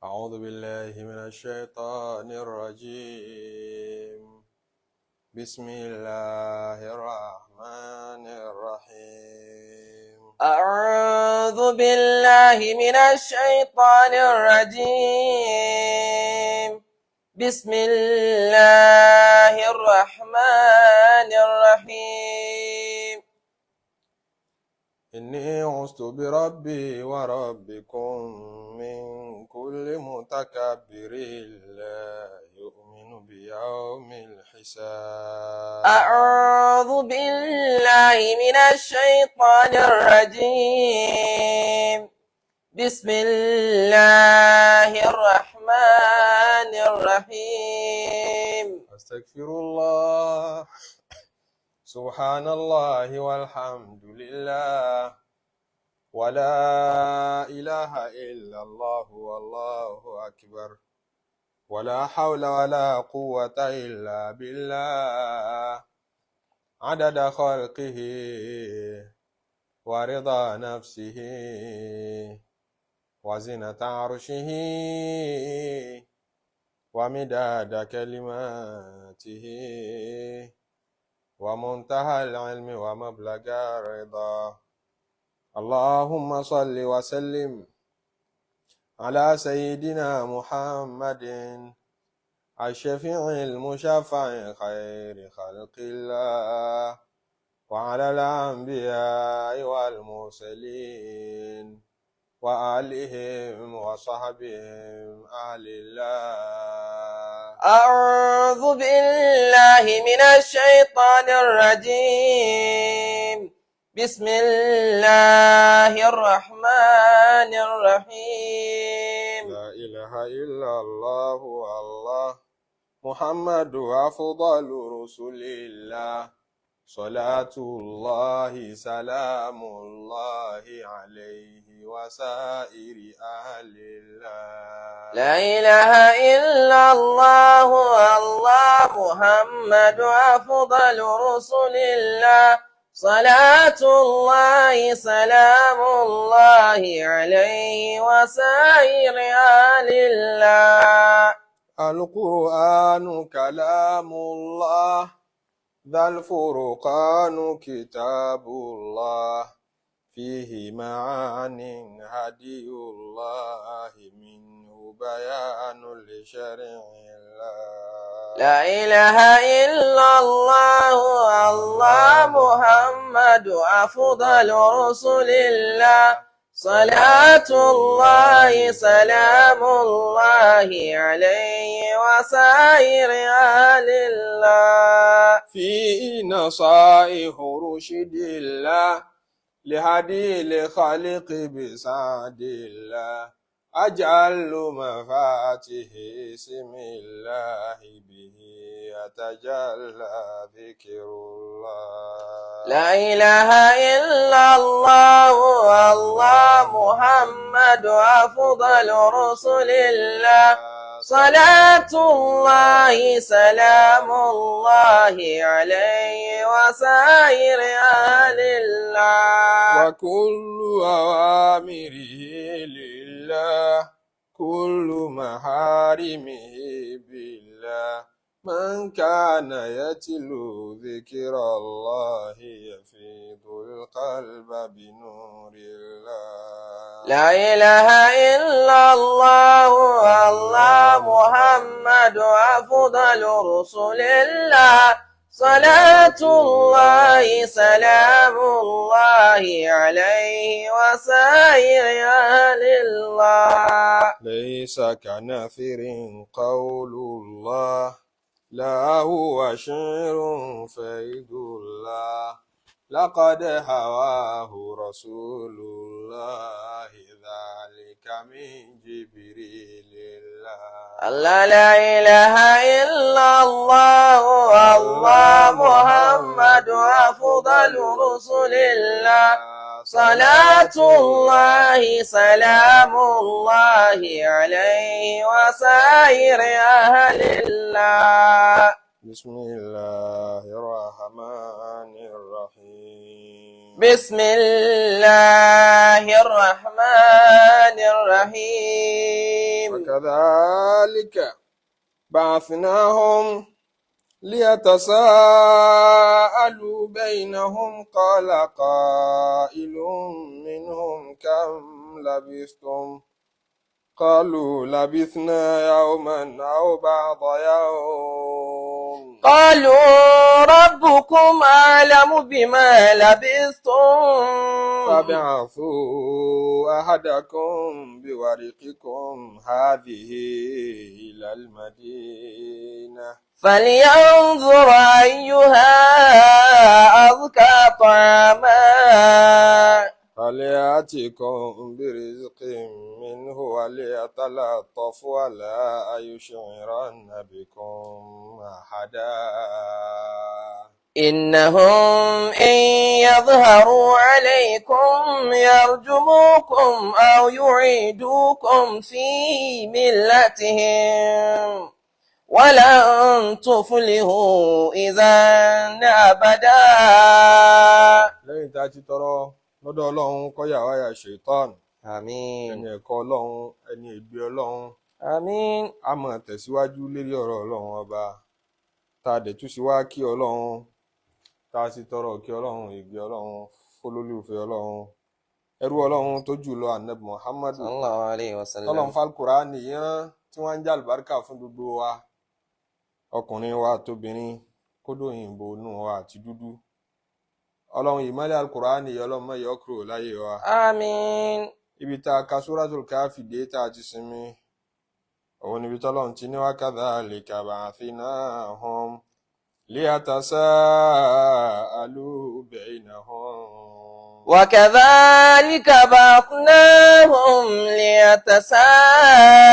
أعوذ بالله من الشيطان الرجيم. بسم الله الرحمن الرحيم. أعوذ بالله من الشيطان الرجيم. بسم الله الرحمن الرحيم. إني عزت بربي وربكم من كل متكبر لا يؤمن بيوم الحساب. أعوذ بالله من الشيطان الرجيم. بسم الله الرحمن الرحيم. أستغفر الله. سبحان الله والحمد لله ولا إله إلا الله والله أكبر ولا حول ولا قوة إلا بالله عدد خلقه ورضا نفسه وزنة عرشه ومداد كلماته ومنتهى العلم ومبلغ الرضا. اللهم صل وسلم على سيدنا محمد الشفيع المشفع خير خلق الله وعلى الأنبياء والمرسلين وآلهم وصحبهم أهل الله. أعوذ بالله من الشيطان الرجيم. بسم الله الرحمن الرحيم. لا إله إلا الله الله محمد أفضل رسل الله صلاة الله سلام الله عليه وسائر أهل الله. لا إله إلا الله الله محمد أفضل رسل الله صلاة الله سلام الله عليه وسائر أهل الله. القرآن كلام الله ذا الفرقان كتاب الله فيه معان هدي الله منه بيان لشرع الله. لا إله إلا الله الله محمد أفضل رسل الله صلاة الله سلام الله عليه وسائر أهل الله. فيه نصائح رشد الله لهدي الخلق بسعد الله أجل مفاتيح اسم الله به يتجلى ذكر الله. لا إله إلا الله الله محمد أفضل رسل الله صلاة الله سلام الله عليه وسائر أهل الله. وكل أوامره لله كل محارمه بالله من كان يتلو ذكر الله يفيض القلب بنور الله. لا إله إلا الله الله محمد أفضل رسل الله صلاة الله سلام الله عليه وسائر أهل الله. ليس كنافر قول الله لا هو شعر فيض الله لقد هواه رسول الله ذلك من جبريل الله. الله لا إله إلا الله الله محمد أفضل رسل الله صلاة الله سلام الله عليه وسائر أهل الله. بسم الله الرحمن الرحيم. بسم الله الرحمن الرحيم. وكذلك بعثناهم ليتساءلوا بينهم قال قائل منهم كم لبثتم قالوا لبثنا يوما أو بعض يوم قالوا ربكم أعلم بما لبثتم فابعثوا أحدكم بورقكم هذه إلى المدينة فلينظر أيها أزكى طعاما فليأتكم برزق منه وليتلطف ولا يشعرن بكم أحدا إنهم إن يظهروا عليكم يرجموكم أو يعيدوكم في ملتهم ولن تفلحوا إذا أبدا. Lẹ́yìn tá a ti tọrọ lọ́dọ̀ Ọlọ́run kọ́yà wáyà ṣètọ́n آمين. ẹni ẹ̀kọ́ Ọlọ́run, ẹni ìgbé Ọlọ́run, آمين. a máa tẹ̀síwájú lérí ọ̀rọ̀ Ọlọ́run ọba tá a dẹ̀ tún sí wá kí Ọlọ́run, tá a sì tọrọ kí Ọlọ́run, ìgbé Ọlọ́run fọlọ́lùfẹ́ Ọlọ́run, ẹrú Ọlọ́run tó jù lọ, Ànábì Muhammadu, صلى الله عليه وسلم. tọ́lọ́run fálkùránì yìí rán, tí wọ́n ń jẹ́ àlùbáríkà fún gbogbo wa, ọkùnrin wa àtobìnrin, kódò òyìnbó inú wa àti dúdú. Ọlọ́run, ìmọ́lẹ̀ alukùránì yìí, Ọlọ́run má yọ ọ́ kúrò láyé wa. آمين. Ibi tá a ka Suratul Káfì dé tá a ti sinmi, òun níbi tọ́lọ́run ti ní wa kadhalika ba'athnahum liyatasa'alu bainahum. وكذلك بعثناهم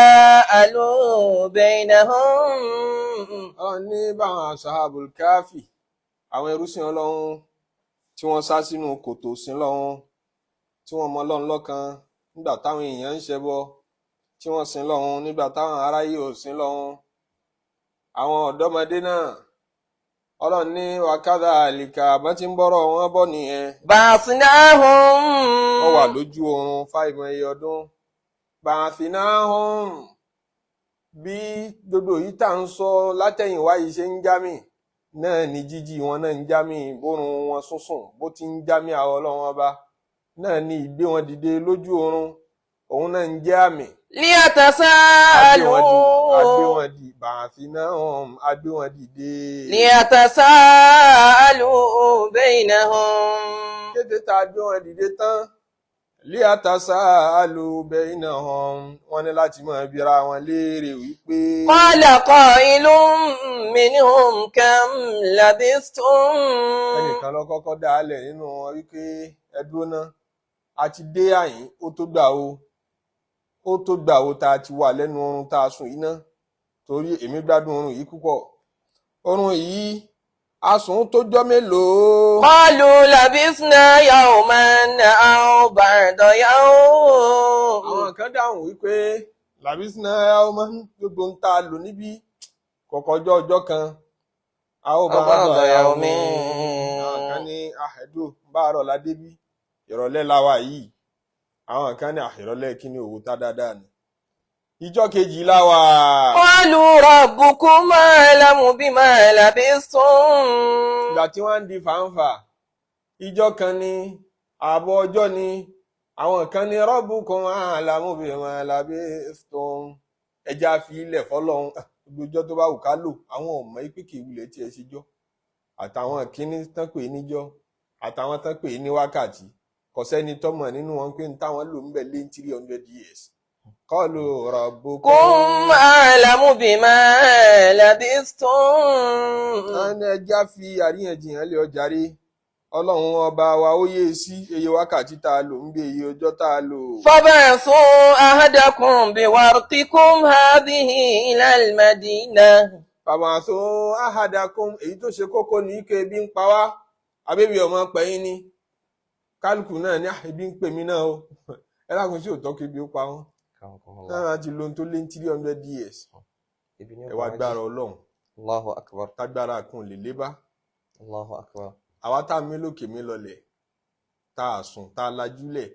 ليتساءلوا بينهم. Ọlọ́run ní báwọn Ashabul Káfì, àwọn ẹrúsìn Ọlọ́run tí wọ́n sá sínú kòtò sin lọ́hún, tí wọ́n mọ Ọlọ́run lọ́kan nígbà táwọn èèyàn ń ṣẹbọ, tí wọ́n sin lọ́hún nígbà táwọn aráyé ò sin lọ́hún, àwọn ọ̀dọ́mọdé náà, Ọlọ́run ní wakadhalika, bá ti ń bọ́rọ̀ wọn bọ̀ nìyẹn. بعثناهم. Wọ́n wà lójú oorun fáìmọ̀ iye ọdún. Ba'athnahum, bí gbogbo yìí tá à ń sọ látẹ̀yìnwá yìí ṣe ń já mi náà ni jíjí wọn náà ń já mi, bórun wọn súnsùn bó ti ń já mi, àwọn Ọlọ́run ọba náà ni ìgbé wọn dìde lójú oorun òun náà ń jẹ́ àmì. ليتساءلوا. Agbé wọn di ba'athnahum, agbé wọn dìde. ليتساءلوا بينهم. Kété tá a gbé wọn dìde tán, liyatasaalu bainahum, wọn ní láti máa bira wọn léèrè wípé. قال قائل منهم كم لبثتم. Ẹnìkan lọ kọ́kọ́ dá a lẹ̀ nínú wọn wípé, ẹ dúró ná, a ti dé àyín, ó tó gbà o, ó tó gbà o tá a ti wà lẹ́nu oorun tá a sùn yìí ná, torí èmi gbádùn oorun yìí púpọ̀, oorun yìí a sùn tó jọ́ mélòó. قالوا لبثنا يوما أو بعض يوم. Àwọn kan dáhùn wípé لبثنا ọmọ gbogbo ń tá a lò níbí kọ̀kọ́jọ́ ọjọ́ kan, a ó bá أو بعض bá يوم. Àwọn kan ní àhẹ́dù báàrọ̀ la débí, ìrọ̀lẹ́ la wà yìí. Àwọn kan ní àìrọ̀lẹ́ kí ni, òwò tá dáadáa ni, ìjọ kejì la wà. قالوا ربكم أعلم بما لبثتم. Ìgbà tí wọ́n ń di fàǹfà, ìjọ kan ní ààbọ̀ ọjọ́ ni, àwọn kan ní ربكم أعلم بما لبثتم, ẹja fi ilẹ̀ fọlọ́run, gbogbo ọjọ́ tó bá wù ká lò. Àwọn ọmọ yìí pé kì í wulẹ̀ tiẹ̀ ṣe jọ́, àtàwọn kínní tán pè é níjọ́, àtàwọn tán pè é ní wákàtí, kò sẹ́ni tọ́mọ̀ nínú wọn pé ní táwọn lò ń bẹ̀ lé 300 years. قالوا ربكم كم أعلم بما لبثتم. Ẹni ẹja fi àríyànjiyàn lé ọjà rí, Ọlọ́run ọba wa ó yé sí iye wákàtí tá a lò ń gbé, iye ọjọ́ tá a lò. فابعثوا أحدكم بورقكم هذه إلى المدينة. فابعثوا أحدكم, èyí tó ṣe kókó ní ike ebi ń pa wá, abébí ọmọ pẹ̀yìn ni kálukú náà ní, "Ah, ebi ń pè mí náà o." Ẹ lákun sí òótọ́ kébi ó pa wọ́n náà láti lo ohun tó lé ní 300 years. Ẹ wá gbára Ọlọ́run. الله أكبر. Tágbára kan lè lé bá. الله أكبر. Àwa tá a mí lókè mí lọlẹ̀, tá a sùn, tá a lajúlẹ̀.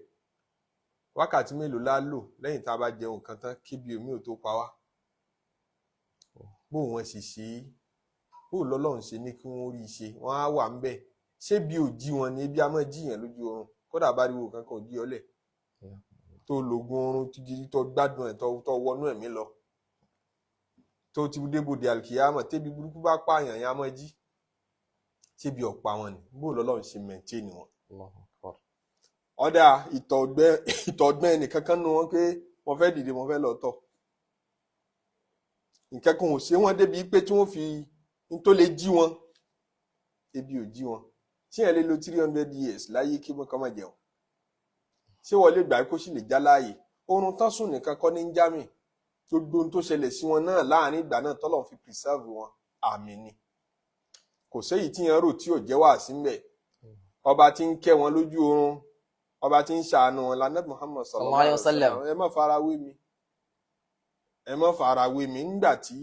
Wákàtí mélòó la lò lẹ́yìn tá a bá jẹun kan tán kébi omi ò tó pa wá? Bó wọn sì ṣe é, bó lọ́lọ́run ṣe ní kí wọ́n rí i ṣe, wọ́n á wà ń bẹ̀. Ṣé bí ò jí wọn ni? Ebi á máa jíyàn lójú oorun, kódà bá ríwo kankan ò jí ọlẹ̀ tó lògùn oorun gidi, tó gbádùn ẹ̀, tó wọnú ẹ̀mí lọ, tó ti débòde àlùkìyámọ̀, tébi burúkú bá pààyàn yẹn á máa jí. Ṣébi ọ̀pá wọn ni? Bó lọ́lọ́run ṣe mẹ̀ntẹ́nì wọn? Allahu akbar. Ọ̀dà ìtọ̀gbẹ́ ẹnìkankan nu wọn pé mo fẹ́ dìde, mo fẹ́ lọ tọ̀. Nǹkan kan ò ṣe wọ́n débi pé tí wọ́n fi n tó lè jí wọn. Ebi ò jí wọn. Tí yẹn lè lo 300 years láyé kí wọ́n kàn máa jẹun, ṣé wọ́n lè gbà kó sì lè já láàyè? Oorun tán sùn nìkan kọ́ ní ń já mi. Gbogbo ohun tó ṣẹlẹ̀ sí wọn náà láàrin ìgbà náà tọ́lọ́run fi preserve wọn, àmì ni. Kò séyìí tí yẹn rò tí ò jẹ́ wá sí mbẹ̀. Ọba tí ń kẹ́ wọn lójú oorun, ọba tí ń ṣàánú wọn lànà Muhammad sallallahu alaihi wasallam. Ẹ má fara wé mi, ẹ má fara wé mi. Nígbà tí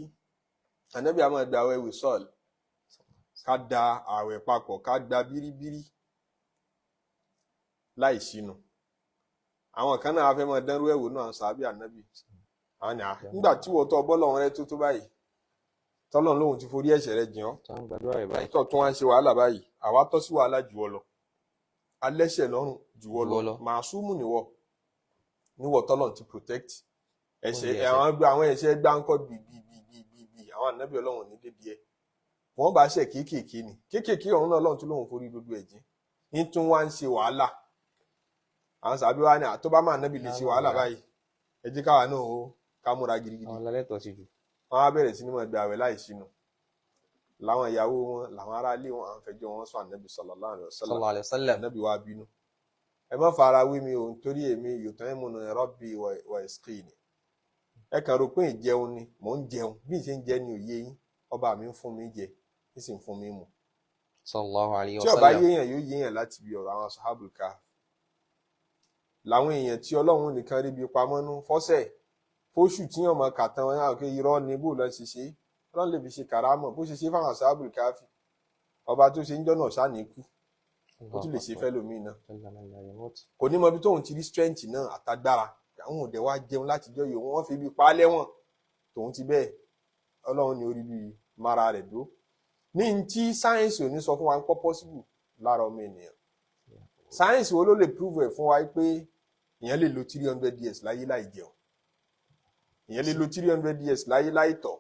ànábì àmọ́ gba àwẹ̀ wìsọ́ọ̀lù, ká da àwẹ̀ papọ̀, ká gba bíríbírí láì sínú. Àwọn kan náà fẹ́ máa dánrú ẹ̀wò náà sàábì ànábì. Àwọn ni nígbà tí wọ́n tọ́ bọ́lọ́run rẹ tó tó báyìí, tọ́lọ́run lóhun ti forí ẹ̀ṣẹ̀ rẹ jìn ọ́, Tó ń gbàdúrà rẹ̀ báyìí. tó tún wá ń ṣe wàhálà báyìí, àwa tọ́ sí wàhálà jù ọ lọ, alẹ́ṣẹ̀ lọ́rùn jù ọ Jù ọ lọ. lọ. Màsúmù níwọ, níwọ tọ́lọ́run ti protect ẹ̀ṣẹ̀. Ó ní ẹ̀ṣẹ̀. Àwọn ẹ̀ṣẹ̀ gbáǹkọ́ gbìgbìgbìgbì, àwọn ànábì Ọlọ́run ní débi ẹ̀ wọ́n bá ṣẹ̀ kéékèèké ni. Kéékèèké ọ̀hún náà, Ọlọ́run tún lóun forí gbogbo ẹ̀ jìn ní, tún wá ń ṣe wàhálà. Àwọn sàbí wa ní àtọ́ bá máa nábì lè ṣe wàhálà báyìí, ẹ jẹ́ káwa náà ó ká múra gidigidi. Àwọn lálẹ́ sí jù. Wọ́n á bẹ̀rẹ̀ sí ní máa gba àwẹ̀ láì sínú. Làwọn ìyàwó wọn, làwọn aráalé wọn, àwọn fẹjọ́ wọn sọ ànábì sallallahu alaihi wasallam. Sallallahu alaihi wasallam. Ànábì wa bínú. Ẹ má fara wé mi o, nítorí èmi yut'imuni rabbi wa yasqini. Ẹ kàn rò pé ìjẹun ni mò ń jẹun, bí n ṣe ń jẹ ni òye yín. Ọba mi ń fún mi jẹ, ń sì ń fún mi mu. Sallallahu alaihi Tí ó bá wasallam. yéèyàn, yóò yéèyàn láti bí ọ̀rọ̀ àwọn sahabul kahf, làwọn èèyàn tí Ọlọ́run nìkan rí bí pamọ́ nú fọ́sẹ̀ fóṣù tí yàn máa kà tán wọn náà pé irọ́ ni. Bó lọ ṣe ṣe, Ọlọ́run lè fi ṣe kàrámọ̀ bó ṣe ṣe fáwọn sahabul kahf. Ọba tó ṣe ń jọ́nà sáà ní kú, ó tún lè ṣe fẹ́ lómi náà. Jalla man la yamut. Kò ní mọ ibi tóun ti rí strength náà àtagbára. Àwọn òde wa jẹun látijọ́ yìí, wọ́n fi ibi pa á lẹ́wọ̀n, tòun ti bẹ́ẹ̀, Ọlọ́run ní orí bíi mara rẹ̀ dúró ní n tí sáyẹ́nsì ò ní sọ fún wa ń pọ́ possible lára ọmọ ènìyàn. Sáyẹ́nsì wo ló lè prove ẹ̀ fún wa pé èèyàn lè lo 300 years láyé láì jẹun, èèyàn lè lo 300 years láyé láì tọ̀,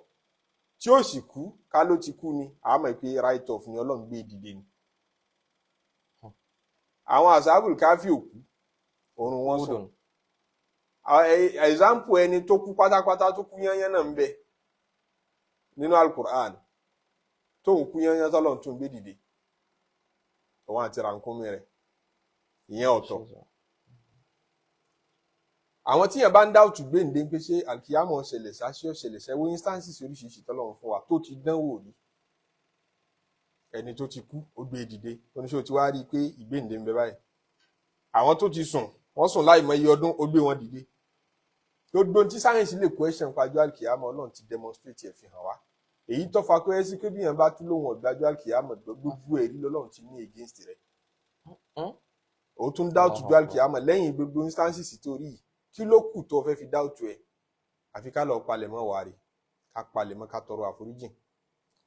tí ó sì kú? Ká ló ti kú ni, àmọ́ pé right off ni, Ọlọ́run gbé dìde ni. Àwọn àsábùl káfí òkú oorun wọn sùn. Udun. Example ẹni tó kú pátápátá, tó kú yányán náà ń bẹ nínú alukur'an, tóun kú yányán, tọ́lọ́run tún gbé dìde, òun àti rànkúnmí rẹ̀. Ìyẹn ọ̀tọ̀. Àwọn tíyẹn bá ń dáwùtù gbéǹde pé ṣé àlùkìyámọ̀ ṣẹlẹ̀ sá, ṣé ó ṣẹlẹ̀ ṣẹ́ wo, instances oríṣiríṣi tọ́lọ́run fún wa tó ti dánwò rí. Ẹni tó ti kú, ó gbé dìde. Oníṣòwò ti wá rí i pé ìgbéǹde ń bẹ báyìí. Àwọn tó ti sùn, wọ́n sùn láì mọye ọdún, ó gbé wọn dìde. Gbogbo ohun tí sáyẹ́nsì lè question pàjọ́ àlùkìyámọ̀, Ọlọ́run ti demonstrate ẹ̀ fi hàn wá. Èyí tó fa pé ẹ́sí pé bí yẹn bá tún lóhun ọ̀gbájọ́ àlùkìyámọ̀, gbogbo ẹ̀rí lọ́lọ́run ti ní against rẹ̀. Ó tún doubt ju àlùkìyámọ̀ lẹ́yìn gbogbo instances tó rí yìí. Kí ló kù tó fẹ́ fi doubt ẹ̀? Àfi ká lọ palẹ̀mọ́ wà rè, ká palẹ̀mọ́, ká tọrọ àforíjìn,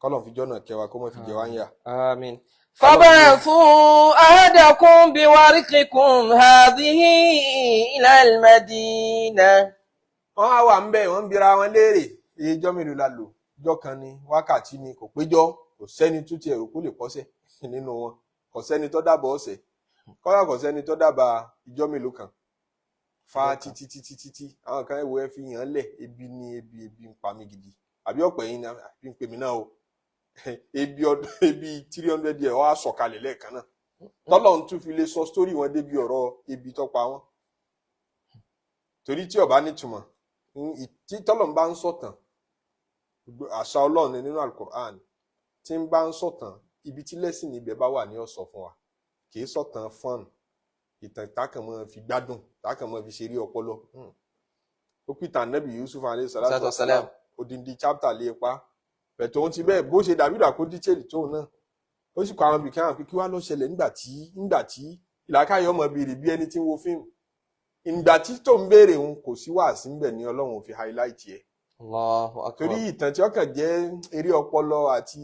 kọ́lọ̀ fi jọ́nà kẹwàá, kó mọ́ fi jẹ wá ń yà. آمين. فابعثوا أحدكم بورقكم هذه إلى المدينة. Wọ́n á wà ń bẹ̀, wọ́n ń bira wọn léèrè, iye ijọ́ mélòó la lò? Ọjọ́ kan ni, wákàtí ni, kò péjọ. Kò sẹ́ni tó tiẹ̀ rò kó lè pọ́sẹ̀ nínú wọn. Kò sẹ́ni tó dábàá ọ̀sẹ̀ kọ́lá, kò sẹ́ni tó dábàá ijọ́ mélòó kan fa títí títí títí. Àwọn kan wo ẹ fi hàn lẹ̀, ebi ni, ebi ń pa mí gidi. Àbí ọ̀pọ̀ ẹ̀yin ni àbí ń pè mí náà o. Ebi ọdún, ebi 300 years wọ́n á sọ̀kalẹ̀ lẹ́ẹ̀kan náà. Tọ́lọ̀ ń tún fi lè sọ sítórì wọn débi ọ̀rọ̀ ebi tó pa wọ́n, torí tí ó bá nítumọ̀ tí tọ́lọ̀ ń bá ń sọ̀tàn, gbogbo àṣà Ọlọ́run ni nínú alukur'an tí ń bá ń sọ̀tàn, ibi tí lẹ́sìn ibẹ̀ bá wà ní ó sọ fún wa. Kì í sọ̀tàn fun, ìtàn tákàn mọ́ fi gbádùn, tákàn mọ́ fi ṣeré ọpọlọ. Ó pìtàn Nábì Yusuf alayhi salatu Salatu wa salam, wassalam. Odindi chapter lè pa bẹ̀tẹ̀ òun ti bẹ́ẹ̀ bó ṣe dàbí ìdàkó detail tóun náà, ó sì kọ àwọn ibìkan, àwọn pé kí wàá lọ ṣẹlẹ̀ nígbà tí ìlàkàyè ọmọ béèrè bí ẹni tí ń wo fíìmù. Ìgbà tí tó ń béèrè òun kò sí wàásí ń bẹ̀ ní Ọlọ́run ò fi highlight ẹ̀. Allahu akbar. Torí ìtàn tí ọkàn jẹ́ eré ọpọlọ àti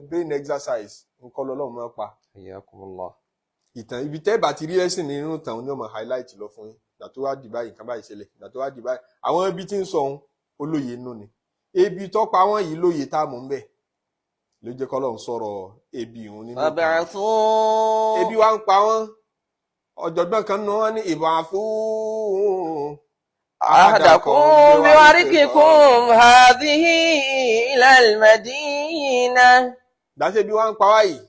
brain exercise nǹkan lọ́lọ́run máa pa. Hayyakumullah. Ìtàn ibi tẹ́ bá ti rí ẹ̀sìn nínú ìtàn òun ni ó máa highlight lọ fún yín. Ìgbà tó wá di báyìí, nǹkan báyìí ṣẹlẹ̀. Ìgbà tó wá di báyìí, àwọn ibi tí ń sọ òun olóye inú ni ebi tó pa wọ́n yìí lóye tá a mú ń bẹ̀ ló jẹ́ kọ́lọ́run sọ̀rọ̀ ebi òun nínú ìtàn. Fab'athu. Ebi wa ń pa wọ́n. Ọ̀jọ̀gbọ́n kan nù wọ́n ní ib'athu ahadakum biwariqikum hadhihi ila al-madina. Dáṣẹ́ bí wọ́n ń pa wá yìí,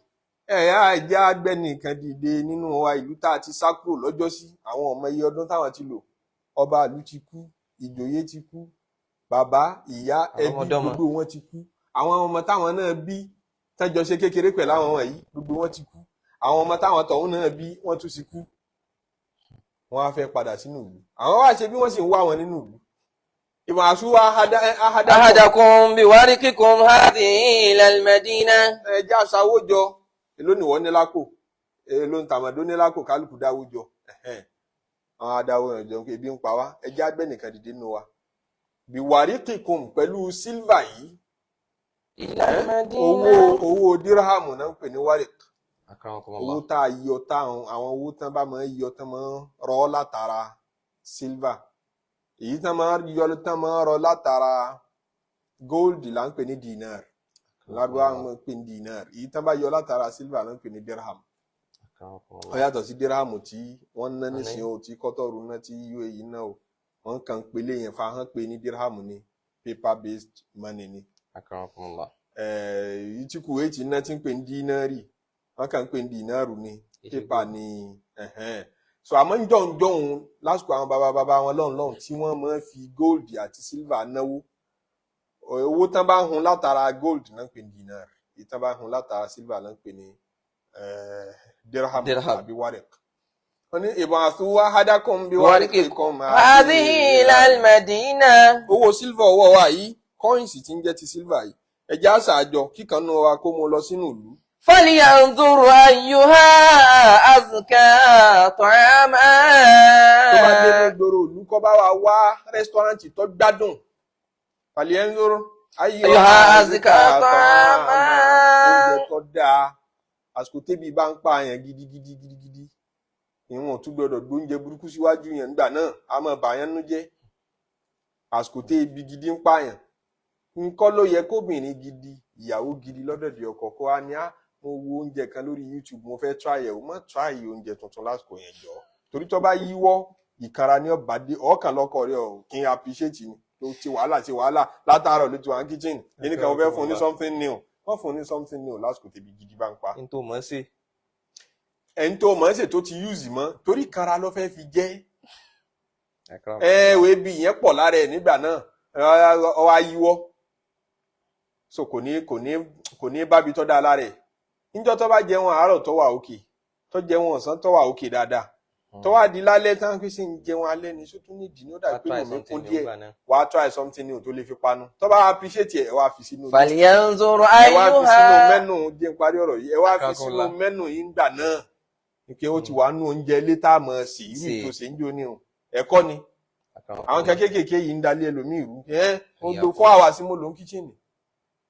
ẹ̀yà ẹ̀jẹ̀ agbẹnìkan dìde nínú wa. Ìlú tá a ti sá kúrò lọ́jọ́sí, àwọn ọmọ iye ọdún táwọn ti lò, ọba ìlú ti kú, ìjòyè ti kú, bàbá, ìyá, ẹbí, Ọmọdọ́mọ. gbogbo wọn ti kú. Àwọn ọmọ táwọn náà bí tẹ́jọ ṣe kékeré pẹ̀lú àwọn wọ̀nyí, gbogbo wọn ti kú. Àwọn ọmọ táwọn tọ̀hún náà bí, wọ́n tún ti kú. Wọ́n á fẹ́ padà sínú ìlú. Àwọn wá ṣe bí wọ́n sì ń wá wọn nínú ìlú. Ìmọ̀ àṣùwà ahada Ahadakum biwariqikum hadhihi ila al-madina. Ẹjẹ́ aṣáwó jọ. Èló ni wọ́n ní lápò? Èló ń tàmọ̀dó ní lápò? Kálukú dáwó jọ. Ẹ̀hẹ́n. Àwọn adáwó yẹn jọ pé ebi ń pa wá, ẹjẹ́ agbẹ́nìkan dìde nínú wa bí wàrí kíkùn pẹ̀lú sílvà yìí. Ila al-madina. Owó dírámù náà ń pè ní wárík. Akramakumullah. Owó tá a yọ, táwọn àwọn owó tán bá máa ń yọ, tán máa ń rọ látara sílvà, èyí tán máa ń yọ, tán máa ń rọ látara góòlì là ń pè ní dinar. Lárúbáwá máa ń pè ní dinar. Èyí tán bá yọ látara sílvà là ń pè ní dirham. Ó Akramakumullah. yàtọ̀ sí dírámù tí wọ́n ná Wọ́n ní. nísìnyí o, tí kọ́tọ́rù ná, tí UAE ná o. Wọ́n kàn ń pelé yẹn fa hàn pé ní dírámù ni, paper based money ni. Akramakumullah. Èyí tí Kuwait ná tí ń pè ní dínárì, wọ́n kàn ń pè ní dínárù ni, paper ni. Ẹ̀hẹ́n. So àmọ́ ń jọ̀hún jọ̀hún lásìkò àwọn bàbá bàbá wọn lọ́hùn lọ́hùn tí wọ́n máa ń fi gold àti silver náwó, owó tán bá hun látara gold náà ń pè ní dinar, èyí tán bá hun látara silver náà ń pè ní dirham, Dirham. àbí warek. Wọ́n ní ib'athu ahadakum bi Biwariqikum wariqikum hadhihi ila al-madina. Owó silver ọwọ́ wa yìí, coins tí ń jẹ́ ti silver yìí, ẹ̀jẹ̀ àṣàjọ kíkan nù wa kó mu lọ sínú ìlú. Falyanzur ayyuha azka ta'ama. Tó bá dé ní gbòòrò ìlú, kó bá wa wá restaurant tó gbádùn. Falyanzur Ayyuha azka ta'ama. Oúnjẹ tó dáa. Àsìkò tébi bá ń pa àyàn gidigidi gidigidi, ìwọ̀n tún gbọdọ̀ gbóúnjẹ burúkú síwájú yẹn nígbà náà, a máa bà yẹn nú jẹ́. Àsìkò tébi gidi ń pààyàn, nǹkan ló yẹ kóbìnrin gidi, ìyàwó gidi lọ́dọ̀dẹ̀ ọkọ kó wá ní á, mo wo oúnjẹ kan lórí YouTube, mo fẹ́ try ẹ̀ o. Má try oúnjẹ tuntun lásìkò yẹn jọ, torí tó bá yíwọ́, ìkanra ní ọba dé ọkàn lọkọ rẹ ọ kí n appreciate ni tó ti wàhálà, ti wàhálà látàárọ̀ ló ti wà ní kitchen yìí nìkan. Mo fẹ́ fún un ní something new. Wọ́n fún un ní something new lásìkò tẹ̀bi gidi bá ń pa. N tó mọ̀ sí. Ẹni tó mọ̀ ọ́n ṣe tó ti use mọ́, torí ìkanra ló fẹ́ fi jẹ́. Ẹ wo ebi yẹn pọ̀ lára ẹ̀ nígbà náà, ọ wá yíwọ́, so kò ní bábi tó dáa lára ẹ̀. Níjọ́ tó bá jẹun àárọ̀ tó wà òkè, tó jẹun ọ̀sán tó wà òkè dáadáa, tó wá di lálẹ́ tán pé sì ń jẹun alẹ́ ni sótún nídìí ní ó dàbí pé mò ń kún díẹ̀, wàá try something new tó lè fi panu. Tó bá appreciate ẹ̀, ẹ wá fi sínú Falyanzur ẹ wá fi sínú ayyuha. menu. Jẹ́ n parí ọ̀rọ̀ yìí. Ẹ wá fi sínú menu yìí ńgbà náà ní ó ti wà nú oúnjẹ ilé tá a mọ̀ sí irú ìtòsí ń jó ní o. Ẹ̀kọ́ ni àwọn kan kéékèèké yìí ń dalé ẹlòmíì rú. Ẹ mo lo 4 hours, mo lò ń kitchen.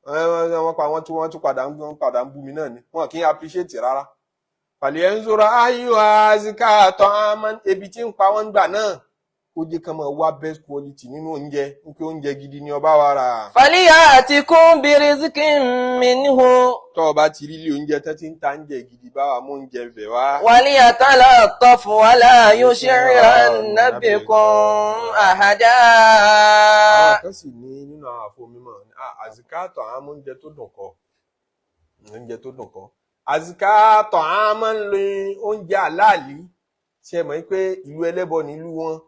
Wọ́n pa wọ́n tún wọ́n tún padà ń wọ́n padà ń bú mi náà ni wọn kì í appreciate rárá. Falyanzur ayyuha azka ta'aman. Ebi tí ń pa wọ́n gbà náà, ó jẹ́ kán máa wá best quality nínú oúnjẹ, ń pé oúnjẹ gidi ni ọba wa rà. Falyatikum birizqin minhu. Tọ́ ọ bá ti rí ilé oúnjẹ tán ti ń ta oúnjẹ gidi, bá wa mú oúnjẹ bẹ̀ wá. Waliyatalattaf wala yush'iranna bikum ahada. Àwọn kan sì ní nínú àwọn àfọmímọ̀ àzìkátọ̀ àwọn oúnjẹ tó dùn kọ́, oúnjẹ tó dùn kọ́, àzìkátọ̀ àwọn máa ń lo oúnjẹ àláàlí. Ṣe mọ̀ pé ìlú ẹlẹ́bọ nílùú wọn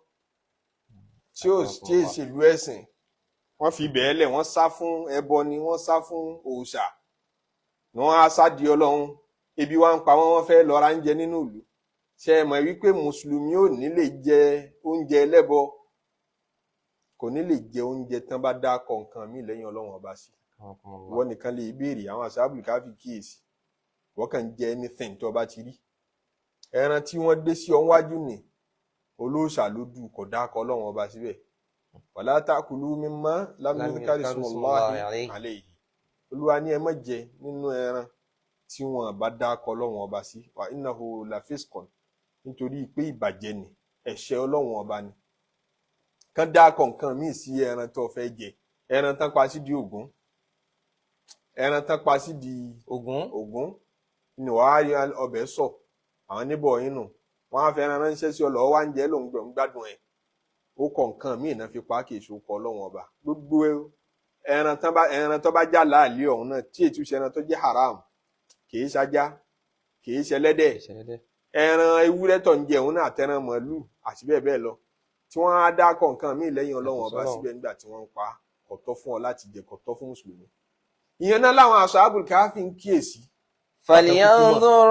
tí ó tí è ṣe ìlú ẹ̀sìn, wọ́n fi bẹ́ẹ̀ lẹ̀, wọ́n sá fún ẹbọ ni, wọ́n sá fún òòṣà ni, wọ́n á sá di Ọlọ́run. Ebi wa ń pa wọ́n, wọ́n fẹ́ lọ ra oúnjẹ nínú ìlú. Ṣe mọ̀ wípé mùsùlùmí ò ní lè jẹ oúnjẹ ẹlẹ́bọ, kò ní lè jẹ oúnjẹ tán bá dá kọ̀ọ̀kan mí lẹ́yìn Ọlọ́run ọba sí. Ìwọ nìkan lè béèrè àwọn àṣàbùlù káfí kíyèsí. Ìwọ kàn ń jẹ anything tó o bá ti rí ẹran tí wọ́n gbé sí ọ wájú ni. Olóòṣà ló dù, kò dákọ Ọlọ́run Ọba síbẹ̀. Wala ta'kulu mimma lam Lam yuzkar yuzkar ismullahi ismullahi alayhi. alayhi. Olúwa ní ẹ má jẹ nínú ẹran tí wọn bá dákọ Ọlọ́run Ọba sí. Wa innahu lafisqun, nítorí pé ìbàjẹ́ ni, ẹ̀ṣẹ̀ Ọlọ́run Ọba ni. Kán dákọ nǹkan míì sí ẹran tó fẹ́ jẹ. Ẹran tán pa sí di Ògún, ẹran tán pa sí di Ògún. Ògún ni wàá rí ọbẹ̀ sọ àwọn níbọ̀ yín nù. Wọ́n á fẹ́ ẹran ránṣẹ́ sí ọ lọ́wọ́, wá ń jẹ́ lòun gbọ̀n gbádùn ẹ̀. Ó kọ nǹkan míì náà fi pa, kì í ṣe kọ Ọlọ́run Ọba. Gbogbo ẹran tán bá, ẹran tó bá já láàlí ọ̀hún náà, tí ètò ìṣẹ̀ran tó jẹ́ haram, kì í ṣajá, kì í ṣẹlẹ́dẹ̀, ẹran ewúrẹ́ tó ń jẹ òun náà, àtẹran màálù àti bẹ́ẹ̀ bẹ́ẹ̀ lọ, tí wọ́n á dá kọ nǹkan míì lẹ́yìn Ọlọ́run Ọba Yàtọ̀ sọ́lọ́run. síbẹ̀ nígbà tí wọ́n ń pa, kò tọ́ fún ọ láti jẹ, kò tọ́ fún mùsùlùmí. Ìyẹn náà làwọn Ashabul Kahfi ń kíyèsí. فلينظر.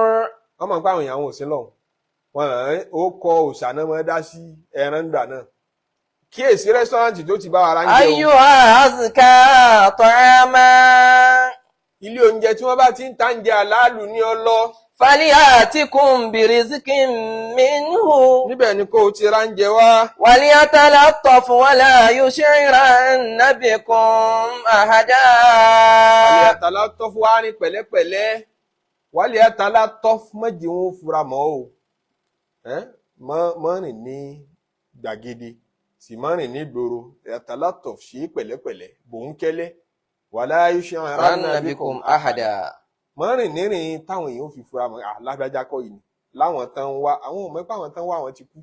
Wọ́n mọ̀ pé àwọn èèyàn àwọn òsín lọ́hùn wọn ràn ó kọ òòṣà náà mọ́ dá sí ẹran gbà náà. Kíyèsí restaurant tó ti bá ara ń jẹun. أيها أزكى طعاما. Ilé oúnjẹ tí wọ́n bá ti ń ta ń jẹ àlálù ní ọlọ. فليأتكم برزق منه. Níbẹ̀ ni kó o ti ra ń jẹ wá. وليتلطف ولا يشعرن بكم أحدا. Wàlẹ̀ àtàlà tọ́fù wá ní pẹ̀lẹ́pẹ̀lẹ́. Wàlẹ̀ àtàlà tọ́fù mọ́jì wọn fura mọ́ o. Ẹ́, mọ́ rìn ní gbàgede, sì mọ́ rìn ní ìgboro. Àtàlà tọ́fù, ṣe é pẹ̀lẹ́pẹ̀lẹ́, bòńkẹ́lẹ́. Wàlá yush'iranna رن bikum بكم أحدا. Mọ́ rìn nírìn táwọn èèyàn fi fura mọ́ alágbájá kọ́ yìí ni láwọn tán ń wá. Àwọn ò mọ̀ pé àwọn tán ń wá àwọn ti kú.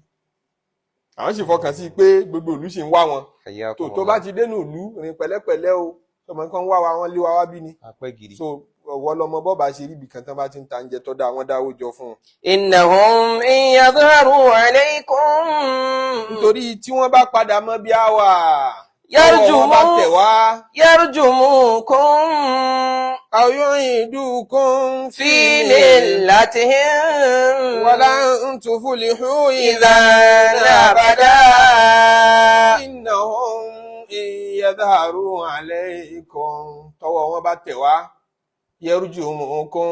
Àwọn sì fọkàn sí pé gbogbo ìlú sì ń wá wọn. حياكم Tó bá ti dénú ìlú, rìn pẹ̀lẹ́pẹ̀lẹ́ o. Tọmọ kan wá wa, wọn lé wa wá bí ni. Apẹ́. So ọwọ́ lọmọ bọ́ọ̀bà ṣe rí ibi kan tán bá ti ń ta oúnjẹ tó dáa, wọ́n dáwó jọ fún un. إنهم إن يظهروا عليكم Nítorí tí wọ́n bá padà mọ́ bí a wà, tọ́wọ́ wọn bá tẹ̀ يرجموا wá. يرجموكم أو يعيدوكم في ملتهم ولن تفلحوا إذا أبدا. إنهم إن يظهروا عليكم، tọ́wọ́ wọn bá tẹ̀ wá، يرجموكم،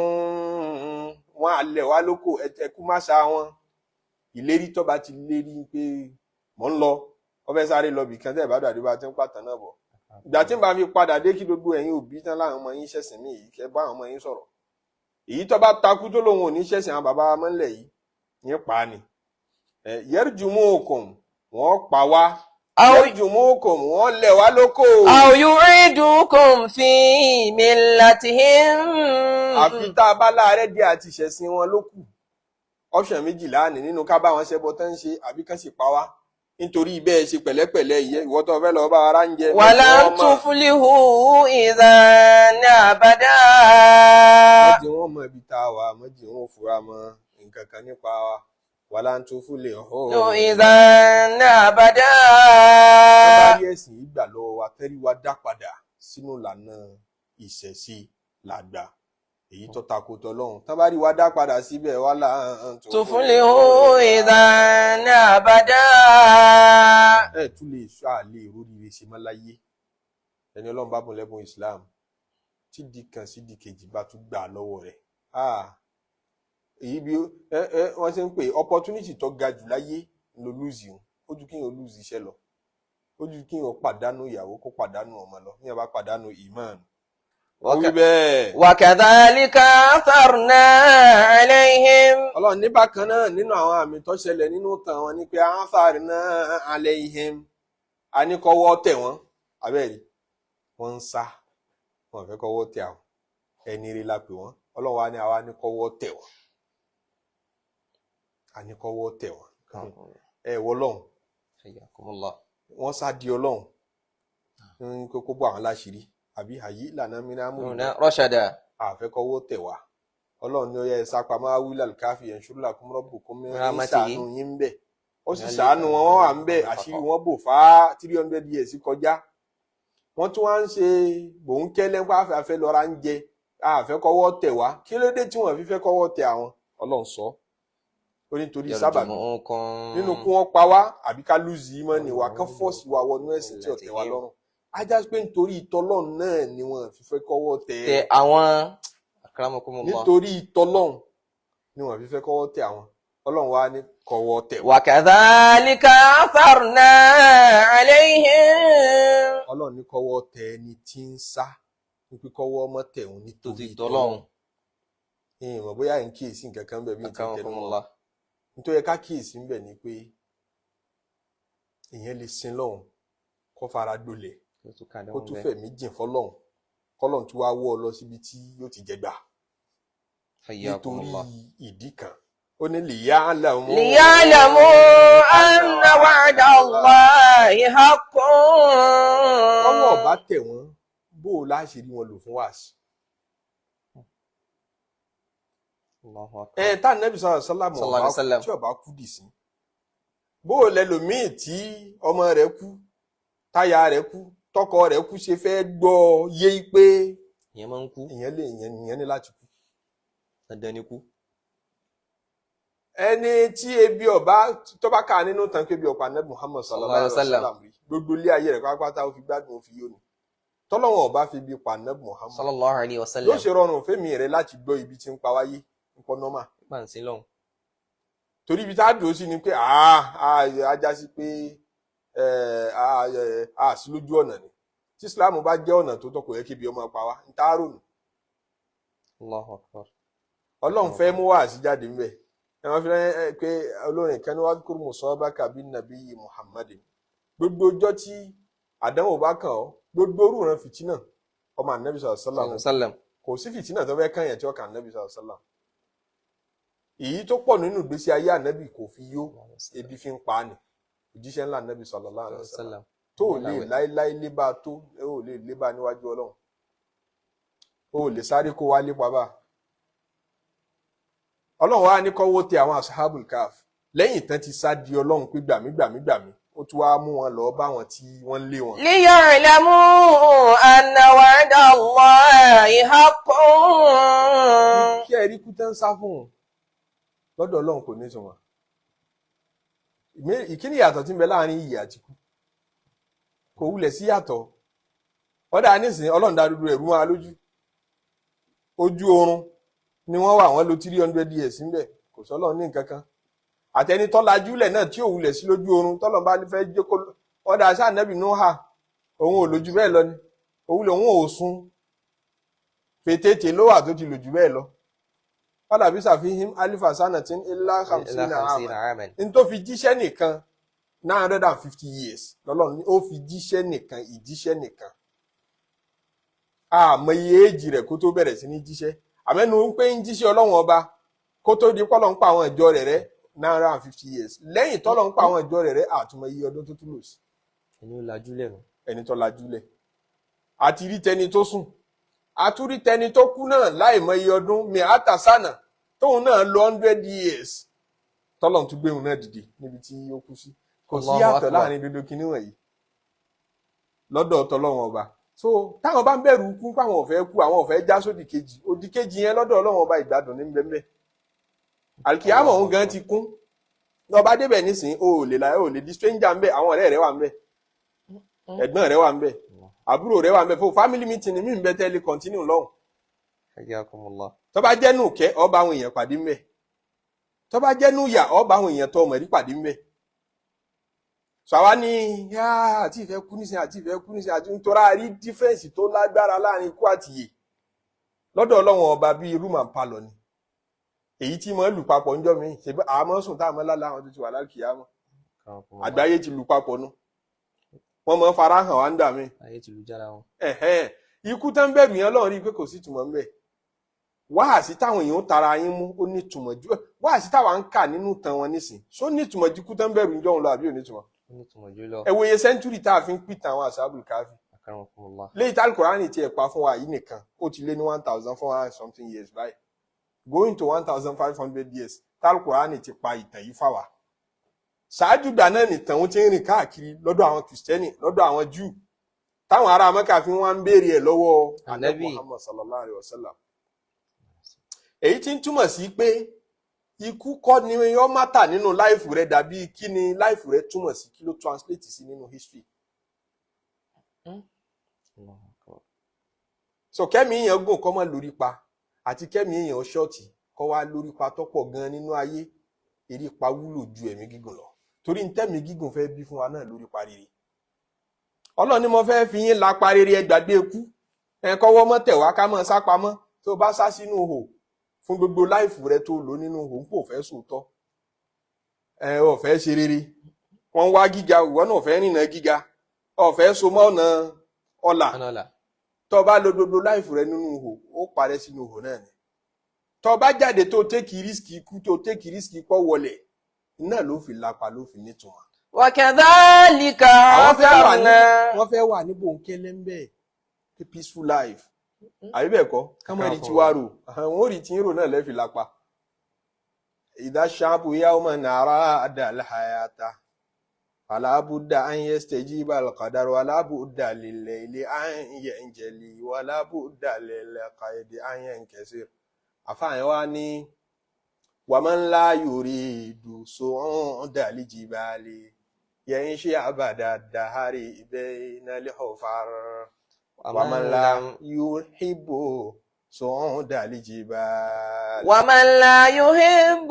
wọn á lẹ̀ wá lóko ẹkú má sa wọn. Ìlérí tó bá ti lérí pé mò ń lọ, wọ́n fẹ́ sáré lọ bìkan tẹ́ ìbádọ́ àdébá tí ń pàtàn náà bọ̀. Ìgbà tí n bá fi padà dé, kí gbogbo ẹ̀yin òbí tán láwọn ọmọ yín ṣẹ̀sìn mí yìí, kẹ́ bá àwọn ọmọ yín sọ̀rọ̀. Èyí tó bá takú tó lòun ò ní ṣẹ̀sìn àwọn bàbá wa mọ́lẹ̀ yìí ní pa ni. يرجموكم, wọ́n pa wá. أو يرجموكم, wọ́n lẹ̀ wá lóko. أو يعيدوكم في ملتهم. Àfi tá a bá láàárẹ̀ díẹ̀ àti ìṣẹ̀sìn wọn ló kù. Option méjìlá ní nínú ká bá wọn ṣẹbọ tán ń ṣe, àbí kán sì pa wá. Nítorí bẹ́ẹ̀, ṣe pẹ̀lẹ́pẹ̀lẹ́. Ìyẹ́ ìwọ tó fẹ́ lọ bá ara ń jẹ ولن mọ́jì wọ́n mọ̀. تفلحوا إذا أبدا. Mọ́jì wọ́n mọ̀ ibi tá a wà, mọ́jì wọ́n fura mọ́ nǹkan kan nípa wa. ولن تفلحوا إذا أبدا. Wọ́n bá rí ẹ̀sìn yìí gbà lọ́wọ́ wa, tẹ́rí wa dá padà sínú ìlànà ìṣẹ̀ṣe làgbà, èyí tó takò tọlọ́hun, tán bá rí wa dá padà síbẹ̀, ولن تفلحوا إذا أبدا. Ẹ tún lè sọ àlè ìróríire ṣe mọ́ láyé. Ẹni Ọlọ́run bá bùn lẹ́bùn Islam, tí di kan sí di kejì bá tún gbà lọ́wọ́ rẹ̀, ah, èyí bí ẹ ẹ wọ́n ṣe ń pè opportunity tó ga jù láyé ló lose o. Ó ju kéèyàn lose iṣẹ́ lọ, ó ju kéèyàn pàdánù ìyàwó, kó pàdánù ọmọ lọ, kéèyàn bá pàdánù ìmán. Ó wí bẹ́ẹ̀. وكذلك عثرنا عليهم. Ọlọ́run ní bákan náà, nínú àwọn àmì tó ṣẹlẹ̀ nínú ìtàn wọn ni pé عثرنا عليهم, a ní kọ́wọ́ tẹ̀ wọ́n. Abẹ́rẹ́ wọ́n ń sá, wọn fẹ́ kọ́wọ́ tẹ̀ àwọn ẹni rí la pè wọ́n. Ọlọ́run wa ní àwa ní kọ́wọ́ tẹ̀ wọ́n, a ní kọ́wọ́ tẹ̀ wọ́n. Ẹ wọ Ọlọ́run. حياكم الله. Wọ́n sá di Ọlọ́run ń kókó bọ́ àwọn láṣìírí àbí àyí ìlànà mìíràn رشدا. Àfẹ́kọ́wọ́ tẹ̀ wá. Ọlọ́run ní ó yẹ ẹ sápamọ́ وآووا إلى الكهف ينشر لكم ربكم ní رحمته. ṣàánú yín ń bẹ̀. Ó sì ṣàánú wọn, wọ́n wà ń bẹ̀, àṣírí wọn bò fá. 300 years kọjá, wọ́n tún wá ń ṣe bòńkẹ́lẹ́ pé àfẹ́ lọ́ra ń jẹ, àfẹ́kọ́wọ́ tẹ̀ wá. Kí ló dé tí wọ́n fi fẹ́ kọ́wọ́ tẹ̀ àwọn? Ọlọ́run sọ ó nítorí sábàbí يرجموكم. Nínú kí wọ́n pa wá àbí ká lose ìmọ̀ ni wà, kán force wa wọnú ẹ̀sìn tí ò tẹ́ wa lọ́rùn. Á já sí pé nítorí ìtọ́lọ́run náà ni wọ́n fi fẹ́ kọ́wọ́ tẹ̀. Tẹ àwọn أكرمكم الله. Nítorí ìtọ́lọ́run ni wọ́n fi fẹ́ kọ́wọ́ tẹ̀ àwọn. Ọlọ́run wa ní kọ́wọ́ tẹ̀ wọ́n. وكذلك عثرنا عليهم. Ọlọ́run ní kọ́wọ́ tẹ ẹni tí ń sá, wípé kọ́wọ́ ọmọ tẹ̀ òun nítorí Torí tọlọ́run. Ìyẹn mọ̀ bóyá ń kíyèsí nǹkan kan bẹ̀ bí n ti tẹnu mọ́. Akramakumullah. Nítorí ẹ ká kíyèsí ń bẹ̀ ni pé ìyẹn lè sin lọ́hùn kó fara gbolẹ̀, kó tún fẹ̀mí jìn fọlọ́hùn, kọ́lọ́hùn tún wá wọ́ ọ lọ síbi tí yóò ti jẹgbà nítorí Hayyakumullah. ìdí kan. Ó ní liya'lamu. ليعلموا أن وعد الله حق. Ọwọ́ ọba tẹ̀ wọ́n, bó o láṣẹ rí wọn lò fún wáàsí. Allahu akbar. Ẹ tá nẹ́bí sọ̀rọ̀ sọ́lámù Sallallahu alaihi wasallam. tí ọba kú dì sí, bó o lẹlòmíì tí ọmọ rẹ̀ kú, táyà rẹ̀ kú, tọkọ rẹ̀ kú, ṣe fẹ́ gbọ́ yé pé Ìyẹn máa ń kú. ìyẹn lè ìyẹn ní láti kú. Dandan ni kú. Ẹni tí ebi ọba tó bá kà nínú tán pé ebi ọ̀pá nẹ́bí Muhammad sallallahu alaihi wasallam rí gbogbo ilé ayé rẹ̀ pátápátá, ó fi gbádùn, ó fi yó ni. Tọ́lọ́wọ̀n ọba fi bí pa nẹ́bí Muhammad Sallallahu alaihi yóò wasallam. ṣe rọrùn fẹ́mi rẹ̀ láti gbọ́ ibi tí ń pa wáyé ń pọ́ nọ́mà. Bá ń sin lọ́hùn. Torí ibi tá a dùn sí ni pé ajá sí pé a sí lójú ọ̀nà ni. Tí Islam bá jẹ́ ọ̀nà tó tọ́, kò yẹ kí ibi ọmọ pa wá ń tá a rònú. Allahu akbar. Ọlọ́run fẹ́ mú wáàsí jáde ńbẹ̀. Ẹ wọ́n fi rẹ́ pé olórin kan ní wàá kúrò musabaka bí nàbí Muhammad. Gbogbo ọjọ́ tí àdánwò bá kàn ọ́, gbogbo orúran fìtínà ọmọ ànábì sallallahu Sallallahu alaihi wasallam. Kò sí fìtínà tó fẹ́ kàn yẹn tí ó kàn ànábì sallallahu alaihi wasallam. Èyí tó pọ̀ nínú ìgbésí ayé ànábì kò fi yó, ebi fi ń pa á ni. Òjíṣẹ́ ńlá ànábì sallallahu alaihi wasallam Wasallam. tó ò lè láéláé lé bá a tó ò lè lé bá a níwájú Ọlọ́run, ó lè sáré kó wá lépa bá a. Ọlọ́run wá ní kọ́wọ́ tẹ àwọn ashabul kaf lẹ́yìn tán ti sá di Ọlọ́run pé gbàmí gbàmí gbàmí, ó tún wá mú wọn lọ bá wọn tí wọ́n ń lé wọn. ليعلموا أن وعد الله حق. Kí ẹ rí kú tán sá fún un lọ́dọ̀ Ọlọ́run kò ní ìtumọ̀. Ìkíni ìyàtọ̀ tí ń bẹ láàrin iyì àti ikú kò wulẹ̀ sí yàtọ̀. Ọ̀dà nísìnyí, Ọlọ́run dá dúdú ẹ̀rú wọn lójú. Ojú oorun ni wọ́n wà, wọ́n lo 300 years ńbẹ̀, kò sọ́lọ́run ní nǹkan kan. Àtẹni tọ́lajúlẹ̀ náà tí ò wulẹ̀ sí lójú oorun, tọ́lọ́ bá fẹ́ jókòó. Ọ̀dà aṣáà nẹ́bì Nóhà, òun ò lójú bẹ́ẹ̀ lọ ni òun lòun ò sùn fètètè ló wà tó ti lòjú bẹ́ẹ̀ lọ. Fàlàbí sàfihàn alifa sanatin illa إلا khamsina خمسين ama عاما. N tó fi jíṣẹ́ nìkan, 950 years lọ́lọ́run ní ó fi jíṣẹ́ nìkan, ìjíṣẹ́ nìkan. Àmọ́ iye èjì rẹ̀ kó tó bẹ̀rẹ̀ sí ní jíṣẹ́, àmẹ́nu ń pé ń jíṣẹ́ Ọlọ́run ọba kó tó di pọ́lọ́ ń pa àwọn ìjọ rẹ̀ rẹ́, 950 years. Lẹ́yìn tọ́lọ́ ń pa àwọn ìjọ rẹ̀ rẹ́, àtúmọ̀ iye ọdún tó tún lò sí. Ẹni ó lajú lẹ́nu. Ẹni tó lajúlẹ̀ àti rí tẹni tó sùn, àtúrí tẹni tó kú náà láì mọ iye ọdún mi àtàsánà tóun náà lo 100 years, tọ́lọ̀ tún gbéhùn náà dìde níbi tí ó kú sí. Kò sí Allahu yàtọ̀ Akbar. láàrin dodo kinní wọ̀nyí lọ́dọ̀ tọlọ́run ọba. So táwọn bá ń bẹ̀rù kú páwọn ò fẹ́ kú, àwọn ò fẹ́ já sódì kejì, òdì kejì yẹn lọ́dọ̀ Ọlọ́run ọba, ìgbádùn ní bẹ́ẹ̀. Àlùkìyámọ̀ òun gan ti kún. Lọ́ba débẹ̀ nísìnyí, o ò lè láyé, o ò lè di stranger ńbẹ̀. Àwọn ọ̀rẹ́ rẹ wà ńbẹ̀, ẹ̀gbọ́n rẹ wà ńbẹ̀, àbúrò rẹ wà ńbẹ̀ fún family meeting mi ń bẹ tẹ́lẹ̀ continue lọ́hùn. Hayyakumullah. Tó bá jẹ́ nù kẹ́, ọba àwọn èèyàn pàdé ńbẹ̀. Tó bá jẹ́ nù yà, ọba àwọn èèyàn tó ọmọ rí pàdé ńbẹ̀. Sọ àwa ní yá àti ìfẹ́ kú nísìnyí, àti ìfẹ́ kú nísìnyí, àti nítorí a rí difference tó lágbára láàrin ikú àti ìyè lọ́dọ̀ Ọlọ́run ọba bíi room and parlour ni. Èyí tí mo ń lù papọ̀ ńjọ́ mi ṣe àmọ́ sùn tá a mọ́ lálẹ́, àwọn tó ti wà lálùkìyámọ̀. Akramakumullah. Àgbáyé ti lù papọ̀ nu, wọ́n mọ̀ fara hàn wá ń dà mí. Ayé ti lu jára wọn. Ẹ̀hẹ́n, ikú tó ń bẹ̀rù yẹn, Ọlọ́run rí i pé kò sí ìtumọ̀ ńbẹ̀. Wáàsí táwọn èèyàn ń tara yín mú, ó ní ìtumọ̀ ju wáàsí táwa ń kà nínú ìtàn wọn nísìn. Ṣó ní ìtumọ̀ ju ikú tó ń bẹ̀rù ń jọ̀hún lọ, àbí ò ní ìtumọ̀? Ó ní ìtumọ̀ jù lọ. Ẹ wo iye century tá a fi ń pìtàn àwọn àsábùl káfí. Akramakumullah. Léyìí tí Al-Kùránì tiẹ̀ pa fún wa yìí nìkan, ó ti lé ní 1400 and something years báyìí, going to 1500 years tí Al-Kùránì ti pa ìtàn yìí fáwa. Ṣáájú gbà náà nìtàn ó ti ń rìn káàkiri lọ́dọ̀ àwọn Kìrìsìtẹ́nì, lọ́dọ̀ àwọn Júù, táwọn ará Mẹ́kà fi wọ́n ń béèrè ẹ̀ lọ́wọ́ Ànábì Ànábì. Muhammad sallallahu alayhi wa sallam. Èyí tí ń túmọ̀ sí pé ikú kọ́ ni ó matter nínú life rẹ, dàbí kí ni life rẹ túmọ̀ sí, kí ló translate sí nínú history. Allahu akbar. So kẹ́mi èèyàn gùn kọ́ mọ́ lórí pa, àti kẹ́mi èèyàn short kọ́ wá lórí pa tọ́pọ̀ gan nínú ayé. Erípa wúlò ju ẹ̀mí gígùn lọ, torí ń tẹ́mi gígùn fẹ́ bí fún wa náà lórí pariri. Ọlọ́run ni mo fẹ́ fi yín la pariri. Ẹ gbàgbé ikú, ẹ kọ́wọ́ mọ́ tẹ̀ wá ká mọ́ sá pamọ́. Tó bá sá sínú ihò fún gbogbo life rẹ tó lò nínú ihò, ń pò fẹ́ sòótọ́, ẹ ò fẹ́ ṣe rere. Wọ́n ń wá gíga, ìwọ náà fẹ́ rìnà gíga, ò fẹ́ so mọ́ ọ̀nà ọ̀là. Ọ̀nà ọ̀la. Tó bá lo gbogbo life rẹ nínú ihò, ó parẹ́ sínú ihò náà ni. Tó bá jáde, tó take risk ikú, tó take risk pọ̀ wọlé náà, ló fi lapa, ló fi nítumọ̀. وكذلك Àwọn fẹ́ wà ní عثرنا wọ́n fẹ́ wà ní bòńkẹ́lẹ́ ń bẹ̀, pé peaceful life, àbí bẹ́ẹ̀ kọ́? Ká má rí tiwa rò, àwọn ò rí tí ń rò náà lẹ́fi lápá. إذا الشعب يوما أراد الحياة فلا بد أن يستجيب القدر ولا بد لليل أن ينجلي ولا بد للقيد أن ينكسر. Àfààní wa ní ومن لا يريد صعود الجبال يعيش أبد الدهر بين الحفر ومن لا يحب صعود الجبال ومن لا يحب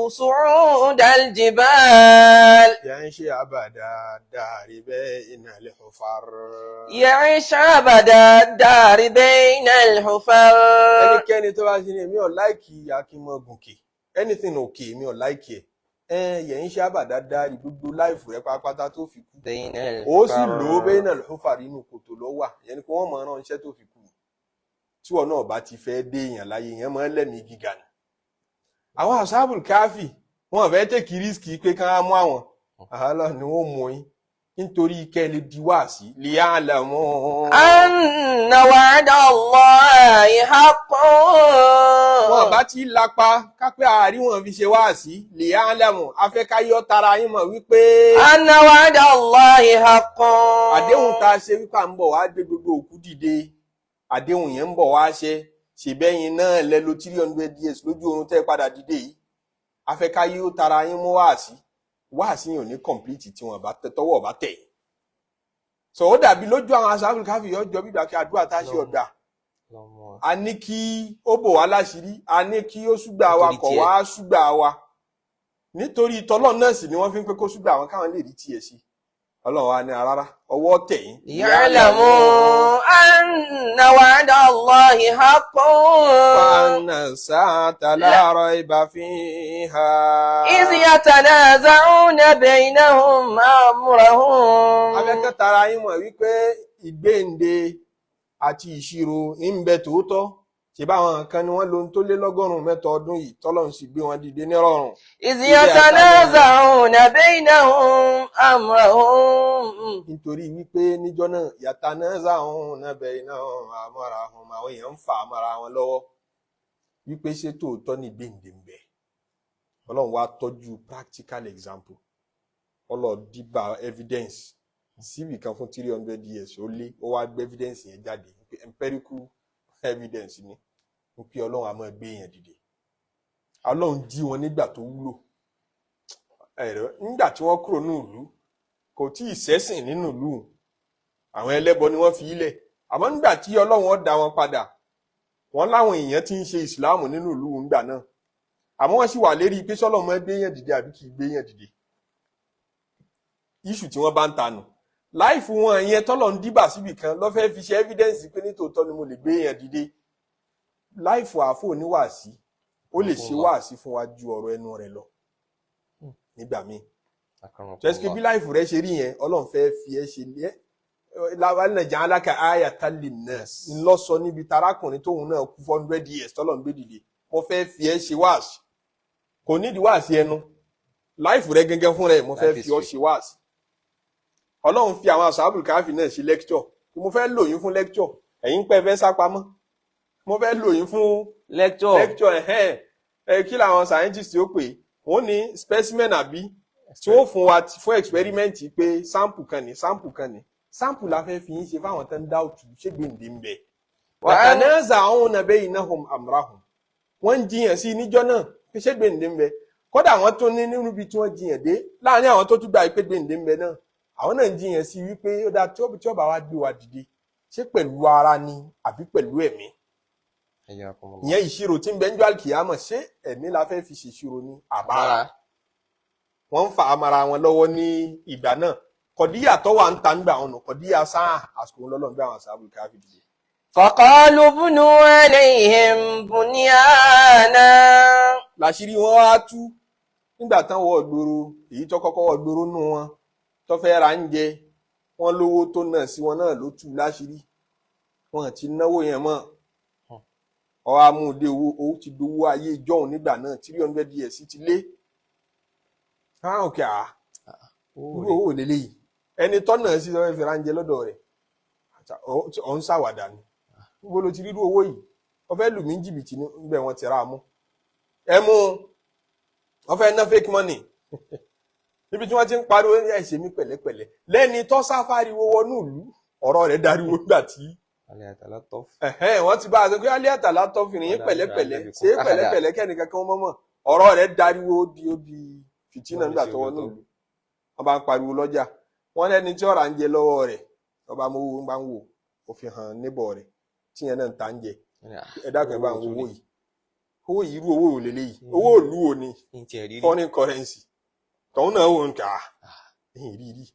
صعود الجبال يعيش أبد الدهر بين الحفر. يعيش أبد الدهر بين الحفر. Ẹnikẹ́ni tó bá ṣe ní èmi ò like akínmọ́ gòkè, anything òkè mi ò like ẹ̀ ẹ̀ يعيش أبد الدهر, gbogbo life rẹ pátápátá tó fi kú, بين ó sì lò ó الحفر. بين الحفر, inú kòtò ló wà. Ìyẹn ni pé wọ́n mọ̀ ọ́n ránṣẹ́ tó fi kú. Tí wọn náà bá ti fẹ́ dé èèyàn láyé yẹn, máa ń lẹ́mìí gíga ni. Àwọn أصحاب الكهف wọn fẹ́ take risk pé kán á mú àwọn àhálà ni wọ́n mú yín nítorí kẹ́ ẹ lè di wáàsí ليعلموا. أن وعد الله حق. Wọn bá ti lapa kápẹ́ àárí wọn fi ṣe wáàsí ليعلموا, afẹ́káyọ́ tara yín mọ̀ wípé أن وعد الله حق. Àdéhùn tá a ṣe wípé à ń bọ̀ wá gbé gbogbo òkú dìde, àdéhùn yẹn ń bọ̀ wá ṣe. Ṣèbẹ́yìn náà lẹ lo 300 years lójú oorun tẹ́ padà dìde yìí. Afẹ́káyé ó tara yín mú wáàsí. Wáàsí yẹn ò ní complete tí wọn bá tẹ tọwọ́ bá tẹ̀ yín. So ó dàbí lójú àwọn أصحاب الكهف ọjọ́ bíbá kí àdúrà tá a ṣe ọ̀dà. Lọ́mọ. A ní kí ó bò wá láṣìírí, a ní kí ó ṣúgbà wa Nítorí kọ̀ tiẹ̀. Wá ṣúgbà wa nítorí tọlọ́run náà sì ni wọ́n fi ń pé kó ṣúgbà àwọn káwọn lè rí tiẹ̀ sí. Ọlọ́run wa ní rárá, ọwọ́ tẹ̀yìn. ليعلموا أن وعد الله حق. وأن الساعة لا ريب فيها. إذ يتنازعون بينهم أمرهم. Afẹ́kẹ́ tara yín mọ̀ wípé ìgbéǹde àti ìṣirò ń bẹ tòótọ́. Ṣe báwọn kan ni wọ́n lo ohun tó lé 300 ọdún yìí, tọ́lọ́run sì gbé wọn dìde nírọ̀rùn. إذ يتنازعون بينهم أمرهم. Nítorí wípé níjọ́ náà يتنازعون بينهم أمرهم, àwọn èèyàn ń fà á mọ́ra wọn lọ́wọ́ wípé ṣé tòótọ́ ní ìgbéǹde ń bẹ. Ọlọ́run wá tọ́jú practical example, ọlọ́run dìbà evidence síbì kan fún 300 years ó lé, ó wá gbé evidence yẹn jáde wípé empirical evidence ni wípé Ọlọ́run á máa gbé èèyàn dìde. Ọlọ́run jí wọn nígbà tó wúlò ẹ̀rọ, nígbà tí wọ́n kúrò ní ìlú, kò tí ì sẹ́sìn nínú ìlú, àwọn ẹlẹ́bọ ni wọ́n fi ilẹ̀. Àmọ́ nígbà tí Ọlọ́run ó dá wọn padà, wọ́n láwọn èèyàn tí ń ṣe ìsìláàmù nínú ìlú ńgbà náà, àmọ́ wọ́n sì wà lérí pé sọ́lọ́run máa gbé èèyàn dìde àbí kì í gbé èèyàn dìde. Issue tí wọ́n bá ń tanù life wọn yẹn, tọ́lọ̀ ń dìbà síbì kan lọ́fẹ́ fi ṣe evidence pé nítòótọ́ ni mo lè gbé èèyàn dìde. Life àáfò oníwàásí, ó lè ṣe wáàsí fún wa ju ọ̀rọ̀ ẹnu rẹ̀ lọ nígbà míì. Tẹ́sí bí life rẹ̀ ṣe rí yẹn, Ọlọ́run fẹ́ fi ẹ́ ṣe ẹ́ لنجعلك آية للناس ńlọ́sọ níbi tarákùnrin tóun náà kú 400 years tọ́lọ̀ ń gbé dìde. Mo fẹ́ fi ẹ́ ṣe wáàsí, kò nídìí wáàsí ẹnu, life rẹ̀ gẹ́gẹ́ fún rẹ̀, mo fẹ́ fi ọ́ ṣe wáàsí. Ọlọ́run fi àwọn أصحاب الكهف náà ṣe lecture. Mo fẹ́ lò yín fún lecture. Ẹ̀yin pẹ́ fẹ́ sá pamọ́, mo fẹ́ lò yín fún lecture. Lecture ẹ̀hẹ́n. Ẹ kí làwọn scientists ó pè wọ́n ní specimen àbí tí wọ́n fún wa fún experiment pé sample kan ní, sample kan ní, sample la fẹ́ fi yín ṣe fáwọn tó ń dá òtún ṣégbèǹde ń bẹ. يتنازعون بينهم أمرهم, wọ́n ń jiyàn sí níjọ́ náà pé ṣégbèǹde ń bẹ. Kódà wọ́n tún ní nínú ibi tí wọ́n jiyàn dé láàrin àwọn tó tún gbà pé gbèǹde ń bẹ náà, àwọn náà ń jiyàn sí wípé ó dáa, tí ó bá wá gbé wa dìde, ṣé pẹ̀lú ara ni àbí pẹ̀lú ẹ̀mí? Ìyẹn ìṣirò tí ń bẹ ń jọ àlùkìyámọ̀, ṣé ẹ̀mí la fẹ́ fi ṣèṣirò ni àbára? Wọ́n ń fa amara wọn lọ́wọ́ ní ìgbà náà. Kọ̀díyà tó wà ń ta ń gbà wọn nù, kọ̀díyà sáà àsìkò wọn lọ́lọ́run gbé àwọn àṣàbù káfí dìde. فقالوا ابنوا عليهم بنيانا. Làṣírí wọn wá tú nígbà tán wọ gbòòrò. Èyí tó kọ́kọ́ wọ gbòòrò nù wọn tó fẹ́ ra ń jẹ wọn lówó tó náà sí wọn náà ló tú láṣìírí. Wọn ti náwó yẹn mọ́. Ọwọ́ amúdé owó, owó ti dowó ayé ìjọ́un nígbà náà, 300 years ti lé. Káwọn òkè àá irú owó lélẹ́yìí, ẹni tọ́nà sí tó fẹ́ fi ra ń jẹ lọ́dọ̀ rẹ̀ ọ̀ ń ṣàwàdà ni. Níbo ló ti rírú owó yìí? Wọ́n fẹ́ lù mí ní jìbìtì níbẹ̀, wọ́n ti ra mú ẹ mú. Wọ́n fẹ́ ná fake money níbi tí wọ́n ti ń pariwo, ẹ ṣe mí pẹ̀lẹ́pẹ̀lẹ́. Lẹ́ni tó sáfáriwo wọnú ìlú, ọ̀rọ̀ rẹ̀ dariwo nígbà tí Alẹ́ àtàlà tọ́. Ẹ̀hẹ́n, wọ́n ti bá a sọ pé alẹ́ àtàlà tó fi rìn yín pẹ̀lẹ́pẹ̀lẹ́, ṣe é pẹ̀lẹ́pẹ̀lẹ́, kẹ́nìkan kan mọ́mọ́. Ọ̀rọ̀ rẹ̀ dariwo di ó di fìtínà nígbà tó wọnú ìlú. Wọ́n bá ń pariwo lọ́jà, wọ́n lẹ́ni tí ọ̀rà ń jẹ lọ́wọ́ rẹ̀, ọba mowó ń bá ń wò ó fi hàn níbọ̀ rẹ̀ tíyẹn náà ń ta ń jẹ. Ẹ dákun, ẹ bá ń wo owó yìí, owó yìí, irú owó ò lélẹ́yìí, owó òlú ò ní foreign currency. Tọ̀hún náà wò ń kà á ẹ̀yìn rí rí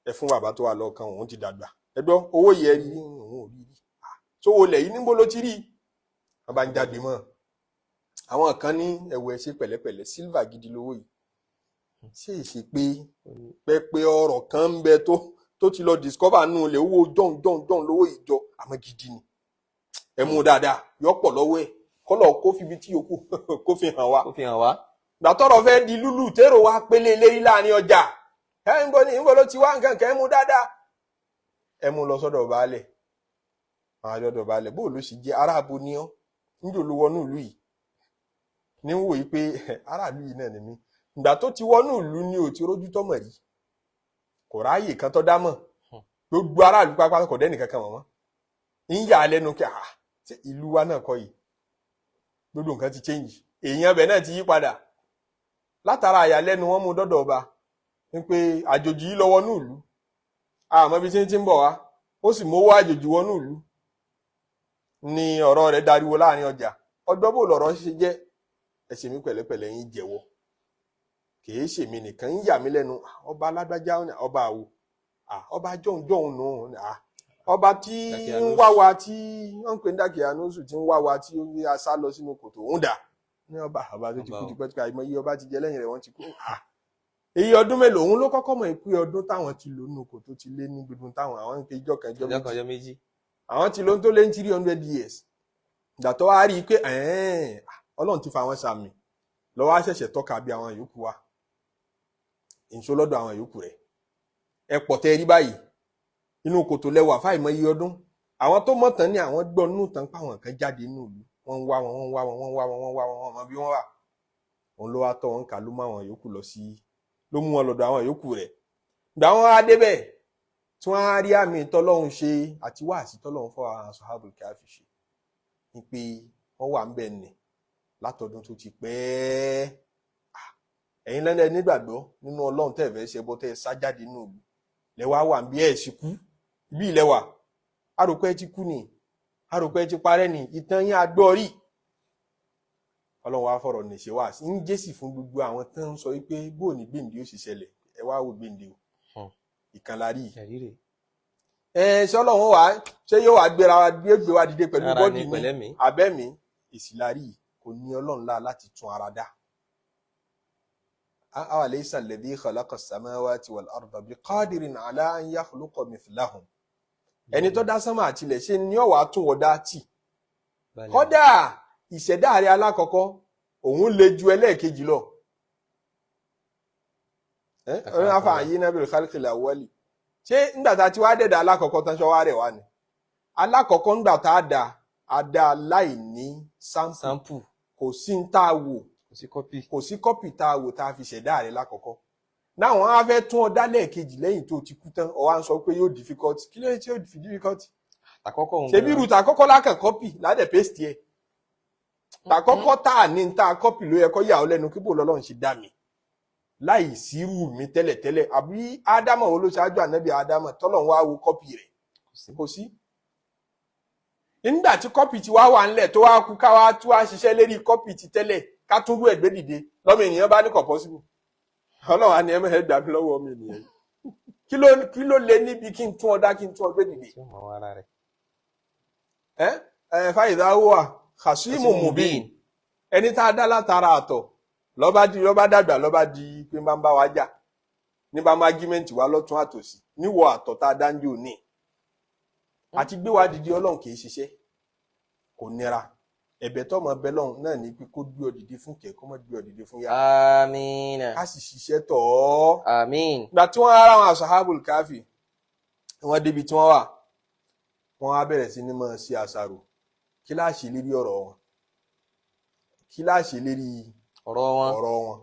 ẹ fún bàbá tó wà lọ́ọ̀kan, òun ti dàgbà. Ẹ gbọ́, owó yìí, ẹ rí rí? Òun ò rí rí. Sówó lẹ̀ yìí, níbo ló ti rí? Wọ́n bá ń jáde mọ́ àwọn kan ní ẹ̀wọ̀, ẹ ṣe pẹ̀lẹ́pẹ̀lẹ́, silver gidi lówó yìí. Ṣé ìṣe pé pẹpẹ ọ̀rọ̀ kan ń bẹ tó ti lọ discover nù lẹ̀? Owó jọ̀hún jọ̀hún jọ̀hún lówó yìí jọ, àmọ́ gidi ni, ẹ mú dáadáa, yọ pọ̀ lọ́wọ́ ẹ̀ kọ́lọ̀ kó fi ibi tí yòókù kó fi hàn wá. Ó fi hàn wá. Gbàtọ́rọ̀ fẹ́ di lúlù, tèrò wa pélé lérí láàrin ọjà. Ẹ ń bọ ní ń bọ ló ti wá nǹkan kan, ẹ mú dáadáa, ẹ mú lọ sọ́dọ̀ baálẹ̀. Àwọn àjọdọ̀ baálẹ̀, bó ló sì jẹ́? Aráàbò ni ọ́, níjò ló wọnú ìlú yìí? Ní wò yí pé aráàlú yìí náà ni mí. Ìgbà tó ti wọnú ìlú ni ò ti rójú tọ́mọ̀ rí, kò ráàyè kan tó dá mọ̀. Gbogbo aráàlú pápá kò dẹ́nì kankan mọ̀ mọ́. Ń yà á lẹ́nu kí ah, ṣé ìlú wa náà kọ́ yìí? Gbogbo nǹkan ti change, èèyàn bẹ̀ náà ti yí padà. Látara àyàlẹ́nu, wọn mú dọ́dọ̀ ọba wípé àjòjì yìí lọ wọnú ìlú, àmọ́ ibi tí ń ti ń bọ̀ wá, ó sì mówó àjòjì wọnú ìlú ni. Ọ̀rọ̀ rẹ̀ dariwo láàrin ọjà. Ọgbọ́n, bò lọ̀rọ̀ ṣe jẹ́? Ẹ ṣe mí pẹ̀lẹ́pẹ̀lẹ́, yín jẹ́wọ́, kìí ṣèmi nìkan ń yà mí lẹ́nu. Ọba alágbájá, ọba àwò, ọba jọ̀hún jọ̀hún nù, ọba tí ń wá wa, tí wọ́n ń pè ní Dàkíyánúsù, tí ń wá wa, tí ó ń sá lọ sínú kòtò òun dà ní ọba. Ọba tó ti kú tipẹ́tipẹ́, àìmọ̀ iye ọba ti jẹ lẹ́yìn rẹ̀, wọ́n ti kú. Èyí ọdún mélòó òun ló kọ́kọ́ mọ̀ pé ọdún táwọn ti lò nínú kòtò ti lé ní gbogbo táwọn àwọn ń pe ìjọ kan, ìjọ ọjọ́ kan, méjì. Ọjọ́ méjì. Àwọn ti ló ń tó lé ní 300 years. Ìgbà tó wá rí i pé Ọlọ́run ti fa àwọn sàmì lọ́wọ́, á ṣẹ̀ṣẹ̀ tọ́ka bí àwọn yòókù wa ìṣó lọ́dọ̀ àwọn yòókù rẹ̀. Ẹ pọ̀ tẹ́ rí báyìí, inú kòtò lẹ́wà fáìmọ̀ iye ọdún. Àwọn tó mọ̀ tán ní àwọn gbọ́ nínú tán páwọn kan jáde nínú ìlú, wọ́n ń wá wọn, wọ́n ń wá wọn, wọ́n ń wá wọn, wọ́n ń wá wọn, wọ́n mọ bí wọ́n wà. Òun ló wá tọ́ wọn kà, ló mú àwọn yòókù lọ sí, ló mú wọn lọ́dọ̀ àwọn yòókù rẹ̀. Ìgbà wọn á débẹ̀ tí wọ́n á rí àmì tọ́lọ́hún ṣe àti wáàsí tọ́lọ́hún fọ́ àwọn sọ̀hábù káfí ṣe ni pé wọ́n wà ń bẹ̀ nì látọdún tó ti pẹ́. Ẹ̀yin lẹ́nu ẹ nígbàgbọ́ nínú Ọlọ́run, tẹ́ ẹ fẹ́ ṣe bọ́, tẹ́ ẹ sá jáde nínú ìlú, lẹ́wà wà ń bí ẹ̀ sì kú ibi ilẹ̀ wà. Àròpẹ́ ti kú ni, àròpẹ́ ti parẹ́ ni, ìtàn yín agbọ́ rí. Ọlọ́run wá fọ̀rọ̀ nìṣe wá sí ń jésì fún gbogbo àwọn tó ń sọ wípé bóò ní gbèǹde ó sì ṣẹlẹ̀. Ẹ wá wo gbèǹde o, ìkànnì rí. Ẹ̀rí rè. Ẹ ṣé Ọlọ́run wá, ṣé yóò wá gbéra wa, yóò gbé wa dìde pẹ̀lú Ara body ni ni pẹ̀lẹ́mí. Abẹ́mi ìsìlárí kò ní Ọlọ́run lá láti tún ara dá. Awalaysa alladhi khalaqa as-samawati wal arda biqadirin ala an yakhluqa mithlahum? Ẹni tó dá sánmà àtilẹ̀, ṣe ni ó wàá tún wọ́n dá tì? Kódà ìṣẹ̀dá rẹ̀ alákọ̀ọ́kọ́, òun le ju ẹlẹ́ẹ̀kejì lọ. Ọlọ́run afa àyè náà bil khalqil awwali. Ṣé ńgbà tá a ti wá dẹ̀dá alákọ̀ọ́kọ́ tán, ṣọ́ wá rẹ̀ wá ni? Alákọ̀ọ́kọ́, ńgbà tá a dá a dá láì ní sample. Sample. Kò sí ń tá a wò. Kò sí copy. Kò sí copy tá a wò tá a fi ṣẹ̀dá rẹ̀ lákọ̀ọ́kọ́. Náwọn á fẹ́ tún ọ dá lẹ́ẹ̀kejì lẹ́yìn tó ti kú tán, ọ wá ń sọ pé yóò difficult. Kí ló dé tí yóò fi difficult? Àkọ́kọ́ òun. Ṣebí irú tàkọ́kọ́ lákàn copy ládẹ̀ paste ẹ̀. Tàkọ́kọ́ tá a ní tá a copy ló yẹ kó yà ọ́ lẹ́nu kí bò lọ́lọ́run ṣe dá mi láì sírú mi tẹ́lẹ̀tẹ́lẹ̀. Àbí ádámọ̀ wo ló ṣáájú ànábì ádámọ̀ tọ́lọ́run wá wo copy rẹ̀? Kò sí. Nígbà tí copy ti wá wà ńlẹ̀, tó wá kú ká wá tú wá ṣiṣẹ́ lérí copy ti tẹ́lẹ̀, ká tún rú ẹ̀gbẹ́ dìde lọ́mọ ènìyàn bá ní kò possible. Ọlọ́run á ní ẹ mọ̀ ẹ gbà mí lọ́wọ́ mi nìyẹn. Kí ló lé níbi kí n tún ọ dá, kí n tún ọ gbé dìde? Tí ó mọ ara rẹ̀. Ẹ ẹ fàyìdá wà khasimu mubin. Ẹni tá a dá látara àtọ̀ lọ́ba di, lọ́ba dàgbà, lọ́ba di pé ń bá ń bá wa jà, ní bá máa gímẹ̀ǹtì wa lọ́tún àtòsí níwọ̀ àtọ̀ tá a dá ń jò ní àti gbé wa dìde. Ọlọ́run kì í ṣiṣẹ́ kò nira. Ẹ̀bẹ̀ tọ́mọ bẹ lọ́hùn náà ní pé kó gbé ọ dìde fún kẹ̀, kó má gbé ọ dìde fún yá. Àmín. Ká sì ṣiṣẹ́ tọ̀ ọ́. Àmín. Ìgbà tí wọ́n ara wọn Ashabul Kahfi, wọ́n débi tí wọ́n wà, wọ́n á bẹ̀rẹ̀ sí ní máa ṣe àṣàrò. Kí la ṣe lérí ọ̀rọ̀ wọn? Kí la ṣe lérí ọ̀rọ̀ wọn? Ọ̀rọ̀ wọn,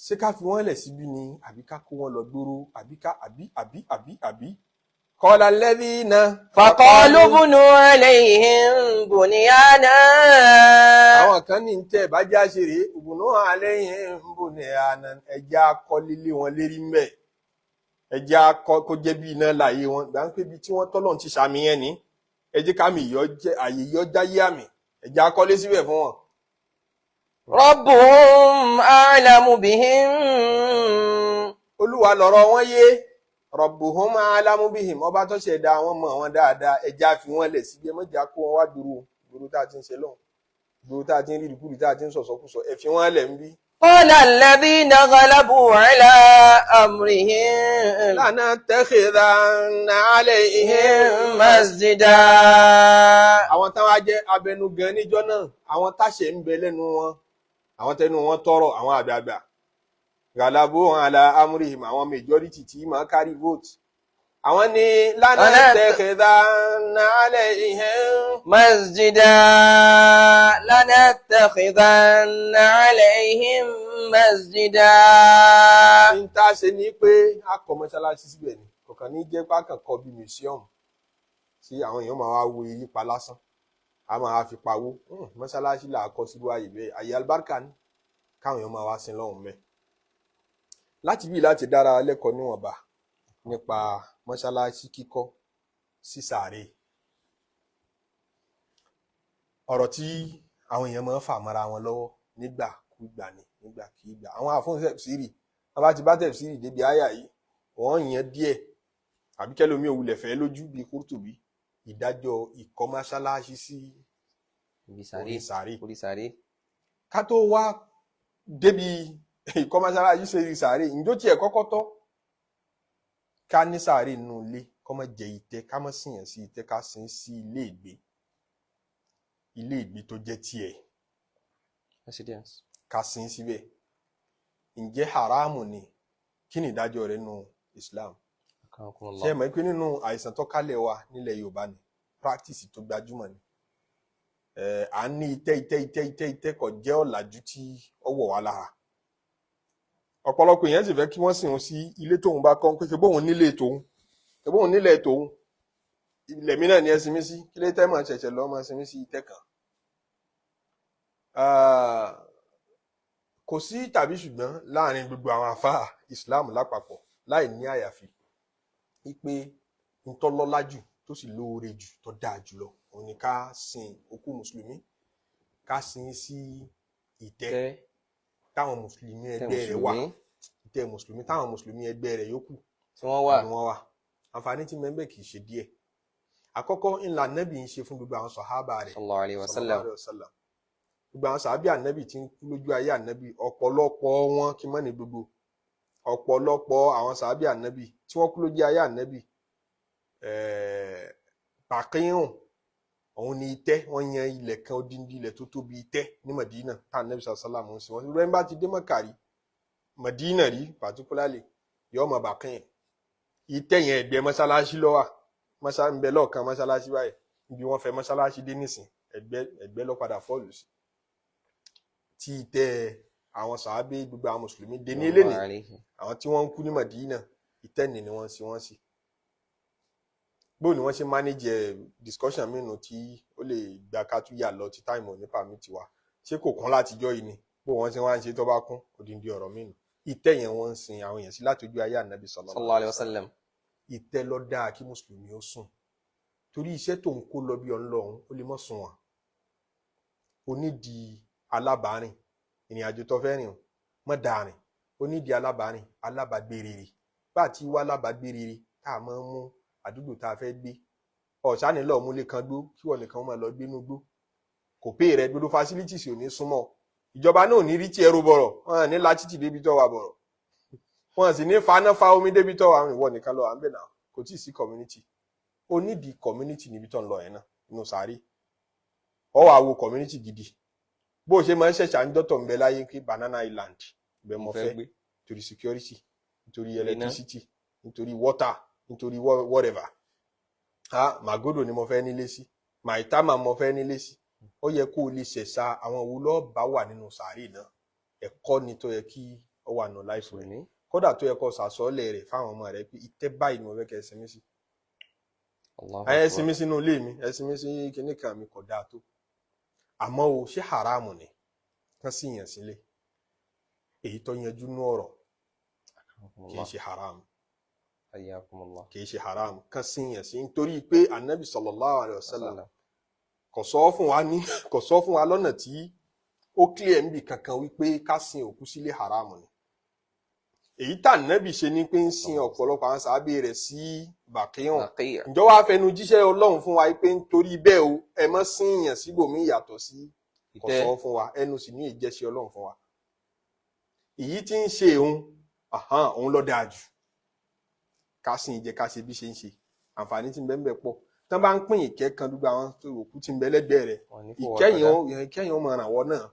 ṣé ká fi wọ́n lẹ̀ síbí ni, àbí ká kó wọn lọ gbòòrò, àbí ká àbí àbí àbí àbí qala alladhina. فقالوا ابنوا عليهم بنيانا. Àwọn kan ní tẹ́ ẹ̀ bá já ṣe rèé, ubnu alayhim bunyana, ẹja akọ́lélé wọn lérí mbẹ́, ẹja akọ́ kó jẹ́ bí iná láàyè wọn gbà ń pé ibi tí wọ́n tọ́lọ̀ ti sàmì yẹn ni. Ẹ jẹ́ kámi ìyọ́ jẹ́ àyè yọ́ jáyé àmì, ẹja akọ́lé síbẹ̀ fún wọn. ربهم أعلم بهم. Olúwa lọ̀rọ̀ wọn yé. Rabbuhum a'lamu bihim, ọba tó ṣẹ̀dá wọn mọ̀ wọn dáadáa. Ẹja fi wọn lẹ̀ síbi, ẹ mọ̀jà kó wọn wá dúró dúró tá a ti ń ṣe lọ́hùn dúró, tá a ti ń rí ìrìkúrì, tá a ti ń sọ̀sọ́kùsọ. Ẹ fi wọn lẹ̀ ń bí. قال الذين غلبوا على أمرهم lanattakhidanna alayhim مسجدا. Àwọn táwọn á jẹ́ abẹnugan níjọ́ náà, àwọn táṣẹ ń bẹ lẹ́nu wọn, àwọn tẹnu wọn tọrọ, àwọn àgbààgbà, galabu ala amrihim, àwọn majority tí máa carry vote, àwọn ní lanattakhidanna alayhim مسجدا، لنتخذن عليهم مسجدا. Ní tá a ṣe ni pé a kọ́ mọ́ṣáláṣí síbẹ̀ ni kọ̀ọ̀kan ní jẹ́ pákàn kọ́ bí museum tí àwọn èèyàn máa wá wo eré pa lásán, a máa fi pawó. Mọ́ṣáláṣí là á kọ́ sílùú àyè bẹ́ẹ̀, àyè alibarika ni káwọn èèyàn máa wá sin lọ́hùn mẹ́. Láti bí láti dára lẹ́kọ̀ọ́ níwọ̀nba nípa mọ́ṣáláṣí kíkọ́ sí sàárè, ọ̀rọ̀ tí àwọn èèyàn máa ń fà mọ́ra wọn lọ́wọ́ nígbàkúgbà ni nígbàkigbà. Àwọn àfọ̀n tẹ̀síìrì wọn bá ti bá tẹ̀síìrì débi àyà yìí, wọ́n yẹn díẹ̀ àbí kẹlòmíì ò wulẹ̀ fẹ́ lójú bíi Kúrútùbí, ìdájọ́ ìkọ́ mọ́ṣáláṣí sí ibi sàárè. Orí sàárè. Orí sàárè. Ká tó wá débi ìkọ́ mọ́ṣáláṣí sí orí sàárè, ǹjọ́ tiẹ̀ kọ́kọ́ tọ́ ká ní sàárè nínú ilé, kọ́ mọ́ jẹ ìtẹ́, ká mọ́ sìyàn sí ìtẹ́, ká sin sí ilé ìgbé, ilé ìgbé tó jẹ́ tiẹ̀, Residence. ká sin síbẹ̀, ǹjẹ́ haramu ni? Kí ni ìdájọ́ rẹ̀ nínú Islam? Akramakumullah. Ṣé ẹ mọ̀ pé nínú àìsàn tó kálẹ̀ wa nílẹ̀ Yorùbá ni practice tó gbajúmọ̀ ni à ń ní itẹ́ itẹ́ itẹ́ itẹ́ itẹ́ kò jẹ́ ọ̀làjú tí ó wọ̀ wá lára. Ọ̀pọ̀lọpọ̀ èèyàn sì fẹ́ kí wọ́n sìn òun sí ilé tóun bá kọ́, pé ṣe bóun nílé tòun, ṣe bóun nílẹ̀ tòun, ilẹ̀ mi náà ni ẹ sinmi sí, kí lè tẹ́ máa ṣẹ̀ṣẹ̀ lọ́ máa sinmi sí itẹ́ kan. Ah, kò sí tàbí ṣùgbọ́n láàrin gbogbo àwọn àfáà Islam lápapọ̀ láì ní àyàfi wípé ntọ́lọ́lá jù, tó sì lóore jù, tó dáa jùlọ, òun ni ká sin òkú mùsùlùmí, ká sin sí ìtẹ́ Tẹ́ táwọn mùsùlùmí tẹ́ ẹgbẹ́ rẹ̀ wà, mùsùlùmí ìtẹ́ mùsùlùmí táwọn mùsùlùmí ẹgbẹ́ rẹ̀ yòókù tí wọ́n wà. ni wọ́n wà. Àǹfààní tí mẹ́ńbẹ́ kì í ṣe díẹ̀. Àkọ́kọ́ ńlá nẹ́bì ń ṣe fún gbogbo àwọn sàhábà rẹ̀ sallallahu alayhi wa sallallahu sallam. alaihi wasallam. Gbogbo àwọn sàábì ànábì tí ń kú lójú ayé ànábì, ọ̀pọ̀lọpọ̀ wọn, kí mọ́ ní gbogbo, ọ̀pọ̀lọpọ̀ àwọn sàábì ànábì tí wọ́n kú lójú ayé ànábì, bàkíhùn òun ni itẹ́. Wọ́n yan ilẹ̀ kan, odindi ilẹ̀ tó tóbi, itẹ́ ní Madina tá ànábì sàlám ń sìn wọ́n. Rẹ́ńbà bá ti dé Mọ́kà rí, Madina rí particularly, yóò mọ bàkíhùn. Itẹ́ yẹn, ẹ̀gbẹ́ mọ́sálásí ló wà, mọ́sá ń bẹ lọ́ọ̀kan mọ́sálásí báyìí, ibi wọ́n fẹ́ mọ́sálásí dé nísìn, ẹ̀gbẹ́ ẹ̀gbẹ́ ló padà fọ́ọ̀lù sí tí itẹ́ àwọn sàábé, gbogbo àwọn mùsùlùmí dé ní eléni, Sallallahu alayhi. àwọn tí wọ́n ń kú ní Madina, itẹ́ ni wọ́n ń sin wọ́n sí. Bóun ni wọ́n ṣe manage ẹ̀, discussion mìíràn tí ó lè gba ká tún yà lọ tí time ò ní permit wa. Ṣé kò kún látijọ́ yìí ni? Bó wọ́n ṣe wá ń ṣe tó bá kún, odindi ọ̀rọ̀ mìíràn. Itẹ́ yẹn, wọ́n ń sin àwọn èèyàn sí láti ojú ayé ànábì sallallahu alayhi wa sallam. Ìtẹ́ ló dáa kí mùsùlùmí ó sùn, torí iṣẹ́ tó ń kó lọ bí ọ̀n lọ́hùn, ó lè mọ́ sùn wọ̀n. Onídìí alábàárìn ìrìn àjò tó fẹ́ rìn o, mọ́ dàrin. Ó nídìí alábàárìn, alábàágbé rere. Bá a ti wá alábàágbé rere tá a máa ń mú àdúgbò tá a fẹ́ gbé, ọ̀sán nílò múlé kan gbó kí wọ́n nìkan máa lọ gbénú gbó, kò pé rẹ gbogbo facilities ò ní súnmọ́. Ìjọba náà ò ní rí tí ẹrú bọ̀rọ̀, wọn à ní la títì débi tó wà bọ̀rọ̀, wọn sì ní faná fa omi débi tó wà. Ìwọ nìkan lọ wà ń bẹ̀ náà, kò tí ì sí community. Ó nídìí community níbi tó ń lọ yẹn náà nínú sàárè. Ọ wàá wo community gidi bó o ṣe máa ń ṣẹ̀ṣà ń dọ́tọ̀ ń bẹ láyé pé Banana Island ibẹ̀ mo fẹ́ gbé. Nítorí security, nítorí Iná. electricity, nítorí water, nítorí whatever. Ah, Magodo ni mo fẹ́ nílé sí, Maitama mo fẹ́ nílé sí. Ó yẹ kó o lè ṣẹ̀ṣà àwọn wo lọ́ọ́ bá wà nínú sàárè náà. Ẹ̀kọ́ ni tó yẹ kí ó wà nù láìfò rẹ̀. Mùsùlùmí. Kódà tó yẹ kó ṣàsọ́ọ́lẹ̀ rẹ̀ fáwọn ọmọ rẹ̀ pé ìtẹ́ báyìí ni mo fẹ́ kẹ́ ẹ sinmi sí. Allahu Ẹ Akbar. sinmi sínú ilé mi, ẹ sinmi sí kinní kan mi, kò dáa tó. Àmọ́ o, ṣé haramu ni kán sì yàn sílé? Èyí tó yanjú nú ọ̀rọ̀, kì í ṣe haram. Hayyakumullah. Kì í ṣe haram kán sì yàn sí, nítorí pé Anabi sallallahu alayhi wa sallam kò sọ fún wa ní, kò sọ fún wa lọ́nà tí ó clear níbi kankan wípé ká sin òkú sílé haramu ni. Èyí tá Anabi ṣe ni pé ń sin ọ̀pọ̀lọpọ̀ àwọn sàábé rẹ̀ sí Bàkíyàn. Baqi'. Ǹjọ́ wàá fẹnu jíṣẹ́ Ọlọ́run fún wa pé nítorí bẹ́ẹ̀ o, ẹ mọ́ sin yàn síbòmí yàtọ̀ sí? Kò Ìtẹ́. sọ fún wa, ẹnu sì ní ìjẹsí Ọlọ́run fún wa. Èyí tí ń ṣe òun àhán, òun ló dáa jù ká sìn jẹ, ká ṣe bí ṣe ń ṣe. Àǹfààní tí ń bẹ ń bẹ pọ̀. Tán bá ń pín ìkẹ́ kan gbogbo àwọn tó òkú tí ń bẹ lẹ́gbẹ̀ẹ́ rẹ̀, Wọn ní fọwọ́ ìkẹyìn kọjá. ó ìkẹyìn ó máa ràn wọ́n náà.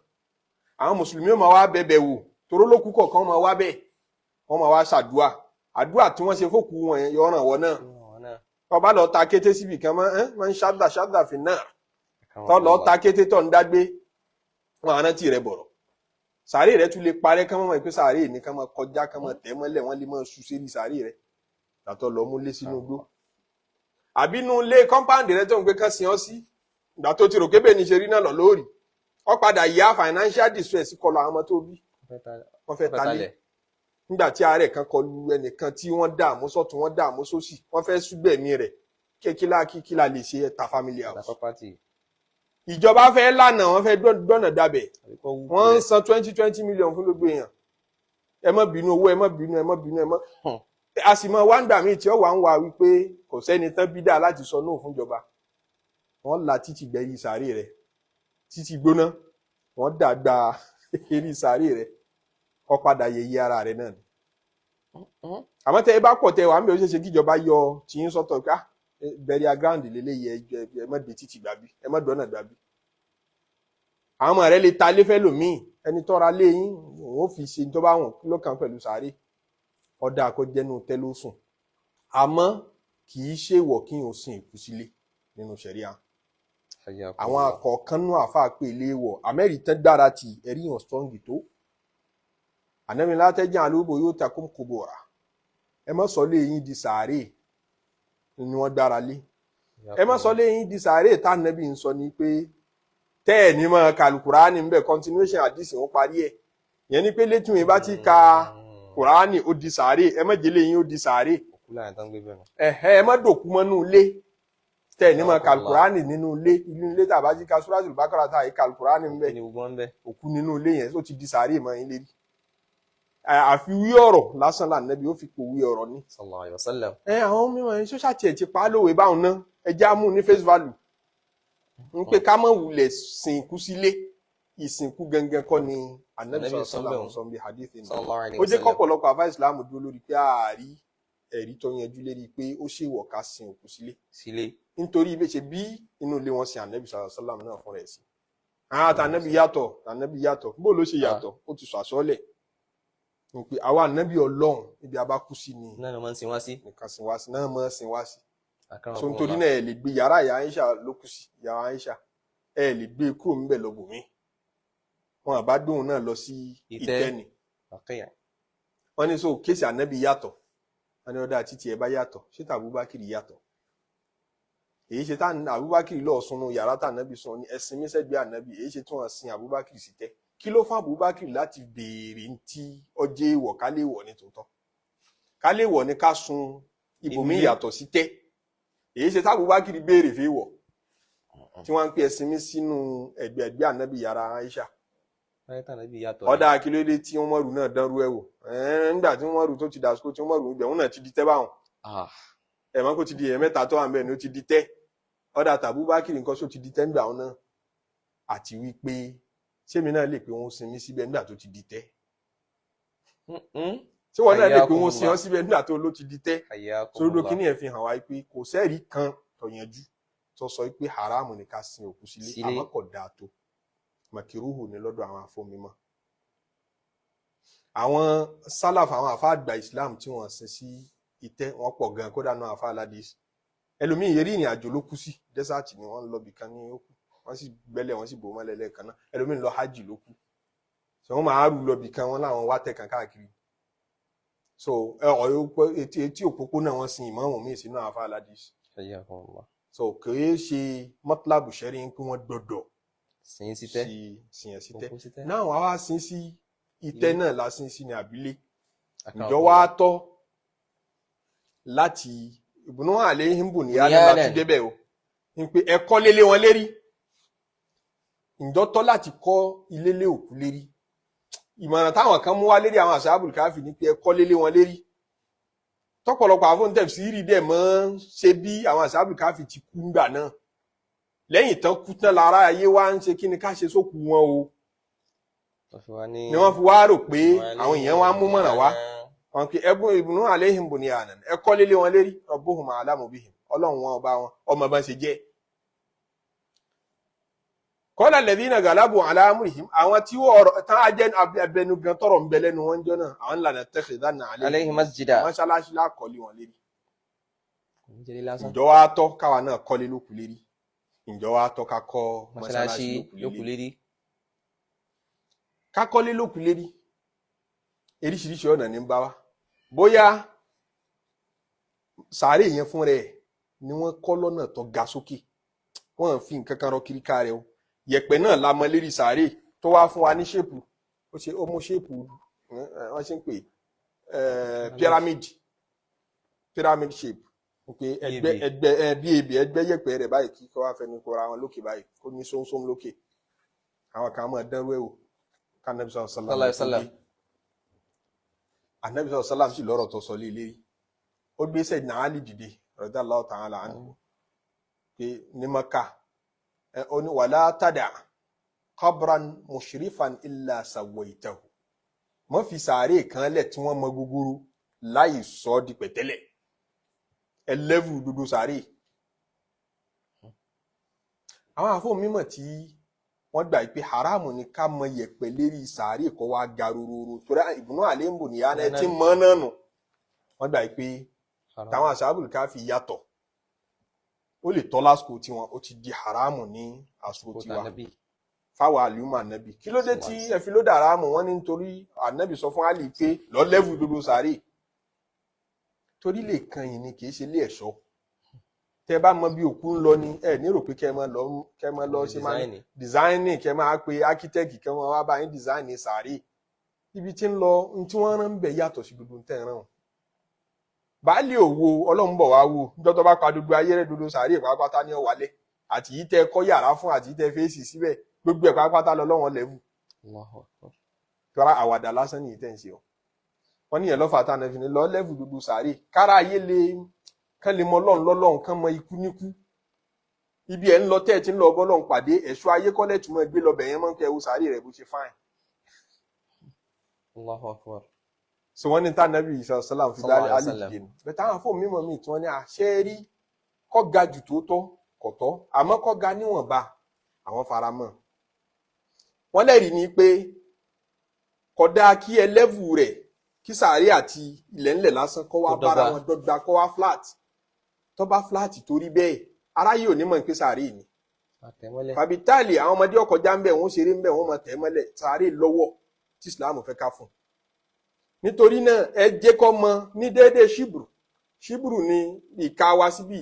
Àwọn mùsùlùmí ó máa wá bẹ̀bẹ̀ wò, toró lókù kọ̀ọ̀kan máa wá bẹ̀, wọ́n máa wá ṣàdúà. Àdúà tí wọ́n ṣe fókù wọn yẹn yọ ràn wọ́n náà. Wọn náà. Tó bá lọ ta kété síbì kan mọ́ ẹ́ máa ń ṣáda ṣáda fi náà, tó lọ ta kété tó ń dágbé, wọn àrántí rẹ bọ̀rọ̀. Sàárè rẹ tún lè parẹ́, kán mọ̀ pé sàárè ní kán máa kọjá, kán máa tẹ̀ mọ́lẹ̀, wọ́n lè máa ṣu sérí sàárè rẹ tàtọ́ lọ mú lé sínú igbó àbínú ilé compound rẹ tó ń gbé kán sin ọ́ sí. Ìgbà tó ti rò kébè ní ṣe rí náà lọ lórí, wọ́n padà yá financial distress kọlu àwọn ọmọ tó bí, wọ́n fẹ́ ta lé. Nígbà tí àárẹ̀ kan kọlu ẹnìkan tí wọ́n dààmú sọ́tún, wọ́n dààmú sósì, wọ́n fẹ́ súgbẹ̀mí rẹ̀, kékílá kíkílà lè ṣe ẹ̀ta family house. Property. Ìjọba fẹ́ lànà, wọ́n fẹ́ gbọ́nà dabẹ̀. Àbí kọ́ wú Wọ́n ń kulẹ̀. san 20-20 million fún gbogbo èèyàn. Ẹ má bínú owó, ẹ má bínú, ẹ má bínú, ẹ má. A sì mọ wá ń gbà míì tí ó wà ń wá wípé kò sẹ́ni tán bí dáa láti sọ nóò fún ìjọba. Wọ́n la títì gbẹ̀yì sàárè rẹ̀, títì gbóná, wọ́n dàgbà eré sàárè rẹ̀, kọ́ padà yẹyẹ ara rẹ̀ náà ni. Àmọ́ tẹ́ ẹ bá pọ̀, tẹ́ wà ń bẹ̀, ó ṣeé ṣe kíjọba yọ tí ń sọ́tọ̀ pé ah, burial ground lélẹ́yìí, ẹ má gbé títì gbàbí, ẹ má dọ́nà gbàbí. Àwọn ọmọ rẹ lè ta ilé fẹ́ lòmíì. Ẹni tọ́ra lé yín, òun ó fi ṣe tó bá wọn lọ́kàn pẹ̀lú sàárè. Ọ̀dà àkọjẹnu tẹ́ ló sùn, àmọ́ kì í ṣèwọ̀ kí n ò sin ìkú sílé nínú ṣẹ̀ríà. Àwọn akọ̀ọ̀kan nú àáfàá pé ilé wọ̀ amẹ́rì tán gbára tì, ẹ̀rí yàn strong tó ànámi látẹ́jà alóbò yóò takùn kòbòrà. Ẹ má sọ lé yín di sàárè ni wọ́n gbára lé. Ẹ má sọ lé yín di sàárè tá ànábì ń sọ ni pé tẹ́ ẹ̀ ní mọ́ kàlùkùránì ń bẹ̀. Continuation àdìsí wọn parí ẹ̀ yẹn ni pé létí mi bá ti ka kùránì, ó di sàárè. Ẹ má jẹ́lé yín ó di sàárè. Òkú láyé tán gbé bẹ́ẹ̀ nù. Ẹ̀hẹ́, ẹ má dòkú mọ́nú ilé tẹ́ ẹ̀ ní mọ́ kàlùkùránì nínú ilé. Inú ilé tá a bá ti ka Suratul Baqara, tá a yí kàlùkùránì ń bẹ̀, Kí ni gbogbo wọn bẹ? òkú nínú ilé yẹn, ó ti di sàárè mọ́ yín lérí. Àfi wí ọ̀rọ̀ lásán là nẹ́bí ó fi kò wí ọ̀rọ̀ ni. Sallallahu alayhi wa sallam. Ẹ àwọn mímọ ẹ ṣọ́ṣà tiẹ̀ ti pa á lówe báwọn ná, ẹ já mú ní face value ń pé ká mọ̀ wulẹ̀ sìnkú sílé. Ìsìnkú gangan kọ́ ni Ànábì Ànábì sallallahu alaihi sọ wasallam bí hadith ni. Sallallahu alayhi Ó wa jẹ́ sallam. kọ́pọ̀lọpọ̀ àfa ìsìlámù dúró lórí pé ààrí ẹ̀rí tó yanjú lérí pé ó ṣèwọ̀ ká sin òkú sílé. Sílé. Nítorí bí ṣe bí inú ilé wọn sin Ànábì sallallahu alaihi wasallam náà fún rẹ̀ sí. Àwọn àtànábì yàtọ̀, ànábì yàtọ̀. Bó ló ṣe yàtọ̀? Ó ti sọ àsọ́lẹ̀ ń pé àwa ànábì Ọlọ́run, ibi a bá kú sí ni Náà ni wọ́n ń sin wá sí. nìkan sin wá sí náà, mọ́ sin wá sí. So Akramakumullah. nítorí náà, ẹ lè gbé yàrá ìyá Aisha ló kù sí, yàrá Aisha, ẹ lè gbé e kúrò níbẹ̀ lọ bòmí. Wọn àbá dóhùn náà lọ sí Ìtẹ́. ìtẹ́ ni. Baqi'. Wọn ní so case ànábì yàtọ̀. Wọn ní ọdọ àti tiẹ̀ bá yàtọ̀, ṣé tàbúbákìrì yàtọ̀? Èyí ṣe tá Abubakar lọ sunu yàrá tá ànábì sùn ní ẹsìn mísẹgbẹ ànábì. Èyí ṣe tí wọn sin Abubakar sí tẹ? Kí ló fún Abubakar láti béèrè ntí ọjẹ ìwọ? Kálẹ ìwọ ní tòótọ́, kálẹ ìwọ ní ká sun ibòmí Ilé. yàtọ̀ sí tẹ. Èyí ṣe tá Abubakar béèrè fi wọ tí wọn ń pè ẹsìn mi sínú ẹgbẹ ẹgbẹ ànábì yàrá Aisha. Báyìí tànà bí yàtọ̀. Ọ̀dà akílódé tí Umaru náà dánrú ẹ̀ wò? Nígbà tí Umaru tó ti dàsíkò tí Umaru ibẹ̀ òun náà ti di tẹ́ báwọn. Ẹ̀ mọ́ kó ti di èèyàn mẹ́ta tó wà ń bẹ̀ ni ó ti di tẹ́. Ọ̀dà tàbúbákìrì nǹkan só ti di tẹ́ ńgbà wọn náà. Àti wípé sẹ́mi náà lè pé wọ́n sinmi síbẹ̀ nígbà tó ti di tẹ́? Ṣé wọn náà lè pé wọ́n sin ọ́ síbẹ̀ nígbà tó ló ti di tẹ́? Sórí kíní ẹ̀ fi hàn wá pé kò sẹ́ẹ̀rí kan tó yanjú tó sọ pé haramu ni ká sin òkú sílé, Sílé. àmọ́ kò dáa tó, makiruhu ni lọ́dọ̀ àwọn afọ́mímọ́. Àwọn sálàfù, àwọn àfa àgbà Islam tí wọ́n sin sí ìtẹ́, wọ́n pọ̀ gan, kódà náà àfa aládìs ẹlòmíì eré ìrìn àjò ló kú sí, desert ni wọ́n ń lọ bìkan ní ó kú, wọ́n sì gbẹ́lẹ̀, wọ́n sì bò mọ́lẹ̀ lẹ́ẹ̀kan náà. Ẹlòmíì lọ hajj ló kú, so wọ́n máa rú lọ bìkan, wọ́n láwọn wá tẹ̀ kan káàkiri. So ọ̀yọ́ etí òpópónà wọ́n sin ìmáàmù míì sínú àwọn àfa aládìs. Hayyakumullah. So kìí ṣe mọ́tìlábù sẹ́rí pé wọ́n gbọ́dọ̀ Sin sí tẹ́. sí sìn sí tẹ́. Òkú sí tẹ́. Náà wàá wá sin sí ìtẹ́ náà la sin sí ní àbílẹ̀. Akramakumullah. Ǹjọ́ wá tọ́ láti ìbùnú àléhìnbù ní alẹ́ Bunyanan. láti débẹ̀ o ní pé ẹ kọ́ lélé wọn lérí. Ǹjọ́ tọ́ láti kọ́ ilé lé òkú lérí? Ìmọ̀ràn táwọn kan mú wá lérí àwọn àṣàbùl káfí ní pé ẹ kọ́ lélé wọn lérí. Tọ́pọ̀lọpọ̀ àwọn tẹ̀síìrì dẹ̀ mọ́ ṣe bí àwọn àṣàbùl káfí ti kú ńgbà náà, lẹ́yìn tán kú tán lára ayé wa ń ṣe kí ni ká ṣe sókú wọn o. Wọ́n fi wá ní. Ni wọ́n fi wá rò pé àwọn èèyàn wá mú mọ̀ràn wá wọn pé ẹbùn ìbùnú àléhìn bunyanan, ẹ kọ́ lélé wọn lérí, rabbuhum a'lamu bihim, ọlọ́run wọn ọba wọn ọmọ bá ń ṣe jẹ́. Qala alladhina galabu ala amrihim, àwọn tí wọ́n ọ̀rọ̀ tán á jẹ́ abẹnugan tọrọ ń bẹ lẹ́nu wọn jọ náà, àwọn lanattakhidanna Alayhi masjida. mọ́ṣáláṣí lákọ̀ọ́lé wọn lérí. Kò ní jẹ́lé lásán. Ǹjọ́ wa tọ́ káwa náà kọ́lé lókù lérí? Ǹjọ́ wa tọ́ ká kọ́ Mọ́ṣáláṣí mọ́ṣáláṣí lókù lókù lérí? lérí. Ká kọ́lé lókù lérí, eríṣiríṣi ọ̀nà ní ń bá wa. Bóyá sàárè yẹn fún rẹ̀ ni wọ́n kọ́ lọ́nà tó ga sókè, wọ́n fi nǹkan kan rọ kiri ká rẹ̀ o, yẹ̀pẹ̀ náà la mọ lérí sàárè tó wá fún wa ní ṣépù, ó ṣe ó mú ṣépù, wọ́n ṣe ń pè pyramid, pyramid shape pé ẹgbẹ́ Bí ebè. Ẹgbẹ́ bí ebè, ẹgbẹ́ yẹ̀pẹ̀ rẹ̀ báyìí kí kó wá fẹnu kóra wọn lókè báyìí, kó ní sóńsóń lókè. Àwọn kan máa dánrú ẹ̀ wò kánàbí sọ̀rọ̀ Sallallahu alaihi wasallam. Anabi sọ̀rọ̀ sálàm sì lọ́rọ̀ tó sọ lé lérí, ó gbé Sayyidina Ali dìde radiyallahu ta'ala anhu pé ní Maka ẹ ó ní wala tada qabran mushrifan illa sawaytahu, mọ́ fi sàárè kan lẹ̀ tí wọ́n mọ gúgúrú láì sọ ọ́ di pẹ̀tẹ́lẹ̀, ẹ lẹ́vù dúdú sàárè. Àwọn àfọ mímọ̀ tí wọ́n gbà pé haramu ni ká mọ yẹ̀pẹ̀ lérí sàárè kó wá ga rororo, torí ìbùnú àléǹbù nìyá náà tí mọ́ náà nù, wọ́n gbà pé Haram. táwọn àṣàbùl káfí yàtọ̀, ó lè tọ́ lásìkò tiwọn, ó ti di haramu ní àsìkò Kó tiwa tànábì. fáwọn àlùmọ ànábì. Kí ló dé tí ẹ fi ló dàrámù? Wọn ní nítorí ànábì sọ fún Ali pé lọ lẹ́vù dúdú sàárè, torí lè kan yìí ni kì í ṣe ilé ẹ̀ṣọ́. Tẹ bá mọ bí òkú ń lọ ni ẹ ní rò pé kẹ máa lọ, kẹ máa lọ ṣe máa Design. dísáínì, kẹ máa pe ákítẹ́kì kẹ máa wá bá yín dísáínì sàárè ibi tí ń lọ. N tí wọ́n rán ń bẹ̀ yàtọ̀ sí gbogbo tẹ́ ń rán o. Baálé òwò ọlọ́run bọ̀ wá wò níjọ́ tó bá pa gbogbo ayé rẹ̀, gbogbo sàárè pátápátá ní ọ̀wálẹ̀, àti yìí tẹ́ kọ́ yàrá fún, àti yìí tẹ́ fèsì síbẹ̀, gbogbo ẹ̀ pátápátá lọ lọ́wọ́n lẹ́wù. Allahu akbar. Tọ́ra àwàdà lásán nìyí tẹ́ ń ṣe o. Wọ́n níyẹn lọ́fà tá a fi ní lọ lẹ́wù gbogbo sàárè, kára ayé lè kán lè mọ ọlọ́run lọ́lọ́run, kán mọ ikú níkú. Ibi ẹ̀ ń lọ tẹ́ ẹ̀ ti ń lọ bọ́lọ́run pàdé, ẹ̀ṣọ́ ayé kọ́lẹ̀ túmọ̀ gbé lọ bẹ̀yẹn mọ́ kẹ́ ẹ wo sàárè rẹ̀ bó ṣe fáìn. Allahu akbar. So wọ́n ní tànàbí sàlám fi Sallallahu dálé alaihi alì wasallam. dìde nù bẹ́ẹ̀. Táwọn fóònù mímọ́ mi tí wọ́n ní àṣẹ rí kọ́ ga jù tó tọ́ kọ̀tọ́, àmọ́ kọ́ ga níwọ̀nba àwọn faramọ́. Wọ́n lẹ́rìí ni pé kódà kí ẹ lẹ́vù rẹ̀ kí sàárè àti ilẹ̀ ńlẹ̀ lásán kọ́ wá Kó bára dọ́gba. wọn dọ́gba, kọ́ wá flat. Tó bá flat torí bẹ́ẹ̀, aráyé ò ní mọ̀ pé sàárè ni. Àtẹ̀mọ́lẹ̀. Fàbítàlì àwọn ọmọdé ọkọ̀ já ń bẹ̀, wọ́n ṣeré ń bẹ̀, wọ́n máa tẹ̀ mọ́lẹ̀. Sàárè lọ́wọ́ tí Islam fẹ́ ká fún un. Nítorí náà ẹ jẹ́ kó mọ ní déédéé ṣíbùrù. Ṣíbùrù ni ìka wa síbí,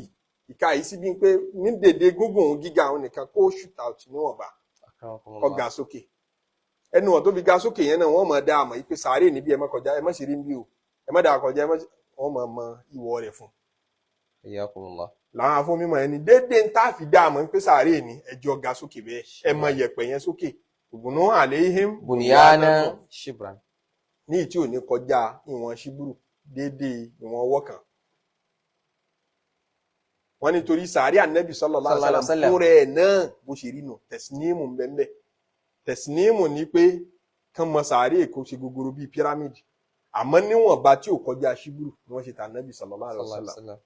ìka yìí síbí, pé ní déédéé gúngùn òun gíga òun nìkan kó shoot out níwọ̀nba, kó ga sókè. Ẹnu wọn tó fi ga sókè yẹn náà, wọ́n máa dá àmọ́ yìí pé sàárè níbi, ẹ má kọjá, ẹ má ṣeré níbí o, ẹ má dà kọjá, ẹ má wọ́n máa mọ ìwọ rẹ̀ fún. Hayyakumullah. Làwọn afọmímọ ẹni déédéé ń tá fi dá àmọ́ pé sàárè ni, ẹjọ́ ga sókè bẹ́ẹ̀, ẹ mọ yẹ̀pẹ̀ yẹn sókè. Ubnu alayhim Bunyana shibran. Ní ìtí ò ní kọjá ìwọ̀n ṣíbùrù, déédéé ìwọ̀n ọwọ́ kan. Wọ́n ní torí sàárì ànábì sallallahu alaihi wasallam Sallallahu alaihi wasallam. fún rẹ̀ náà bó ṣe rí nù, tẹ̀sínímù ńbẹ́ńbẹ́. Tẹ̀sínímù ni pé kán mọ sàárì èkó ṣe gogoro bíi pírámìdì, àmọ́ níwọ̀nba tí ò kọjá ṣíbùrù ni wọ́n ṣe tà ànábì sallallahu alaihi Sallallahu alaihi wasallam. wasallam.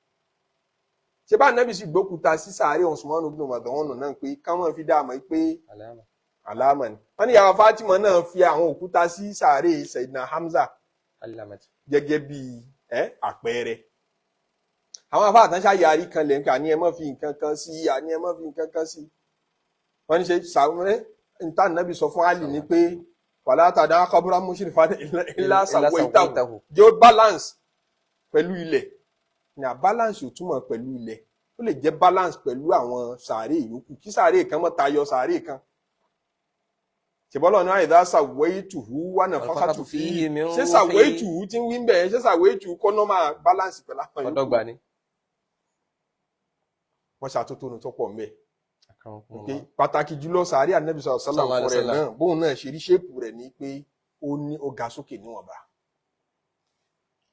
Ṣé bá ànábì sì gbókúta sí sàárì Usman ibn Mad'un náà pé ká mọ̀ fi dáa mọ̀ pé Alama. àlámà ni. Wọ́n ní ìyàwó Fatima náà fi àwọn òkúta sí sàárè Sayyidina Hamza Alamat. gẹ́gẹ́ bí àpẹẹrẹ. Àwọn afáà tán ṣàyàrí kan lẹ̀ ń pè àní ẹ má fi nǹkan kan sí, àní ẹ má fi nǹkan kan sí. Wọ́n ní ṣe sàmúrẹ́ níta nàbì sọ fún Ali ni pé wàlá tàdá kọ́búrá mushrifan illa sawaytahu, jẹ́ ó balance pẹ̀lú ilẹ̀. Ní à balance ò túmọ̀ pẹ̀lú ilẹ̀, ó lè jẹ́ balance pẹ̀lú àwọn sàárè yòókù, kí sàárè kan má tayọ sàárè kan. Ṣèbọ́lọ̀ ní àìdá sàwẹ́ẹ̀tùhù wà náà fákàtù fi ṣé sàwẹ́ẹ̀tùhù tí ń wí ń bẹ̀, ṣé sàwẹ́ẹ̀tùhù kọ́ náà máa balance pẹ̀lú àwọn yòókù. Ọdọ́gba ni. Wọ́n ṣàtótónu tó pọ̀ ńbẹ̀. Akramakumullah. Pàtàkì jùlọ sàárè ànábì sàlám Sallallahu fún alaihi rẹ̀ wasallam. náà, bóun náà ṣe rí ṣéèpù rẹ̀ ní pé ó ní ó ga sókè níwọ̀nba.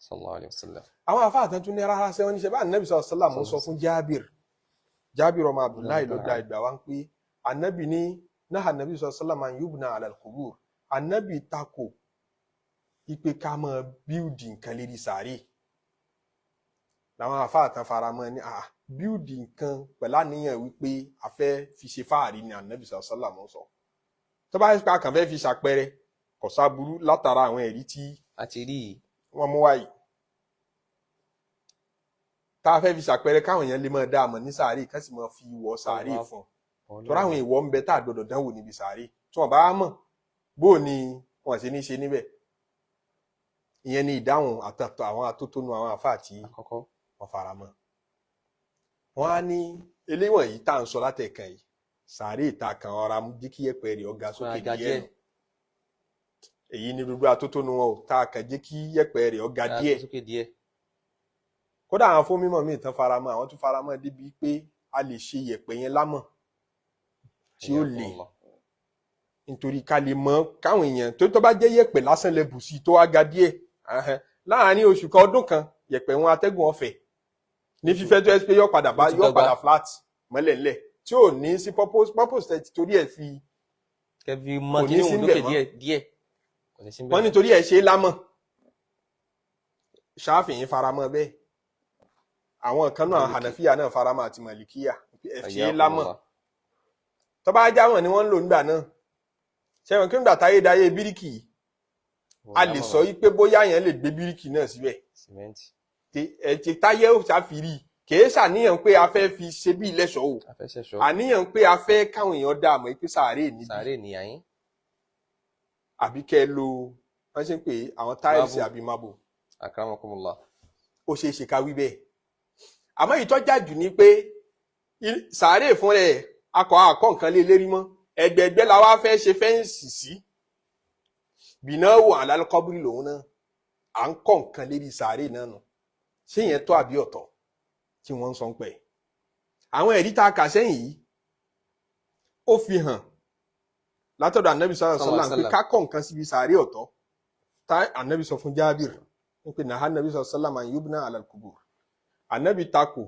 Sallallahu alaihi wasallam. Àwọn afáà tán tún ní rárá sẹ́wọ́n ní ṣe bá ànábì sàlám sọ fún Jábìr, Jábìr ọmọ Abdullahi ló da ìgbà wá ń pé ànábì ní náà ànábì sàlám an yubna ala al-qubur, ànábì tako ipe ká máa bíúdì nǹkan lérí sàárè. Làwọn afáà tán fara mọ́ ní àà bíúdì nǹkan pẹ̀lú àníyàn wípé a fẹ́ fi ṣe fáàrí ni ànábì sàlám sọ. Tó bá yẹ pé a kàn fẹ́ fi ṣàpẹẹrẹ, kò sáburú látara àwọn ẹ̀rí tí Àti rí yìí. wọ́n mú wáyé tá a fẹ́ fi ṣàpẹẹrẹ káwọn èèyàn lè máa dá a mọ̀ ní sàárè, ká sì máa fi ìwọ sàárè fún un, torí àwọn ìwọ ń bẹ tá a gbọdọ̀ dánwò níbi sàárè tí wọ́n bá mọ̀ bó ni wọ́n ṣe ní ṣe níbẹ̀. Ìyẹn ni ìdáhùn àtàtọ̀ àwọn atótónu àwọn àfáà tí Àkọ́kọ́. wọ́n fara mọ́. Wọ́n á ní eléwọ̀n yìí tá à ń sọ látẹ̀kàn yìí, sàárè ìta kan ọ̀rá jẹ́ kí yẹ̀pẹ̀ rẹ̀ ó ga sókè Ga díẹ̀ díẹ̀. nù. Èyí ni gbogbo atótónu wọn ò tá a kàn jẹ́ kí yẹ̀pẹ̀ rẹ̀ ó ga Ga díẹ̀. sókè díẹ̀. Kódà àwọn fún mímọ̀ míì tán faramọ́, àwọn tún faramọ́ débi pé a lè ṣe yẹ̀pẹ̀ yẹn lámọ̀ tí ó le, Hayyakumullah. nítorí ká lè mọ̀ káwọn èèyàn tó bá jẹ́ yẹ̀pẹ̀ lásán lẹ bù sí tó wá ga díẹ̀, ahẹ́n, láàárín oṣù kan ọdún kan yẹ̀pẹ̀ wọn atẹ́gùn ọ̀fẹ́ ní fífẹ́ tó ẹ pé yọ padà bá Ó ti yọ dọ́gba. padà flat mọ́lẹ̀ ńlẹ̀ tí ò ní sí purpose tẹ́ ti torí ẹ̀ fi Kẹfì mọ Kò ní kíní sí òun ńbẹ̀ lókè mọ́. díẹ̀ díẹ̀. Kò ní sí ńbẹ̀ Wọ́n mọ́. nítorí ẹ̀ ṣe é lámọ̀. Ṣáfìyín faramọ́ bẹ́ẹ̀, àwọn kan náà Màlíkì. Hànàfíà náà faramọ́ àti Màlìkíyà, ẹ̀ ṣe é lámọ̀. Hayyakumullah. Tó bá jámọ̀ ni wọ́n ń lò nígbà náà, ṣẹ́wọ̀n kí nígbà táyé dáyé bíríkì yìí, a lè sọ yí pé bóyá yẹn lè gbé bíríkì náà síbẹ̀. Sìmẹ́ǹtì. Ẹ ti táyé ò ṣàfìrí kìí ṣàníyàn pé a fẹ́ fi ṣe bí ilẹ̀ṣọ́ o, Afẹsẹ̀ṣọ́. àníyàn pé a fẹ́ káwọn èèyàn dá àmọ́ pé sàárè níbí. Sàárè nìyà yín. Àbí kẹ́ ẹ lo wọ́n ṣe ń pè àwọn táìlì Marble. àbí marble. Akramakumullah. Ó ṣeé ṣe ká wí bẹ́ẹ̀, àmọ́ ìtọ́jà jù ni pé sàárè fún rẹ̀ akọ àkọ́ nǹkan lé lérí mọ́, ẹgbẹ̀ẹ̀gbẹ́ la wá fẹ́ ṣe fẹ́ǹsì sí bìnáwó àlálùkọ́bùrì lòun náà à ń kọ́ nǹkan lérí sàárè náà nù. Ṣé yẹn tó àbí ọ̀tọ̀ tí wọ́n ń sọ ń pẹ́? Àwọn ẹ̀rí tá a kà sẹ́yìn yìí ó fi hàn látọ̀dọ̀ ànábì sallallahu alaihi wasallam pé ká kọ́ nǹkan síbi sàárè ọ̀tọ̀, tá ànábì sọ fún Jábìr ń pè nàá ànábì sallallahu alaihi wasallam an yubna ala al-qubur, ànábì takò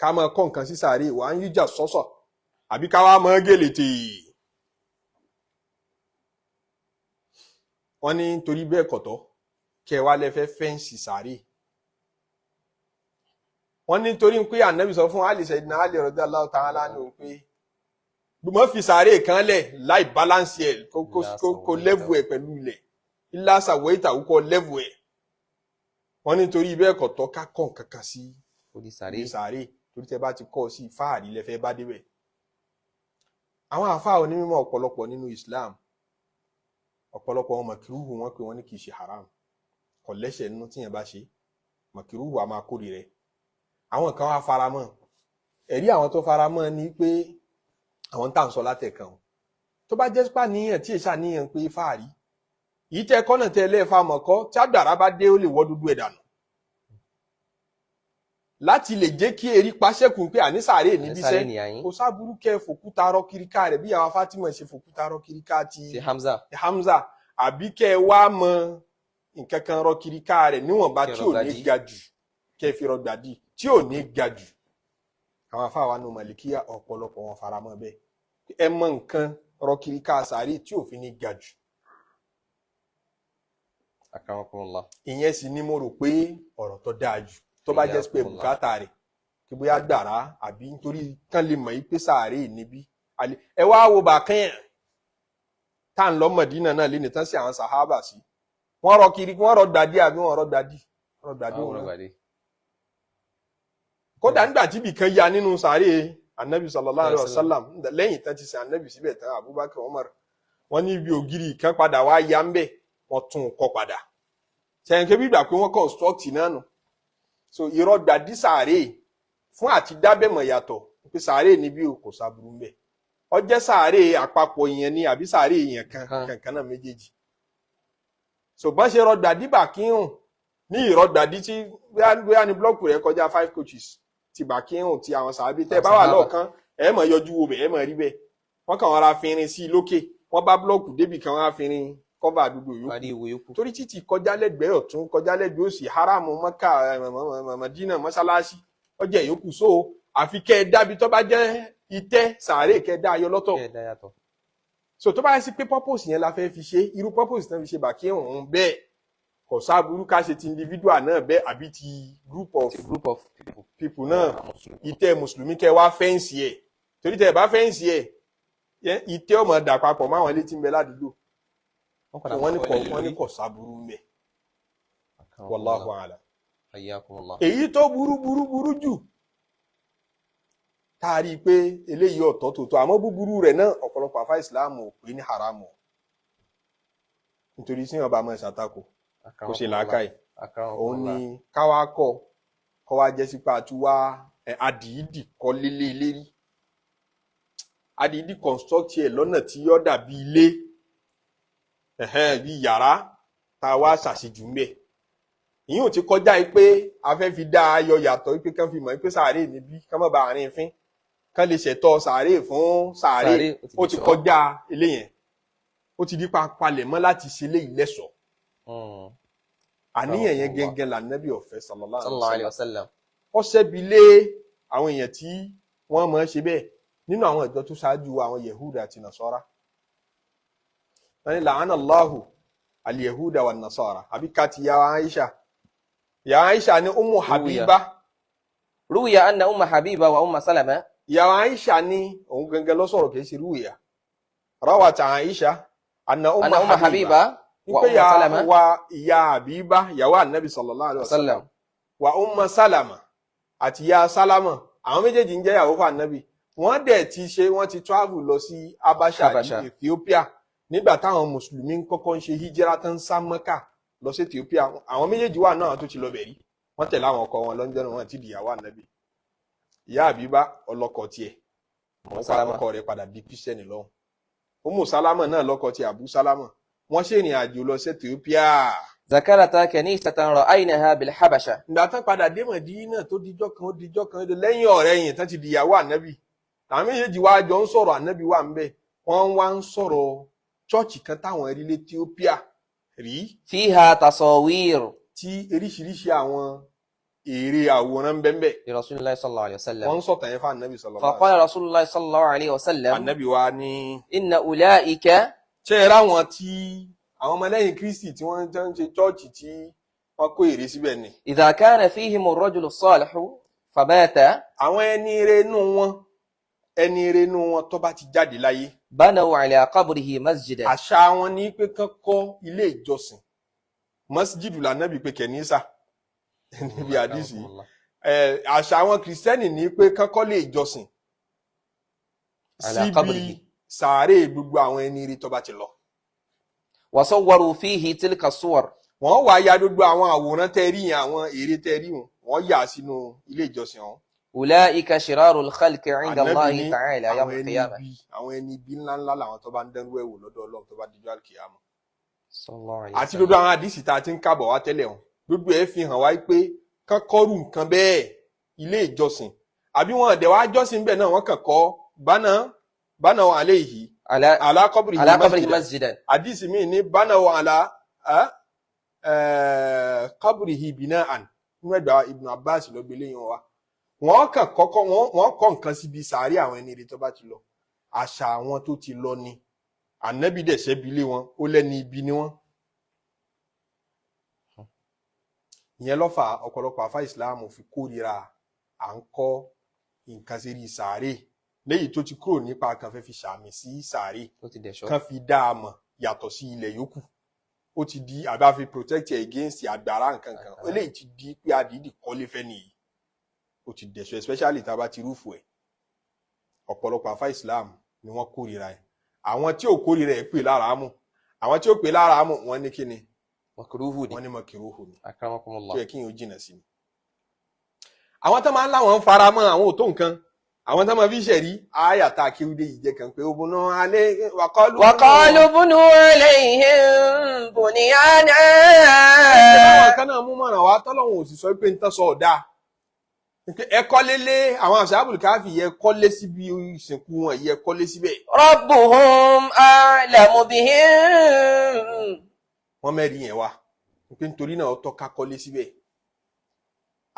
ká máa kọ́ nǹkan sí sàárè wà á ń yíjà sọ́sọ̀ àbí ká wá mọ́ gèlè tè. Wọ́n ní nítorí bẹ́ẹ̀ kọ̀tọ́ kẹ́ wá lẹ́fẹ́ fẹ́ǹsì sàárè. Wọ́n ní torí pé ànábì sọ fún Ali Sayyidina Ali radiyallahu ta'ala anhu pé mọ́ fi sàárè kan lẹ̀ láì balance ẹ̀ kó level ẹ̀ pẹ̀lú ilẹ̀ ilá sàwọ́ ìtàwù kó level ẹ̀. Wọ́n ní torí bẹ́ẹ̀ kọ̀tọ́ ká kọ́ nǹkan kan sí Orí sàárè. ibi sàárè, torí tẹ bá ti kọ́ ọ sí fáàrí lẹ́fẹ́ bá débẹ̀. Àwọn àfáà onímọ̀ ọ̀pọ̀lọpọ̀ nínú Islam, ọ̀pọ̀lọpọ̀ wọn mọ̀kìrúhù wọn pé wọ́n ní kì í ṣe haram, kò lẹ́sẹ̀ nínú tíyẹn bá ṣe mọ̀kìrúhù a máa kórè rẹ̀. Àwọn kan wá faramọ́ ẹ̀rí, àwọn tó faramọ́ ni pé àwọn tá à ń sọ látẹ̀kan o, tó bá jẹ́ pà níyàn tí èsà níyàn pé fáàrí yìí tẹ kọ́nà tẹ lẹ́ẹ̀fà mọ̀kọ́ tí àgbàrá bá dé ó lè wọ́ dúdú ẹ̀ dànù. Láti lè jẹ́ kí erí paṣẹ́kùn pé àní sàárè níbi Sàárè iṣẹ́ nìyà yín. Kò sábúrú kẹ́ fòkúta rọ kiriká rẹ̀ bí àwọn Fatima ṣe fòkúta rọ kiriká ti Ti Hamza. Hamza, àbí kẹ́ ẹ wá mọ nǹkan kan rọ kiriká rẹ̀ níwọ̀nba Kẹ́ tí ò ní rọgbàdì. ga jù, kẹ́ fi rọgbàdì tí ò ní ga jù. Àwọn afáwa nu Màlìkíyà, ọ̀pọ̀lọpọ̀ wọn faramọ́ bẹ́ẹ̀, ẹ mọ nǹkan rọ kiriká sàárè tí ò fi ní ga jù. Akramakumullah. Ìyẹn sì ni mo rò pé ọ̀rọ̀ tó dáa jù, tó bá jẹ́ pé Hayyakumullah. bùkátà rẹ̀ kí bóyá gbàrá àbí nítorí kán lè mọ̀ yí pé sàárè níbí. Ẹ wá wo bàkẹ́yàn tá à ń lọ Mọ̀dínà náà lé nìtàn sí àwọn sàhábà sí, wọ́n rọ kiri, wọ́n rọ gbàdí àbí wọ́n rọ gbàdí, wọ́n rọ gbàdí Àwọn wọn náà. rọgbàdì. Kódà nígbà tí ibì kan ya nínú sàárè Anabi sallallahu alaihi wasallam, lẹ́yìn tán ti sin Anabi síbẹ̀ tán, Abubakar, Umar, wọ́n ní ibi ògiri kan padà wá ya ń bẹ̀, wọ́n tún un kọ́ padà. Sẹ́yìn kébí ìgbà pé wọ́n construct náà nù. So ìrọ̀gbàdì sàárè fún àti dábẹ̀mọ̀ yàtọ̀ pé sàárè níbí o, kò sábúrú ń bẹ̀. Ó jẹ́ sàárè àpapọ̀ ìyẹn ni àbí sàárè ìyẹn kan Kan. kankan náà méjèèjì. So bọ́n ṣe rọgbàdì bàkíhùn ní ìrọgbàdì tí bóyá ní blọọkù rẹ̀ kọjá five coaches ti bàkíhùn ti àwọn sàábí, tẹ́ bá wà Sàhábà. lọ́ọ̀kan, ẹ mọ̀ yọjú wo bẹ̀, ẹ mọ̀ rí bẹ́ẹ̀. Wọ́n kàn wọ́n ra fínrin sí i lókè, wọ́n bá blọọkù débì kan, wọ́n á fínrin kọ́fà àdúgbò yòókù. Parí ìwò yòókù. Torí títì kọjá lẹ́gbẹ̀ẹ́ ọ̀tún, kọjá lẹ́gbẹ̀ẹ́ òsì, haramu Mọ́kà, Mọ̀dínà, mọ́sálásí ọjà yòókù. So àfi kẹ́ ẹ dábi tó bá jẹ́ itẹ́ sàárè, kẹ́ ẹ dá ayọ̀ lọ́tọ̀. Kẹ́ ẹ dá yàtọ̀. So tó bá yẹ sí pé purpose yẹn la fẹ́ fi ṣe, irú purpose náà fi ṣe bàkí òun bẹ́ẹ̀, kò sáàbùrú ká ṣe ti individual náà bẹ́ẹ̀ àbí ti group of Ti group of people. people náà. Ìtẹ́ mùsùlùmí, kẹ́ wá fence ẹ̀, torí tẹ́ ẹ bá fence ẹ̀, ìtẹ́ ọmọ dà papọ̀ máwọn ilé tí ń bẹ ládùúgbò. Wọ́n padà Wọ́n ní fọwọ́ kò lé wọ́n ní lórí. kò sáàbùrú ń bẹ. Wallahu a'lam. Hayyakumullah. Èyí tó burú burú burú jù tá a rí i pé eléyìí ọ̀tọ̀ tòótọ́, àmọ́ búburú rẹ̀ náà, ọ̀pọ̀lọpọ̀ àfa ìsìláàmù ò pé ní haramu o. Nítorí tí wọn bá máa ṣàtakò kó ṣe làákàyè, òun ni káwá kọ kọ́ wá jẹ́ sípa àtúwá adìídì kọ́ lélẹ̀ lérí, adìídì construct ẹ̀ lọ́nà tí yọ́ dàbí ilé, ẹ̀hẹ́n, bí yàrá tá a wá ṣàṣejù ń bẹ̀. Ìyẹn ò ti kọjá yìí pé a fẹ́ fi dá ayọ̀ yàtọ̀ yìí pé kán fi mọ̀ yìí pé sàárè níbí, kán má ba àárín fín, kán lè ṣẹ̀tọ́ sàárè fún sàárè. Sàárè, Ó ti dẹ̀ṣọ́. kọjá ilé yẹn, ó ti di pa palẹ̀ mọ́ láti ṣe léyìí lẹ́ṣọ̀ọ́. Àníyàn yẹn gẹ́gẹ́ lànàbí ọ̀fẹ́ sallallahu Sallallahu alaihi alayhi wasallam. wa sallam. Ó ṣẹ́bi lé àwọn èèyàn tí wọ́n máa ń ṣe bẹ́ẹ̀ nínú àwọn ìjọ tó ṣáájú àwọn Yehuda àti Nasara. Wọ́n ní la'ana Allahu al-Yehuda wa Nasara, àbí ká ti yàwá Aisha, yàwá Aisha ní Ummu Habiba. Ruwiya anna Umma Habiba wa Umma Salama. Yàwá Aisha ní òun gangan ló sọ̀rọ̀, kìí ṣe ruwiya rawat Aisha anna anna Umma Umma Habiba Habiba wa wípé Umma ya Salama wa ìyá Habiba, ìyàwó Ànábì sallallahu alaihi wasallam, sallam wa Umma Salama àti ìyá Salama, àwọn méjèèjì ń jẹ́ ìyàwó fún Ànábì. Wọ́n dẹ̀ ti ṣe, wọ́n ti travel lọ sí Habasha ní Habasha. Ethiopia nígbà táwọn mùsùlùmí ń kọ́kọ́ ń ṣe hijira tán, sá Mẹ́kà lọ sí Ethiopia. Àwọn méjèèjì wà náà tó ti lọ bẹ̀ rí, wọ́n tẹ̀lé àwọn ọkọ wọn lọ́jọ́ náà, wọ́n ti di ìyàwó Ànábì. Ìyá Habiba ọlọ́kọ tiẹ̀, Ummu Salama. ọkọ rẹ̀ padà di Kírísítẹ́nì lọ́hùn. Ummu Salama náà lọ́kọ tiẹ̀, Abu Salama. Wọ́n ṣèrìn àjò lọ sí Ethiopia. Zakarata kanisatan ra'aynaha bil Habasha. Ìgbà tán padà dé Mọ̀dínà, tó dijọ́ kan, ó dijọ́ kan lẹ́yìn ọ̀rẹ́ yìí tán ti dìyàwó ànábì, àwọn méjèèjì wá jọ ń sọ̀rọ̀, ànábì wà ń bẹ̀, wọ́n wá ń sọ̀rọ̀ chọ́ọ̀chì kan táwọn rí l'Ethiopia rí Fiha tasawir tí oríṣiríṣi àwọn ère àwòrán ń bẹ́ńbẹ́. Li Rasulillahi sallallahu alayhi wa sallam. Wọ́n ń sọ̀tàn yẹn fún ànábì sallallahu alaihi Faqala Rasulullah sallallahu alayhi wa wasallam. sallam Ànábì wa ní inna ulaika ṣé ẹ ráwọn tí àwọn ọmọlẹ́yìn Kristi tí wọ́n ń ṣe chọ́ọ̀chì tí wọ́n kó ère síbẹ̀ ni? Idha kana fihim ar-rajulu as-salihu famata Àwọn ẹni ire inú wọn, ẹni ire inú wọn tó bá ti jáde láyé, banaw ala qabrihi masjidan. Àṣà wọn ní pé kán kọ́ ilé ìjọsìn, mọ́síjìdù lànàbì pé kẹ̀nísà níbi àdìsí. Àṣà àwọn kìrìsìtẹ́nì ní pé kán kọ́ ilé ìjọsìn Ala síbi qabrihi. sàárè gbogbo àwọn ẹni ire tó bá ti lọ. Wa sawwaru fihi tilka as-suwar. Wọ́n wá ya gbogbo àwọn àwòrán tẹ́ rí yẹn, àwọn ère tẹ́ rí wọn, wọ́n yà sínú ilé ìjọsìn ọ̀hún. Ulaika shiraru al-khalqi 'inda Ànábì Allahi ní ta'ala yawm àwọn ẹni al-qiyamah. ibi, àwọn ẹni ibi ńláńlá làwọn tó bá ń dánrú ẹ̀ wò lọ́dọ̀ Ọlọ́run tó bá dijọ́ àlùkìyámà. Sallallahu alayhi Àti wa gbogbo sallam. àwọn àdìsí tá a ti ń kábọ̀ wá tẹ́lẹ̀ wọn, gbogbo ẹ̀ fi hàn wá pé kánkọ́rù nǹkan bẹ́ẹ̀ ilé ìjọsìn, àbí wọn dẹ̀ wá jọ́sìn bẹ́ẹ̀ náà, wọ́n kàn kọ́ bana alayhi على ala qabrihi على قبره masjidan. مسجدا. Àdìsí mi ní bana ala qabrihi bina'an, nínú ẹgbà Ibn Abbas ló gbélé yẹn wá. Wọ́n kàn kọ́kọ́ wọ́n kọ́ nǹkan síbi sàárì àwọn ẹni rere tó bá ti lọ, àṣà àwọn tó ti lọ ni. Ànábì dẹ̀ ṣẹ́bi lé wọn, ó lẹ́ni ibi ni wọ́n. Ìyẹn ló fà ọ̀pọ̀lọpọ̀ àfa ìsìláàmù fi kórìíra à ń kọ́ nǹkan sí sàárè, léyìí tó ti kúrò nípa kan fẹ́ fi sàmì sí sàárè, Ó ti dẹ̀ṣọ́. kan fi dá a mọ̀ yàtọ̀ sí ilẹ̀ yòókù. Ó ti di àbá fi protect against àgbàrá nǹkan kan. Àgbàrá. Eléyìí ti di pé àdìdì kọ́lé fẹ́ nìyí, ó ti dẹ̀ṣọ́, especially tá a bá ti rúfù ẹ̀. Ọ̀pọ̀lọpọ̀ àfa Islam ni wọ́n kórìíra ẹ̀. Àwọn tí ò kórìíra ẹ̀ pè lára mú, àwọn tí ò pè lára mú, wọ́n ní kíni? Makruhu ni. Wọ́n ní makiruhu ni. Akramakumullah. Tó yẹ kí n ò jìnà sí ni. Àwọn tó máa ń láwọn ń fara mọ́ àwọn ò tó nǹkan, àwọn tó máa fi ṣẹ̀rí àyàtà akéwúdé yìí jẹ́ kan pé ó bunú alẹ́ wàkọ́lù. وقالوا بنوا عليهم بنيانا. Àwọn kan náà mú mọ̀ràn wá tọ́lọ́hún ò sì sọ pé ń tán sọ ọ̀dà ẹ kọ́lé lé àwọn àṣàbùlù káfí yẹ kọ́lé síbi ìsìnkú wọn yẹ kọ́lé síbẹ̀. ربهم أعلم بهم. Wọ́n mẹ́rin yẹn wá pé nítorí náà ó tọ́ ká kọ́lé síbẹ̀.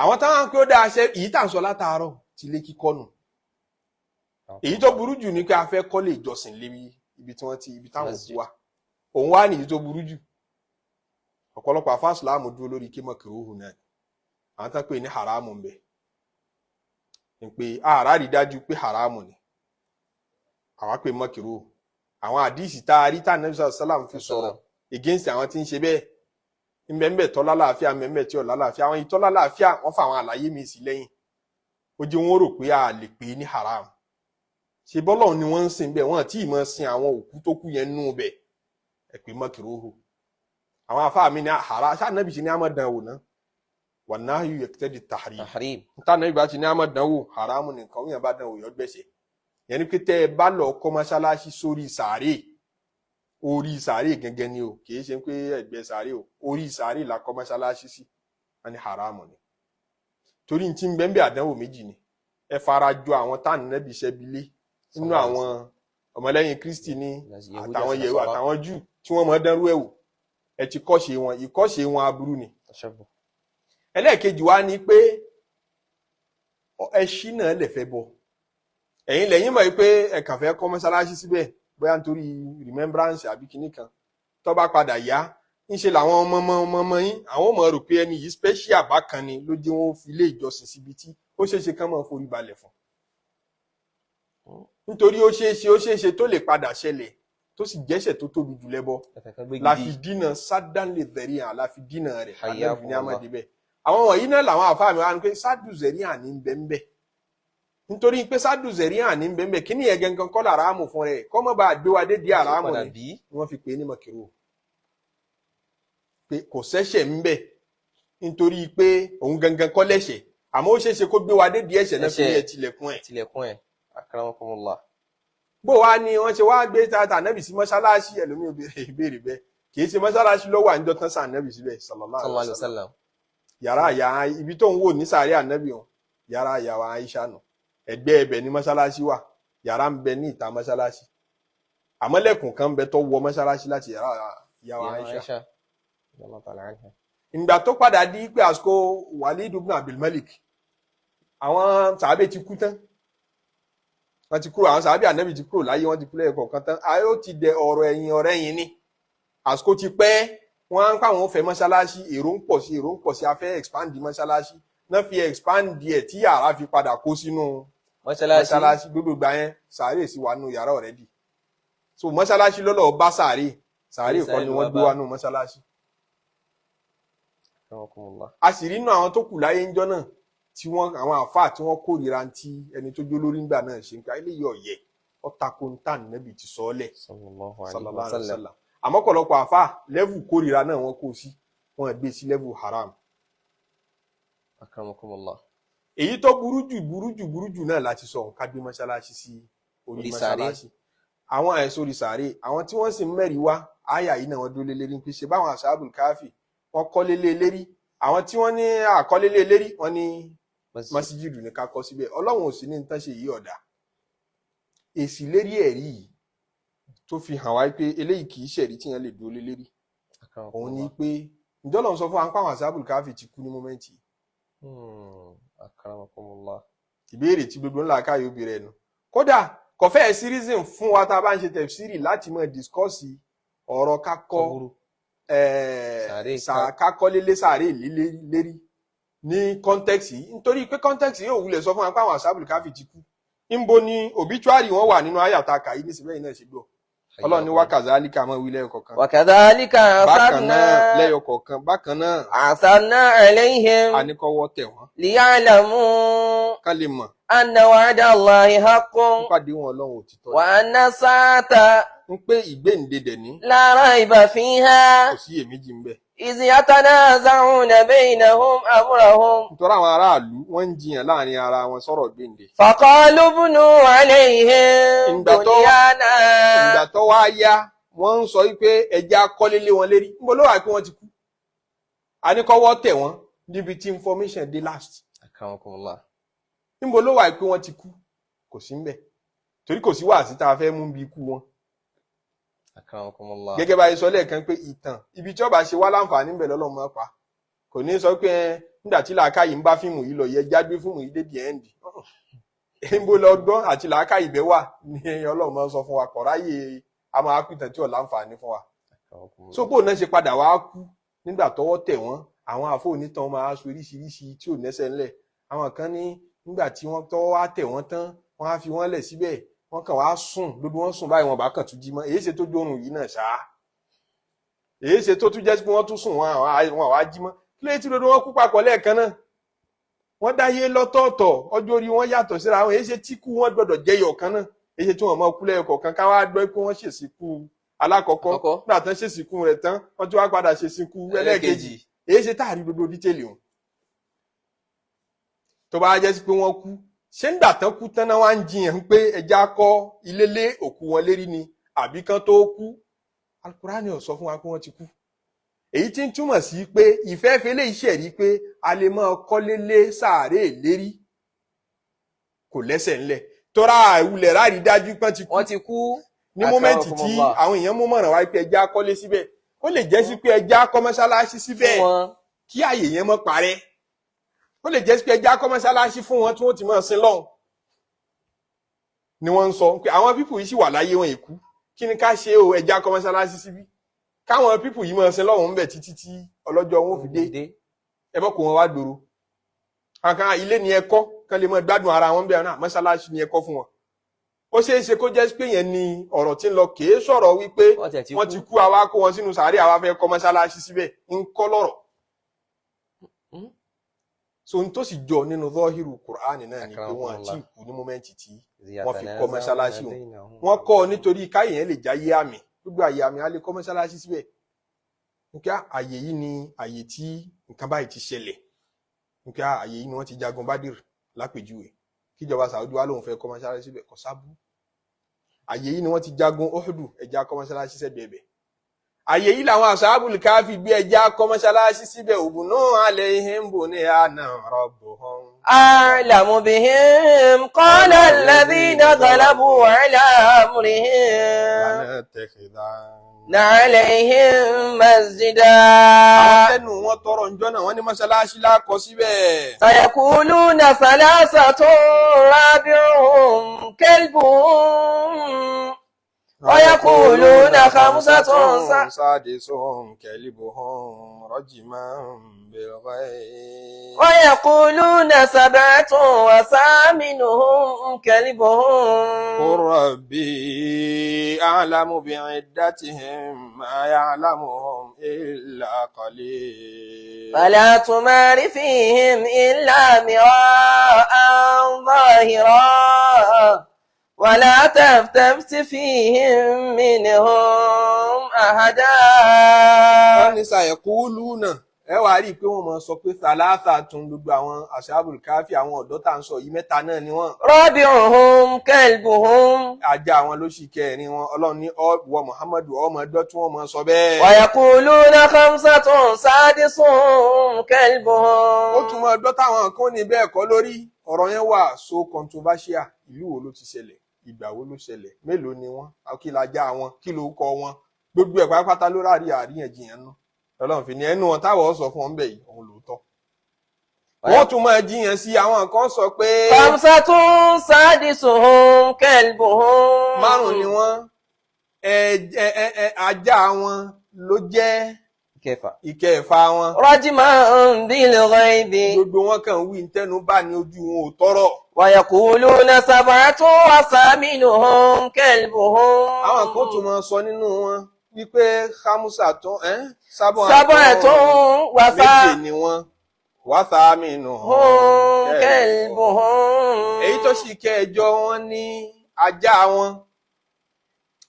Àwọn táwọn pé ó dáa ṣe èyí tá à ń sọ látàárọ̀ ti lé kíkọ́ nù. Èyí tó burú jù ni pé a fẹ́ kọ́lé ìjọsìn lébi ibi tí wọ́n ti ibi táwọn òkú wa òun wá nìyí tó burú jù. Ọ̀pọ̀lọpọ̀ àfa ìsìláàmù dúró lórí kí mọ̀kìrúhù náà, àwọn tán pè ní haramu ń bẹ ni pé ààrá rí dájú pé haramu ni, àwa pè mọ̀kìrúhù. Àwọn àdìsí tá a rí tá ànábì sàlám fi sọ̀rọ̀ against àwọn tí ń ṣe bẹ́ẹ̀ ńbẹ́ńbẹ́ tọ́lá láàfíà, ńbẹ́ńbẹ́ tí ò lálàáfíà. Àwọn ìtọ́lá láàfíà wọ́n fa àwọn àlàyé mi sí lẹ́yìn, ó jẹ́ wọ́n rò pé a lè pè é ní haram. Ṣe bọ́lọ̀ ni wọ́n ń sìn bẹ́ẹ̀, wọ́n tí ì máa sin àwọn òkú tó kú yẹn nú bẹ̀ ẹ̀ pé mọ́kìrúhù. Àwọn afáà mi ní àhàrà ṣáà ṣe ní àmọ́ dán wò ná, wà náà yóò yaqtadi tahrim. Tahrim. Níta náà ìgbà tí ní àmọ́ dán wò haramu nìkan wọ́n yẹn bá dán wò yọ gbẹ̀sẹ̀ yẹn ni pé tẹ́ ẹ bá lọ kọ́ mọ́ṣáláṣí sórí sàárè, orí sàárè gẹ́gẹ́ ni o, kì í ṣe pé ẹ̀gbẹ́ sàárè o, orí sàárè la kọ́ mọ́ṣáláṣí sí, wọ́n ní haramu ni. Torí ní ti ń bẹ́ẹ̀ àdánwò méjì ni ẹ fara jọ àwọn táànù nẹ́bí ṣẹ́bi lé nínú àwọn ọmọlẹ́yìn Kristi ní àtàwọn yẹ̀wò àtàwọn Júù tí wọ́n mọ̀ dánrú ẹ̀ wò, ẹ ti kọ́ṣe wọn, ìkọ́ṣe wọn aburú ni. Tashabbuh. Ẹlẹ́ẹ̀kejì wa ni pé ẹṣin náà lè fẹ́ bọ ẹ̀yin lẹ́yìn mọ̀ pé ẹ kàn fẹ́ kọ́ mọ́ṣáláṣí síbẹ̀, bóyá nítorí remembrance àbí kinní kan, tó bá padà yá ńṣe làwọn ọmọ ọmọ ọmọ ọmọ yín àwọn ọmọ rò pé ẹni yìí special bákan ni ló jẹ́ wọn fi ilé ìjọsìn síbi tí ó ṣeéṣe kán máa forí balẹ̀ fún, nítorí ó ṣeéṣe tó lè padà ṣẹlẹ̀ tó sì jẹ́ṣẹ̀ tó tóbi jù lẹ́bọ. Ẹ̀fẹ̀ kan gbé La fi gidi. dínà sádánlé zẹ̀ríà, la fi dínà rẹ̀. Ànábì ní Hayyakumullah. amadi bẹ́ẹ̀. Àwọn wọ̀nyí náà làwọn àfáà mi wá ní pé sádù zẹ̀ríà ní bẹ́ńbẹ́, nítorí pé sádù zẹ̀ríà ní bẹ́ńbẹ́ kí ni yẹn gangan kọ́ làrámù fún rẹ̀ kọ́ mọ́ bá a gbé wa dé di àràmù Padà ni bí. ni wọ́n fi pè é ní mọ̀kìrò pé kò sẹ́ṣẹ̀ ń bẹ̀, nítorí pé òun gangan kọ́ lẹ́ṣẹ̀, àmọ́ ó ṣeéṣe kó gbé wa dé di ẹ̀ṣẹ̀ náà fi ní Ẹ̀ṣẹ̀. ẹ̀ tilẹ̀kùn ẹ̀. Tilẹ̀kùn ẹ̀. Akramakumullah. Bó wá ni wọ́n ṣe wá gbé tata ànábì sí mọ́ṣáláṣí, ẹlòmíì ò béèrè ìbéèrè bẹ́ẹ̀, kì í ṣe mọ́ṣáláṣí ló wà níjọ́ tán sànábì síbẹ̀ sallallahu Sallallahu alaihi alayhi wa wasallam. sallam. Yàrá àyà ibi tó ń wò ní sàárẹ̀ ànábì hàn, yàrá àyà wa Aisha nù, ẹ̀gbẹ́ ẹbẹ̀ ní mọ́ṣáláṣí wà, yàrá ń bẹ ní ìta mọ́ṣáláṣí, àmọ́ lẹ̀kùn kan ń bẹ tó wọ mọ́ṣáláṣí láti yàrá ìyá wa Ìyá Aisha. Aisha. Radiyallahu ta'ala anha. Ìgbà tó padà di pé àsìkò Walid ibn Abdul Malik, àwọn sàábé ti kú tán, wọ́n ti kúrò, àwọn sàábé ànábì ti kúrò láyé, wọ́n ti kú lẹ́yìn kọ̀ọ̀kan tán, ayé ó ti dẹ ọ̀rọ̀ ẹ̀yìn ọ̀rẹ́ yìí ni àsìkò ti pẹ́, wọ́n á ń pàwọn fẹ́ mọ́ṣáláṣí, èrò ń pọ̀ sí, èrò ń pọ̀ sí, a fẹ́ expand mọ́ṣáláṣí náà fi expand ẹ̀ tí yàrá fi padà kó sínú Mọ́ṣáláṣí. mọ́ṣáláṣí. Gbogbo ìgbà yẹn sàárè sì wà nù yàrá already, so mọ́ṣáláṣí lọ́lọ́ bá sàárè, sàárè kọ́ ni wọ́n gbé wá nù mọ́ṣáláṣí. Akramakumullah. A sì rí inú àwọn tó kù láyé ńjọ́ náà tí wọ́n àwọn àáfàá tí wọ́n kórìíra ti ẹni tó jó lórí ńgbà náà ṣe ń pa eléyìí ọ̀yẹ́ ọ̀tako ńtà nẹ́bì ti sọ ọ́ lẹ̀ Sallallahu alayhi sallallahu wa alaihi sallam. wasallam. Àmọ́ ọ̀pọ̀lọpọ̀ àáfàá lẹ́vù kórìíra náà wọ́n kó sí, wọ́n gbé sí lẹ́vù haram. Akramakumullah. Èyí tó burú jù burú jù burú jù náà láti sọ ká gbé mọ́ṣáláṣí sí orí Orí sàárè. mọ́ṣáláṣí, àwọn àìsàn orí sàárè, àwọn tí wọ́n sì ń mẹ́rin wá àyà yìí náà wọ́n dúró lé lérí pé ṣe báwọn ashabul káfì wọ́n kọ́lé lé lérí, àwọn tí wọ́n ní àkọ́lé lé lérí wọ́n ní Masjid. Masjidu ní ká kọ́ síbẹ̀. Ọlọ́run ò sí ní nǹkan ṣe yìí ọ̀dà. Èsì lérí ẹ̀rí yìí tó fi hàn wá pé eléyìí kì í ṣẹ̀rí tí yẹn lè dúró lé lérí, òun ni pé ǹjọ́ lọ́n sọ fún wa pé àwọn Ashabul Kahfi ti kú ní moment yìí? Akramakumullah. Ìbéèrè tí gbogbo ńlá káyọ̀ obìnrin ẹnu kódà kò fẹ́ẹ̀ sí reason fún wa tá a bá ń ṣe tafsiri láti máa discuss ọ̀rọ̀ kakọ́ Kọ́búrú. Sàárè. Kakọ́ lélé sàárè lílé lérí ní context yìí, nítorí pé context yìí ò wulẹ̀ sọ fún wa pé àwọn Ashabul Kahfi ti kú. Níbo ni obituary wọn wà nínú àyàtà kàyí ní síbẹ̀ yìí náà ṣe gbọ́? Ọlọ́run ní وكذلك máa wí lẹ́yọ kọ̀ọ̀kan. وكذلك Bákan náà عثرنا lẹ́yọ kọ̀ọ̀kan, bákan náà عثرنا عليهم a ní kọ́wọ́ tẹ̀ wọ́n ليعلموا ká lè mọ̀ أن وعد الله حق nípàdé wọn Ọlọ́run òtítọ́ ni. وأن الساعة Ń pé ìgbéǹde dẹ̀ ní لا ريب فيها kò sí iyèméjì ń bẹ. إذ يتنازعون بينهم أمرهم Nítorí àwọn aráàlú wọ́n ń jiyàn láàrin ara wọn sọ̀rọ̀ gbéǹde. فقالوا ابنوا عليهم بنيانا. Ìgbà tó wá yá, wọ́n ń sọ wípé ẹja kọ́lé lé wọn lérí. Níbo ló wà pé wọ́n ti kú? Àníkọ́wọ́ tẹ̀ wọ́n níbi tí information dé last. Akramakumullah. Níbo ló wà pé wọ́n ti kú? Kò sí ń bẹ̀, torí kò sí wàásí tá a fẹ́ mú bí ikú wọn. Akramakumullah. Gẹ́gẹ́ bá a ṣe sọ lẹ́ẹ̀kan pé ìtàn, ibi tí ó bá ṣe wá láǹfààní ńbẹ̀ lọ́lọ́run máa pa. Kò ní sọ pé ẹ nígbà tí làákàyè ń bá fíìmù yìí lọ yẹ jágbé fíìmù yìí dé the end. Níbo lọgbọ́n àti làákàyè bẹ́ wà ní Ọlọ́run máa ń sọ fún wa? Kọ̀ráyè a máa pìtàn tí ò láǹfààní fún wa. Akramakumullah. So bóun náà ṣe padà wá kú nígbà tọ́wọ́ tẹ̀ wọ́n, àwọn àfọ onítàn máa sọ oríṣiríṣi tí ò nẹ́sẹ̀ ńlẹ̀. Àwọn kan ní nígbà tí wọ́n tọ́wọ́ wá tẹ̀ wọ́n tán, wọ́n á fi wọ́n lẹ̀ síbẹ̀, wọ́n kàn wá sùn, gbogbo wọn sùn báyìí, wọn bá kàn tún jí mọ́. Èyí ṣe tó jórun yìí náà ṣá, èyí ṣe tó tún jẹ́ pé wọ́n tún sùn, wọn àwa jí mọ́. Kí ló dé tí gbogbo wọn kú papọ̀ lẹ́ẹ̀kan náà? Wọ́n dáyé lọ́tọ̀ọ̀tọ̀, ọjọ́ orí wọn yàtọ̀ síra wọn. Èyí ṣe tí kú wọn gbọ́dọ̀ jẹyọ̀ kan náà? Èyí ṣe tí wọ́n máa kú lẹ́yọ kọ̀ọ̀kan, ká wá gbọ́ pé wọ́n ṣèsìnkú alákọ̀ọ́kọ́? Àkọ́kọ́. Nígbà tán ṣèsìnkú rẹ̀ tán, wọ́n tún wá padà ṣèsìnkú ẹlẹ́ẹ̀kejì. Èyí ṣe táàrí gbogbo detail wọn tó bá jẹ́ sí pé wọ́n kú, ṣé ńgbà tán kú tán náà wá ń jiyàn pé ẹja kọ́ ilé lé òkú wọn lérí ni, àbí kán tó kú? Alukurani ò sọ fún wa pé wọ́n ti kú, èyí tí ń túmọ̀ sí pé ìfẹ́fẹ́ lè ṣẹ̀rí pé a lè máa kọ́lé lé sàárè lérí kò lẹ́sẹ̀ ńlẹ̀, tọ́ra àwùlẹ̀ rárí dájú pé wọ́n ti kú. Wọ́n ti kú. Ní moment tí Akramakumullah. àwọn èèyàn mú mọ̀ràn wáyé pé ẹja kọ́lé síbẹ̀, ó lè jẹ́ sí pé ẹja kọ́ mọ́ṣáláṣí síbẹ̀ Fún wọn. kí àyè yẹn mọ́ parẹ́. Ó lè jẹ́ sí pé ẹja kọ́ mọ́ṣáláṣí fún wọn tí wọ́n ti máa sin lọ́hùn ni wọ́n ń sọ pé àwọn people yìí sì wà láyé, wọn èkú, kí ni ká ṣe o? Ẹja kọ́ mọ́ṣáláṣí síbí káwọn people yìí máa sin lọ́hùn ńbẹ̀ títí tí ọlọ́jọ́ wọn ò fi dé. Ẹ bọ́ kó wọn wá gbòòrò àkàn ilé ni ẹ kọ́ kán lè máa gbádùn ara wọn bẹ́ẹ̀ náà, mọ́ṣáláṣí ni ẹ kọ́ fún wọn. Ó ṣeé ṣe kó jẹ́ pé yẹn ni ọ̀rọ̀ tí ń lọ, kìí sọ̀rọ̀ wípé Wọ́n tiẹ̀ ti wọ́n kú. ti kú, àwa kó wọn sínú sàárè, àwa fẹ́ kọ́ mọ́ṣáláṣí síbẹ̀ ń kọ́ lọ́rọ̀. So n tó sì jọ nínú zọ́hírù Kùránì náà ni pé wọ́n àti kú ní moment tí wọ́n fi kọ́ mọ́ṣáláṣí wọn. Wọ́n kọ́ ọ nítorí káyè yẹn lè jáyé àmì, gbogbo àyè àmì, á lè kọ́ mọ́ṣáláṣí síbẹ̀ nǹkan. Àyè yìí ni àyè tí nǹkan báyìí ti ṣẹlẹ̀, nǹkan àyè yìí ni wọ́n ti jagun Bádìr lápèjúwe. Kíjọba Saudi wa lóun fẹ́ kọ́ mọ́ṣáláṣí síbẹ̀, kò sábú. Àyè yìí ni wọ́n ti jagun Uhudu, ẹja kọ́ mọ́ṣáláṣí sẹ́gbẹ̀ẹ́ bẹ̀. Àyè yìí làwọn Ashabul Kahfi gbé, ẹja kọ́ mọ́ṣáláṣí síbẹ̀. ابنوا عليهم بنيانا ربهم. أعلم بهم قال الذين غلبوا على أمرهم لنتخذن عليهم مسجدا. Àwọn tẹnu wọn tọrọ njọ náà, wọn ní mọ́ṣáláṣí lákọ síbẹ̀. سيقولون ثلاثة رابعهم كلبهم ويقولون خمسة سادسهم كلبهم رجما بالغيب. ويقولون سبعة وثامنهم كلبهم. قل ربي أعلم بعدتهم ما يعلمهم إلا قليل. فلا تمار فيهم إلا مراء ظاهرا ولا تستفت فيهم منهم أحدا. Wọ́n ní سيقولون. Ẹ wàá rí i pé wọ́n máa sọ pé thalatha tún gbogbo àwọn ashabul káfí, àwọn ọ̀dọ́ tá à ń sọ yìí, mẹ́ta náà ni wọ́n. رابعهم كلبهم. Ajá wọn ló sì kẹrin wọn. Ọlọ́run ní ọwọ́ Muhammadu, ọmọ ẹgbẹ́ tí wọ́n máa sọ bẹ́ẹ̀. ويقولون خمسة سادسهم كلبهم. Ó tún mọ ẹgbẹ́ táwọn kan ní bẹ́ẹ̀ kọ́ lórí. Ọ̀rọ̀ yẹn wà so controversial. Ìlú wo ló ti ṣẹlẹ̀? Ìgbà wo ló ṣẹlẹ̀? Mélòó ni wọ́n? Kí la já wọn? Kí ló kọ wọn? Gbogbo ẹ̀ pátápátá ló rárí àríyànjiyàn nù. Ọlọ́run fi ní ẹnu wọn táwọn sọ fún wọn bẹ́ẹ̀ yìí, òun lóòótọ́. Wọ́n tún máa jiyàn sí, àwọn kan sọ pé خمسة سادسهم كلبهم. márùn ni wọ́n, ẹ ẹ ẹ ẹ ajá wọn ló jẹ́ Kẹfà. ìkẹfà wọn. رجما بالغيب. Gbogbo wọn kàn wí ntẹnu bá ní, ojú wọn ò tọrọ. ويقولون سبعة وثامنهم كلبهم. Àwọn kan tún máa sọ nínú wọn wípé hamusa tó ẹ sábọ سبعة méje ni wọn, wàtàmínú وثامنهم كلبهم. Èyí tó sì kẹjọ wọn ní ajá wọn.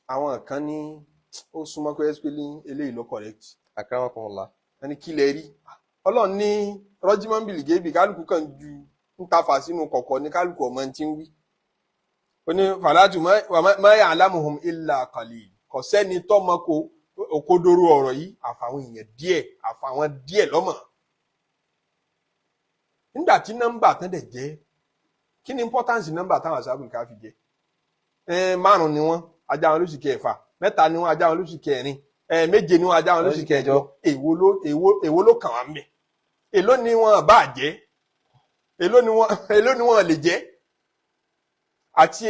Àwọn kan ní ó súnmọ́ pé ẹ́sìpé ní eléyìí ló correct. Akramakumullah. Wọn ní kí lè rí? Ọlọ́run ní rọ́jímọ́bìlì gébì, kálukú kan ju ń tafà sínú kọ̀kọ̀ ní kálukú ọmọ tí ń wí. Ó ní fàlàtù ma ya'lamuhum illa qalil, kò sẹ́ni tọ́mọ kò òkodoro ọ̀rọ̀ yìí àfàwọn èèyàn díẹ̀, àfàwọn díẹ̀ lọ́mọ. Nígbà tí nọ́mbà tán dẹ̀ jẹ́, kí ni importance nọ́mbà táwọn àṣàbùn ká fi jẹ́? Márùn ni wọ́n, ajá wọn lóṣù kẹfà. Mẹ́ta ni wọ́n, ajá wọn lóṣù kẹrin. Méje ni wọ́n, ajá wọn lóṣù kẹjọ. Èwo ló kàn wá mbẹ? Èló ni wọ́n bá jẹ́? Èló ni wọ́n lè jẹ́? Àti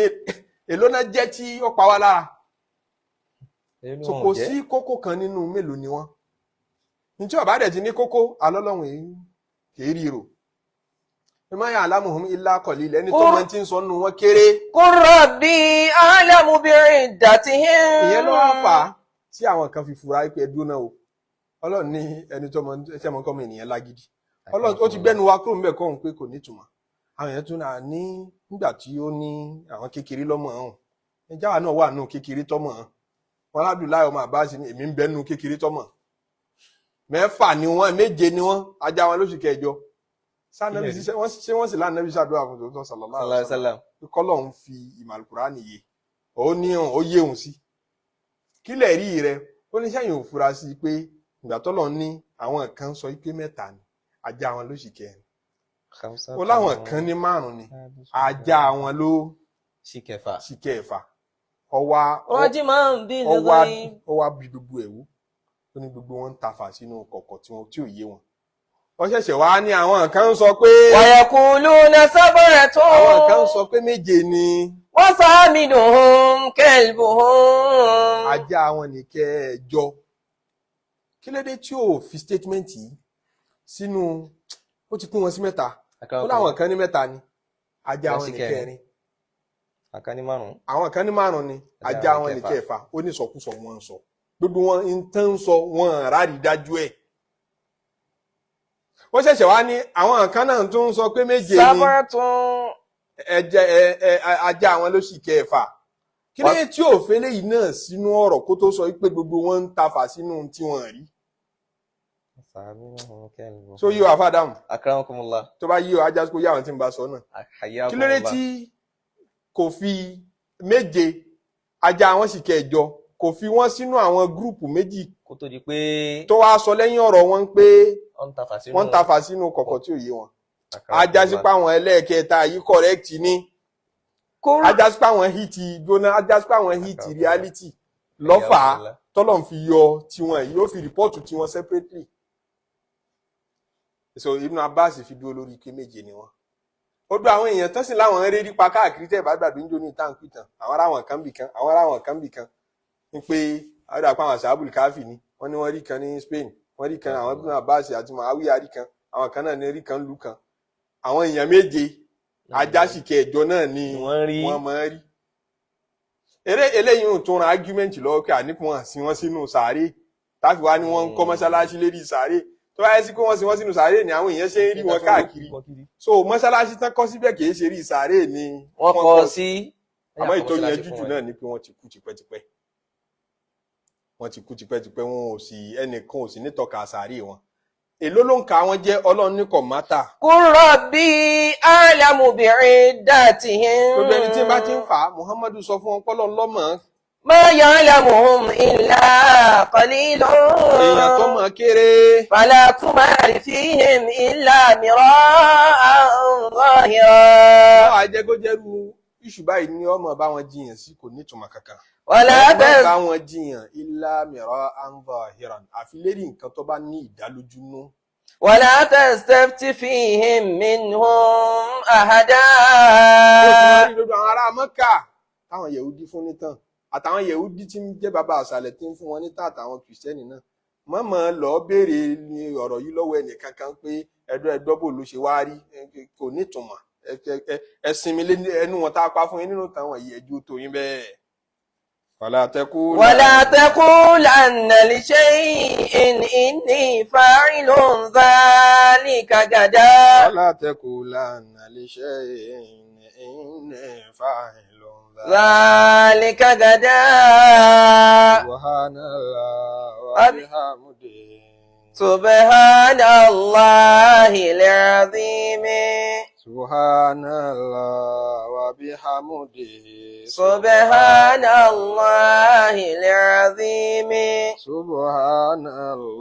èló náà jẹ́ tí ó pa wá lára? So kò sí kókó kan nínú mélòó ni wọ́n. Njẹ́ ọ̀bá dẹ̀ ti ní kókó alọ́lọ́run yìí kì í ríro. Ma ya'lamuhum illa qalil, ẹni tó máa ti ń sọ nù wọn kéré. Qul rabbi a'lamu bi'iddatihim. Ìyẹn ló wá fà á tí àwọn kan fi fura pé ẹdún náà o. Ọlọ́run ní ẹni tó mọ ẹsẹ̀ mọ́ kọ́mọ ènìyàn lágídí. Ọlọ́run ó ti gbẹ́nu wa kúrò níbẹ̀ kọ́hún pé kò nítumọ̀. Àwọn èèyàn tún náà ní nígbà tí ó ní àwọn kékeré lọ́mọ ọ̀hún, ẹjá wa náà wà nù kékeré tọ́mọ ọ̀hún wọn. Abdullahi ọmọ Abbas ní èmi ń bẹ nù kékeré tọ́mọ. Mẹ́fà ni wọ́n, méje ni wọ́n, ajá wọn lóṣù kẹjọ. Sanabi ṣiṣẹ́ wọ́n ṣé wọ́n sì lánàbí ṣàdúrà fún tòótọ́ sallallahu alaihi wasallam kọ́lọ̀ ń fi ìmọ̀ Al-Qur'ani yé ó ní ó yé òun sí. Kí lẹ̀ rí rẹ? Ó ní sẹ́yìn ò fura sí i pé ìgbà tọ́lọ̀ ní àwọn kan sọ pé mẹ́ta ni, ajá wọn lóṣù kẹrin. Ó láwọn kan ní márùn ni, ajá wọn ló sí kẹfà. Sí kẹfà. Ọwá Rajiman bil ọwá ghaib. Ọwá bí gbogbo ẹ̀wú. Ó ní gbogbo wọn ń tafà sínú kọ̀kọ̀ tí wọn tí ò yé wọn. Wọ́n ṣẹ̀ṣẹ̀ wá ní àwọn kan ń sọ pé Wa yaquluna sab'atun. Àwọn kan ń sọ pé méje ni. Wa thaminuhum kalbuhum. Ajá wọn ní kẹjọ. Kí ló dé tí ò fi statement yìí sínú? Ó ti pín wọn sí mẹ́ta. Ó láwọn kan ní mẹ́ta ni, ajá wọn ní kẹrin. Àkan ní márùn. Àwọn kan ní márùn ni, ajá wọn ní kẹfà. Ó ní ìsọkúsọ wọn ń sọ, gbogbo wọn ń tán ń sọ, wọn rárí dájú ẹ̀. Wọ́n ṣẹ̀ṣẹ̀ wá ní àwọn kan náà tún ń sọ pé méje ni. Sab'atun. Ẹjẹ ẹ ẹ ajá àwọn ló sì kẹfà. Kí ló dé tí ò fẹ́ léyìí náà sínú ọ̀rọ̀ kó tó sọ pé gbogbo wọn ń tafà sínú tí wọ́n rí? So yíò àfàdàmù. Akramakumullah. Tó bá yíò ajá kó yá àwọn tí ń bá sọ náà. Kí ló dé tí kò fi méje, ajá wọn sì kẹjọ, kò fi wọn sínú àwọn gúrùpù méjì kó tó di pé tó wá sọ lẹ́yìn ọ̀rọ̀ wọn pé wọ́n ń tafà sínú wọ́n ń tafà sínú kọ̀kọ̀ tí ò yé wọn? Ajá sí pé àwọn ẹlẹ́ẹ̀kẹta yìí correct ni. Ajá sí pé àwọn hit gbóná, ajá sí pé àwọn hit reality lọ́fà tọ́lọ̀ ń fi yọ tiwọn yìí, ó fi rìpọ́ọ̀tù tiwọn separately. So Ibn Abbas fi dúró lórí ike méje ni wọn. Ó dún àwọn èèyàn tán sì láwọn ń rérí pa káàkiri. Tẹ́ ẹ̀ bá gbàgbé ń jó ní ìtànkù ìtàn, àwọn aráwọn kan bì kan, àwọn aráwọn kan bì kan ní pé àwọn dàpọ̀ àwọn sàábùlì káfí ni wọ́n ní wọ́n rí kan ní Spain, wọ́n rí kan. Àwọn Ibn Abbas àti Muawiya rí kan, àwọn kan náà ní rí kan lù kan. Àwọn èèyàn méje, ajá sì kẹjọ náà ni wọ́n rí. Wọ́n máa ń rí eré eléyìí ò tún ran argument lọ́wọ́ pé àníkùn wọn sí wọn sínú sàárè táfi wá ní wọ́n ń kọ́ mọ́ṣáláṣí lérí sàárè. Tó bá yẹ sí pé wọ́n sí wọn sínú sàárè ni àwọn èèyàn ṣe ń rí wọn káàkiri. So mọ́ṣáláṣí tán kọ́ síbẹ̀ kì í ṣe rí sàárè ni wọ́n kọ́ sí. Àmọ́ ètò yẹn jújù náà ni pé wọ́n ti kú tipẹ́tipẹ́, wọ́n ti kú tipẹ́tipẹ́. Wọn ò sì, ẹnìkan ò sì nítọ́ka sàárè wọn. Èló ló ń ka àwọn jẹ́? Ọlọ́run ní kò matter. قل ربي أعلم بعدتهم. Gbogbo ẹni tí bá ti ń fà á, Muhammadu sọ fún wọn pọ́lọ́ lọ́mọ. ما يعلمهم إلا قليل. Èèyàn tó mọ̀ kéré. فلا تمار فيهم إلا مراء ظاهرا. Báwa jẹ́ kó jẹ́rú iṣu báyìí ni ọmọ bá wọn jiyàn sí, kò ní ìtumọ̀ kankan. ولا Má تس bá wọn jiyàn illa mira'an zahiran, àfi lérí nǹkan tó bá ní ìdálójú nú. ولا تستفت فيهم منهم أحدا. Ó ti máa rí gbogbo àwọn ará Mọ́kà táwọn Yẹ̀húdí fún nítàn, àtàwọn Yẹ̀húdí tí ń jẹ́ bàbá àṣàlẹ̀ tí ń fún wọn nítàn, àtàwọn Kìrìsìtẹ́nì náà, mọ̀mọ́ lọ béèrè ní ọ̀rọ̀ yìí lọ́wọ́ ẹnìkankan pé ẹ̀dọ́ ẹ̀dọ́ bò ló ṣe wá rí, kò nítumọ̀. Ẹ sinmi lé ẹnu wọn tá a pa fún yín nínú táwọn yìí, ẹjú tó yín bẹ́ẹ̀. Wàlá tẹ́kù. ولا تقولن لشيء إني فاعل ذلك غدا. Wàlá tẹ́kù lánàá lè ṣe ìní fáìlú. ذلك غدا. Subhanallah wa bihamdihi. سبحان الله العظيم. Subhanallah wa bihamdihi. سبحان الله العظيم. Subhanallah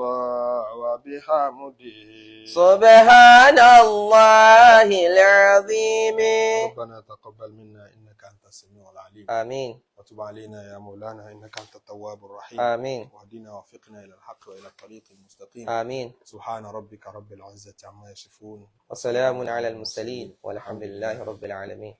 wa bihamdihi. سبحان الله العظيم. ربنا تقبل منا إنك أنت السميع العليم. آمين. وتب علينا يا مولانا إنك أنت التواب الرحيم. آمين. واهدنا ووفقنا إلى الحق وإلى الطريق المستقيم. آمين. سبحان ربك رب العزة عما يصفون. وسلام على المرسلين والحمد لله رب العالمين.